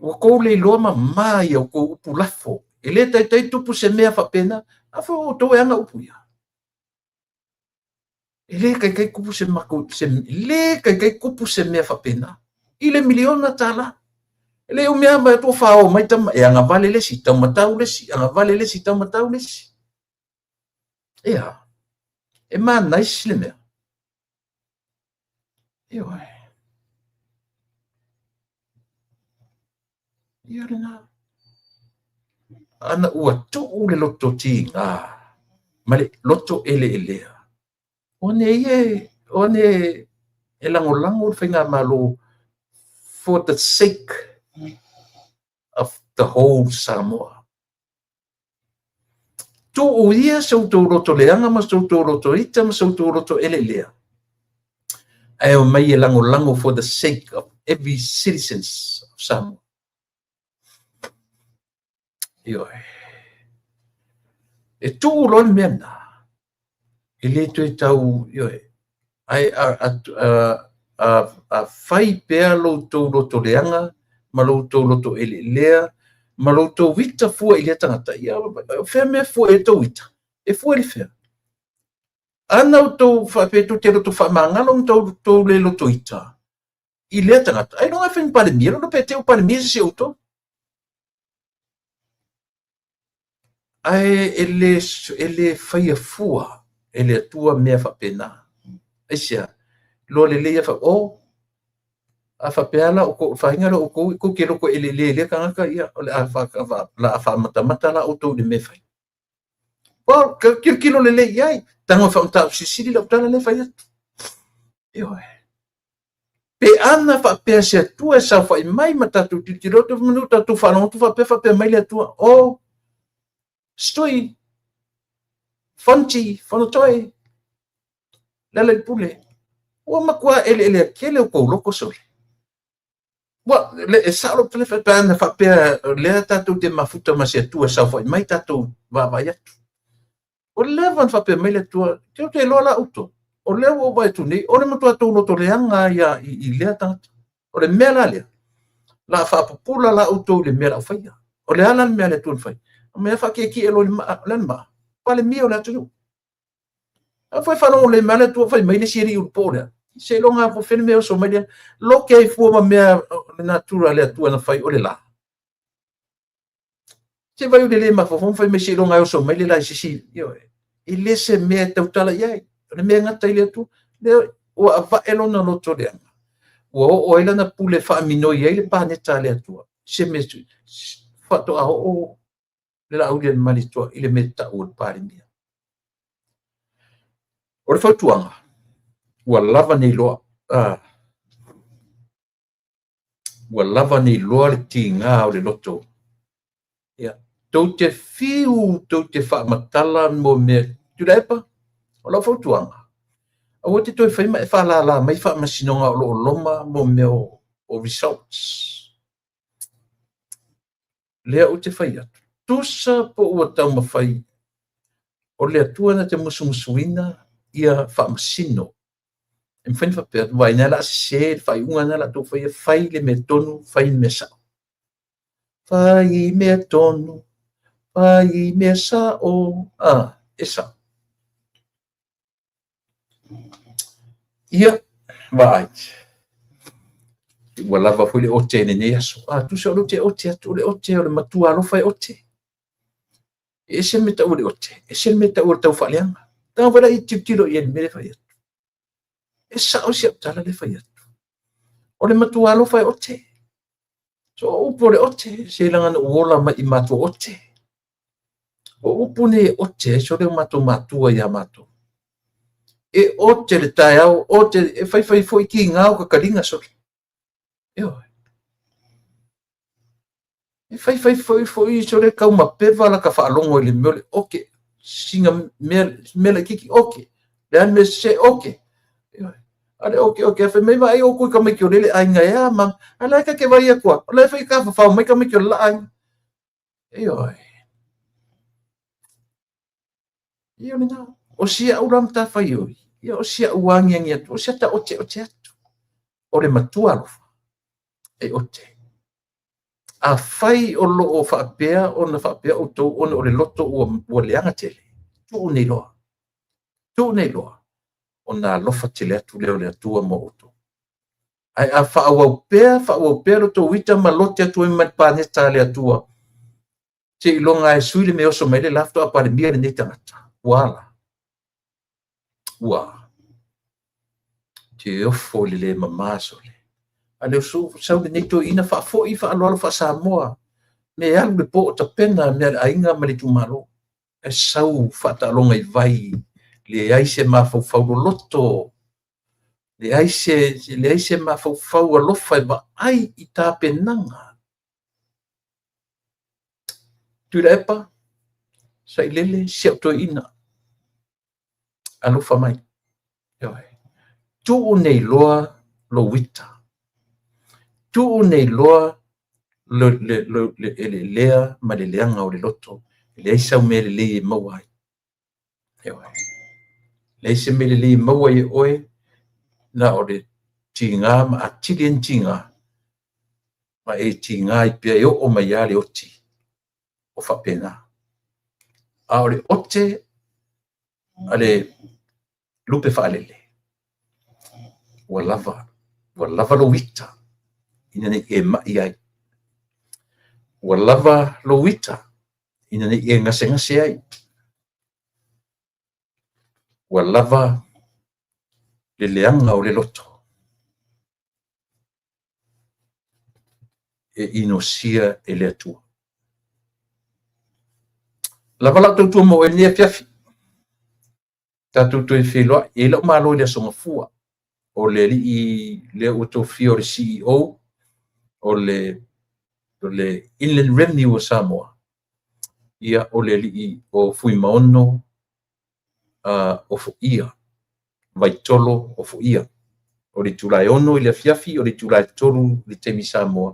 Ua tou le iloa mama i a outou upu lafo. E le taitai tupu se mea faapena. A foi o outou e ana upu ia. E le taitai tupu se matou, se, le taitai tupu se mea faapena. I le miliona tala. E le umi lava vaai atu ua fao mai tama, e agavale le isi, taumatau le isi, agavale le isi, taumatau le isi. Ia, e manaisi le mea. Ioe. Ia lena. Ana ua tuu le loto tiga ma le loto eleelea. O ane ia e, o ane e lagolago le faigamalo for the sake of the whole Samoa. Tuu ia so outou loto leaga ma so outou loto ita ma so outou loto eleelea, ae omai e lagolago for the sake of every citizens of Samoa. Ioe. E tuu loa le mea lena, e le toe tau, ioe, ae a fai pea lo outou loto leaga ma lo outou loto eleelea ma lo outou ita fua i lea tagata, ia, o fea mea fua i ai le tou ita? E fua i le fea? Ana outou faapea tou te loto faamagalo ma tou le loto ita i lea tagata, ailoga e fai ma Palemia, lola pe te o Palemia se isi o outou. Ae e le faia fua e le Atua mea faapena. Aisea? Iloa lelei lava, o, a faapea la o faiga lea o outou, tou te loto eleele i lea tagata, ia, o le a faamatamata la outou i le mea e fai. O, tilotilo lelei i ai, tago e faamataupu silisili lau tala lea e fai atu. Ioe. Pe ana faapea se Atua e saofai mai ma tatou tilotilo atu, manu tatou faalogo atu faapea, faapea mai le Atua, o, Stui, Fonti, Fonotoe, Lealailepule, ua matua eleelea tele o tou loto sole. Ua, le, e sao lou tala pe ana faapea lea tatou te mafuta ma se Atua e saofai mai tatou vaavaai atu. Ua leva ona faapea mai le Atua, tou te iloa la outou, o lea ua ou vaai atu nei, o le matua tou loto leaga ia i lea tagata. O le mea la lea, la faapupula la outou i le mea la ou faia. O le a la le mea a le Atua na fai? O mea faatietie loa i le maa, o le a le maa? Palemia o le atunuu. A foi faalogo lelei mai le Atua fai mai le isi alii ulupo lea. Seiloga lava po o fea le mea e oso mai lea. Lote ai fua ma mea o le natura a le Atua na fai o le la. Se vai o le le mafaufau fai mai seiloga e oso mai le la i se isi. E le se mea e tautala i ai. O le mea e gata i le Atua. Lea ua avae lona loto leaga. Ua oo ai lana pule faaminoi ai le paneta a le Atua. Se mea faatoa oo le Laaulialemalietoa i le mea tau o le Palemia. O le fautuaga, ua lava nei loa, ua lava nei loa le tiga o le loto. Ia, tou te fiu, tou te faamatala mo mea. Tuilaepa, o lau fautuaga, aua te toe fai ma e faalala mai faamasinoga o lo o loma mo mea o results. Lea ou te fai atu, tusa po ua taumafai o le Atua na te musumusuina ia faamasino. E mafai ona faapea atu, vaai, o le a sese le faaiuga lena o le a outou faia, fai le mea tonu, fai le mea sao. Fai mea tonu, fai mea sao, e sao. Ia, vaai. Ua lava foi le ote i lenei aso. A, tusa o lea ou te ote atu, o le ote o le matua alofa e ote. E ese le mea tau o le ote, ese le mea tau o le tau faaleaga. Tago foi la i tilotilo i ai i le mea lea e fai atu. E sao si au tala lea e fai atu. O le matua alofa e ote. So o upu o le ote, se leaga na ou ola mai i matua ote. O upu nei e ote ai sole o matou matua iā matou. E ote le taeao, ote, e faifai foi kiga o kakaliga sole. Ioe. E faifai foi foi sole kaumapeva la ka faalogo i le mea o le oke. Sina mea, mea laitiiti oke. Le a le mea sese oke. Ioe. A le oke oke, fai mai vaai outou i tamaiti o lele aiga e a ma, a la e ta te vaai atu a, o la e fai tafafao mai tamaiti o le la aiga. Ioe. Ia o lena. O si au la matafaioi, ia o si au agiagi atu, o si ata oteote atu. O le matua alofa, e ote. Afai o lo o faapea ona faapea outou ona o le loto ua leaga tele, tuu nei loa. Tuu nei loa, ona alofa tele atu lea o le Atua mo outou. Ae a faaauau pea, faaauau pea lo outou ita ma lote atu ai ma le paneta a le Atua, seiloga e sui le mea oso mai le la faatoa Palemia lenei tagata. Ua ala. Ua te ofo i le le mama sole. A le sau lenei toeaina faafoi faaaloalo faa-Samoa, me alu le po o tapena mea a le aiga ma le itumalo. E sau faataaloga i vai, leai se mafaufau loloto, leai se mafaufau alofa e vaai i tapenaga. Tuilaepa, Sailele si au toeaina, alofa mai. Ioe. Tuu nei loa lou ita, tuu nei loa le eleelea ma le leaga o le loto, e leai sau mea lelei e maua ai. Ioe. Leai se mea lelei e maua ai e oe, na o le tiga ma atili ai ona tiga, ma e tiga ai pea e oo mai lava le oti o faapena. A o le ote a le lupe faalele, ua lava, ua lava lou ita ina ne i e mai ai. Ua lava lou ita ina ne i e gasegase ai. Ua lava le leaga o le loto e inosia e le Atua. Lava lau tautua mo oe i lenei afiafi. Tatou toe feiloai. E i ai lau malo i le Aso Gafua, o le alii lea ua tofia o le CEO o le Inland Revenue o Samoa, ia, o le alii o Fuimaono Ofoia, Vaitolo Ofoia. O le itula e 6:00 i le afiafi, o le itula e 3:00 i le taimi Samoa,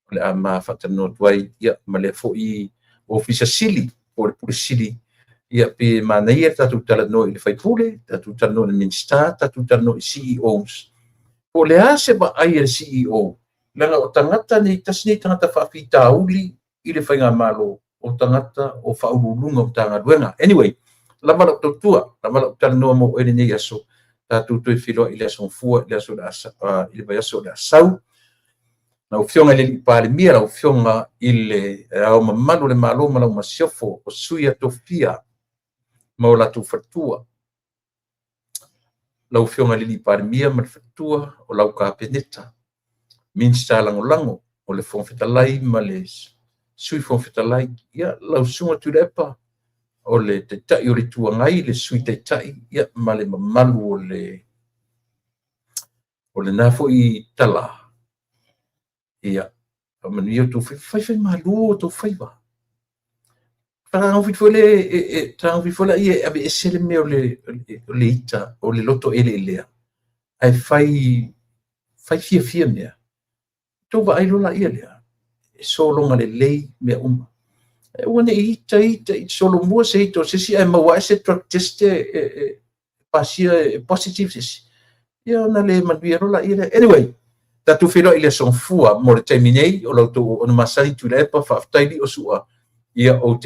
o le a ma faatalanoa atu ai ma lea foi Ofisa Sili po o le Pule Sili. Ia pei e manaia le tatou talanoa i le sui usufono, tatou talanoa i le Minisita, tatou talanoa i CEOs. Po o le a se vaai a le CEO, leaga o tagata nei, tasi nei tagata faafitauli i le faigamalo, o tagata o Faauluuluga o Matagaluega. Anyway, lava lau tautua, lava lau talanoa mo oe i lenei aso. Tatou toe feiloai i le Aso Gafua i le vaiaso o le a sau. Lau Afioga i le Palemia, lau Afioga i Le Ao Mamalu o le Malo ma lau Masiofo, o Sui a Tofia ma o latou faletua, lau Afioga i le Palemia ma le faletua, o lau Kapeneta, Minisita Lagolago, o le Fofoga Fetalai ma le Sui Fofoga Fetalai, ia, lau Susuga Tuilaepa, o le Taitai o le Itu Agai, le Sui Taitai, ia, ma le mamalu o lena foi tala, ia faamanuia outou faiva. Faifaimalu outou faiva. Fetagofi foi lea e aveese le mea o le ita, o le loto eleelea, ae fai fiafia mea. Outou vaai loa lea, e sologa lelei mea uma. Aua ne i ita ita, solomua se ita o se isi ae maua ae se drug test e pasia e positive se isi, ia ona le manuia loa lea. Anyway, tatou feiloai i le Aso Gafua. Mo le taimi nei, o la outou auauna masani Tuilaepa, faafetai Lio Sua, ia ou te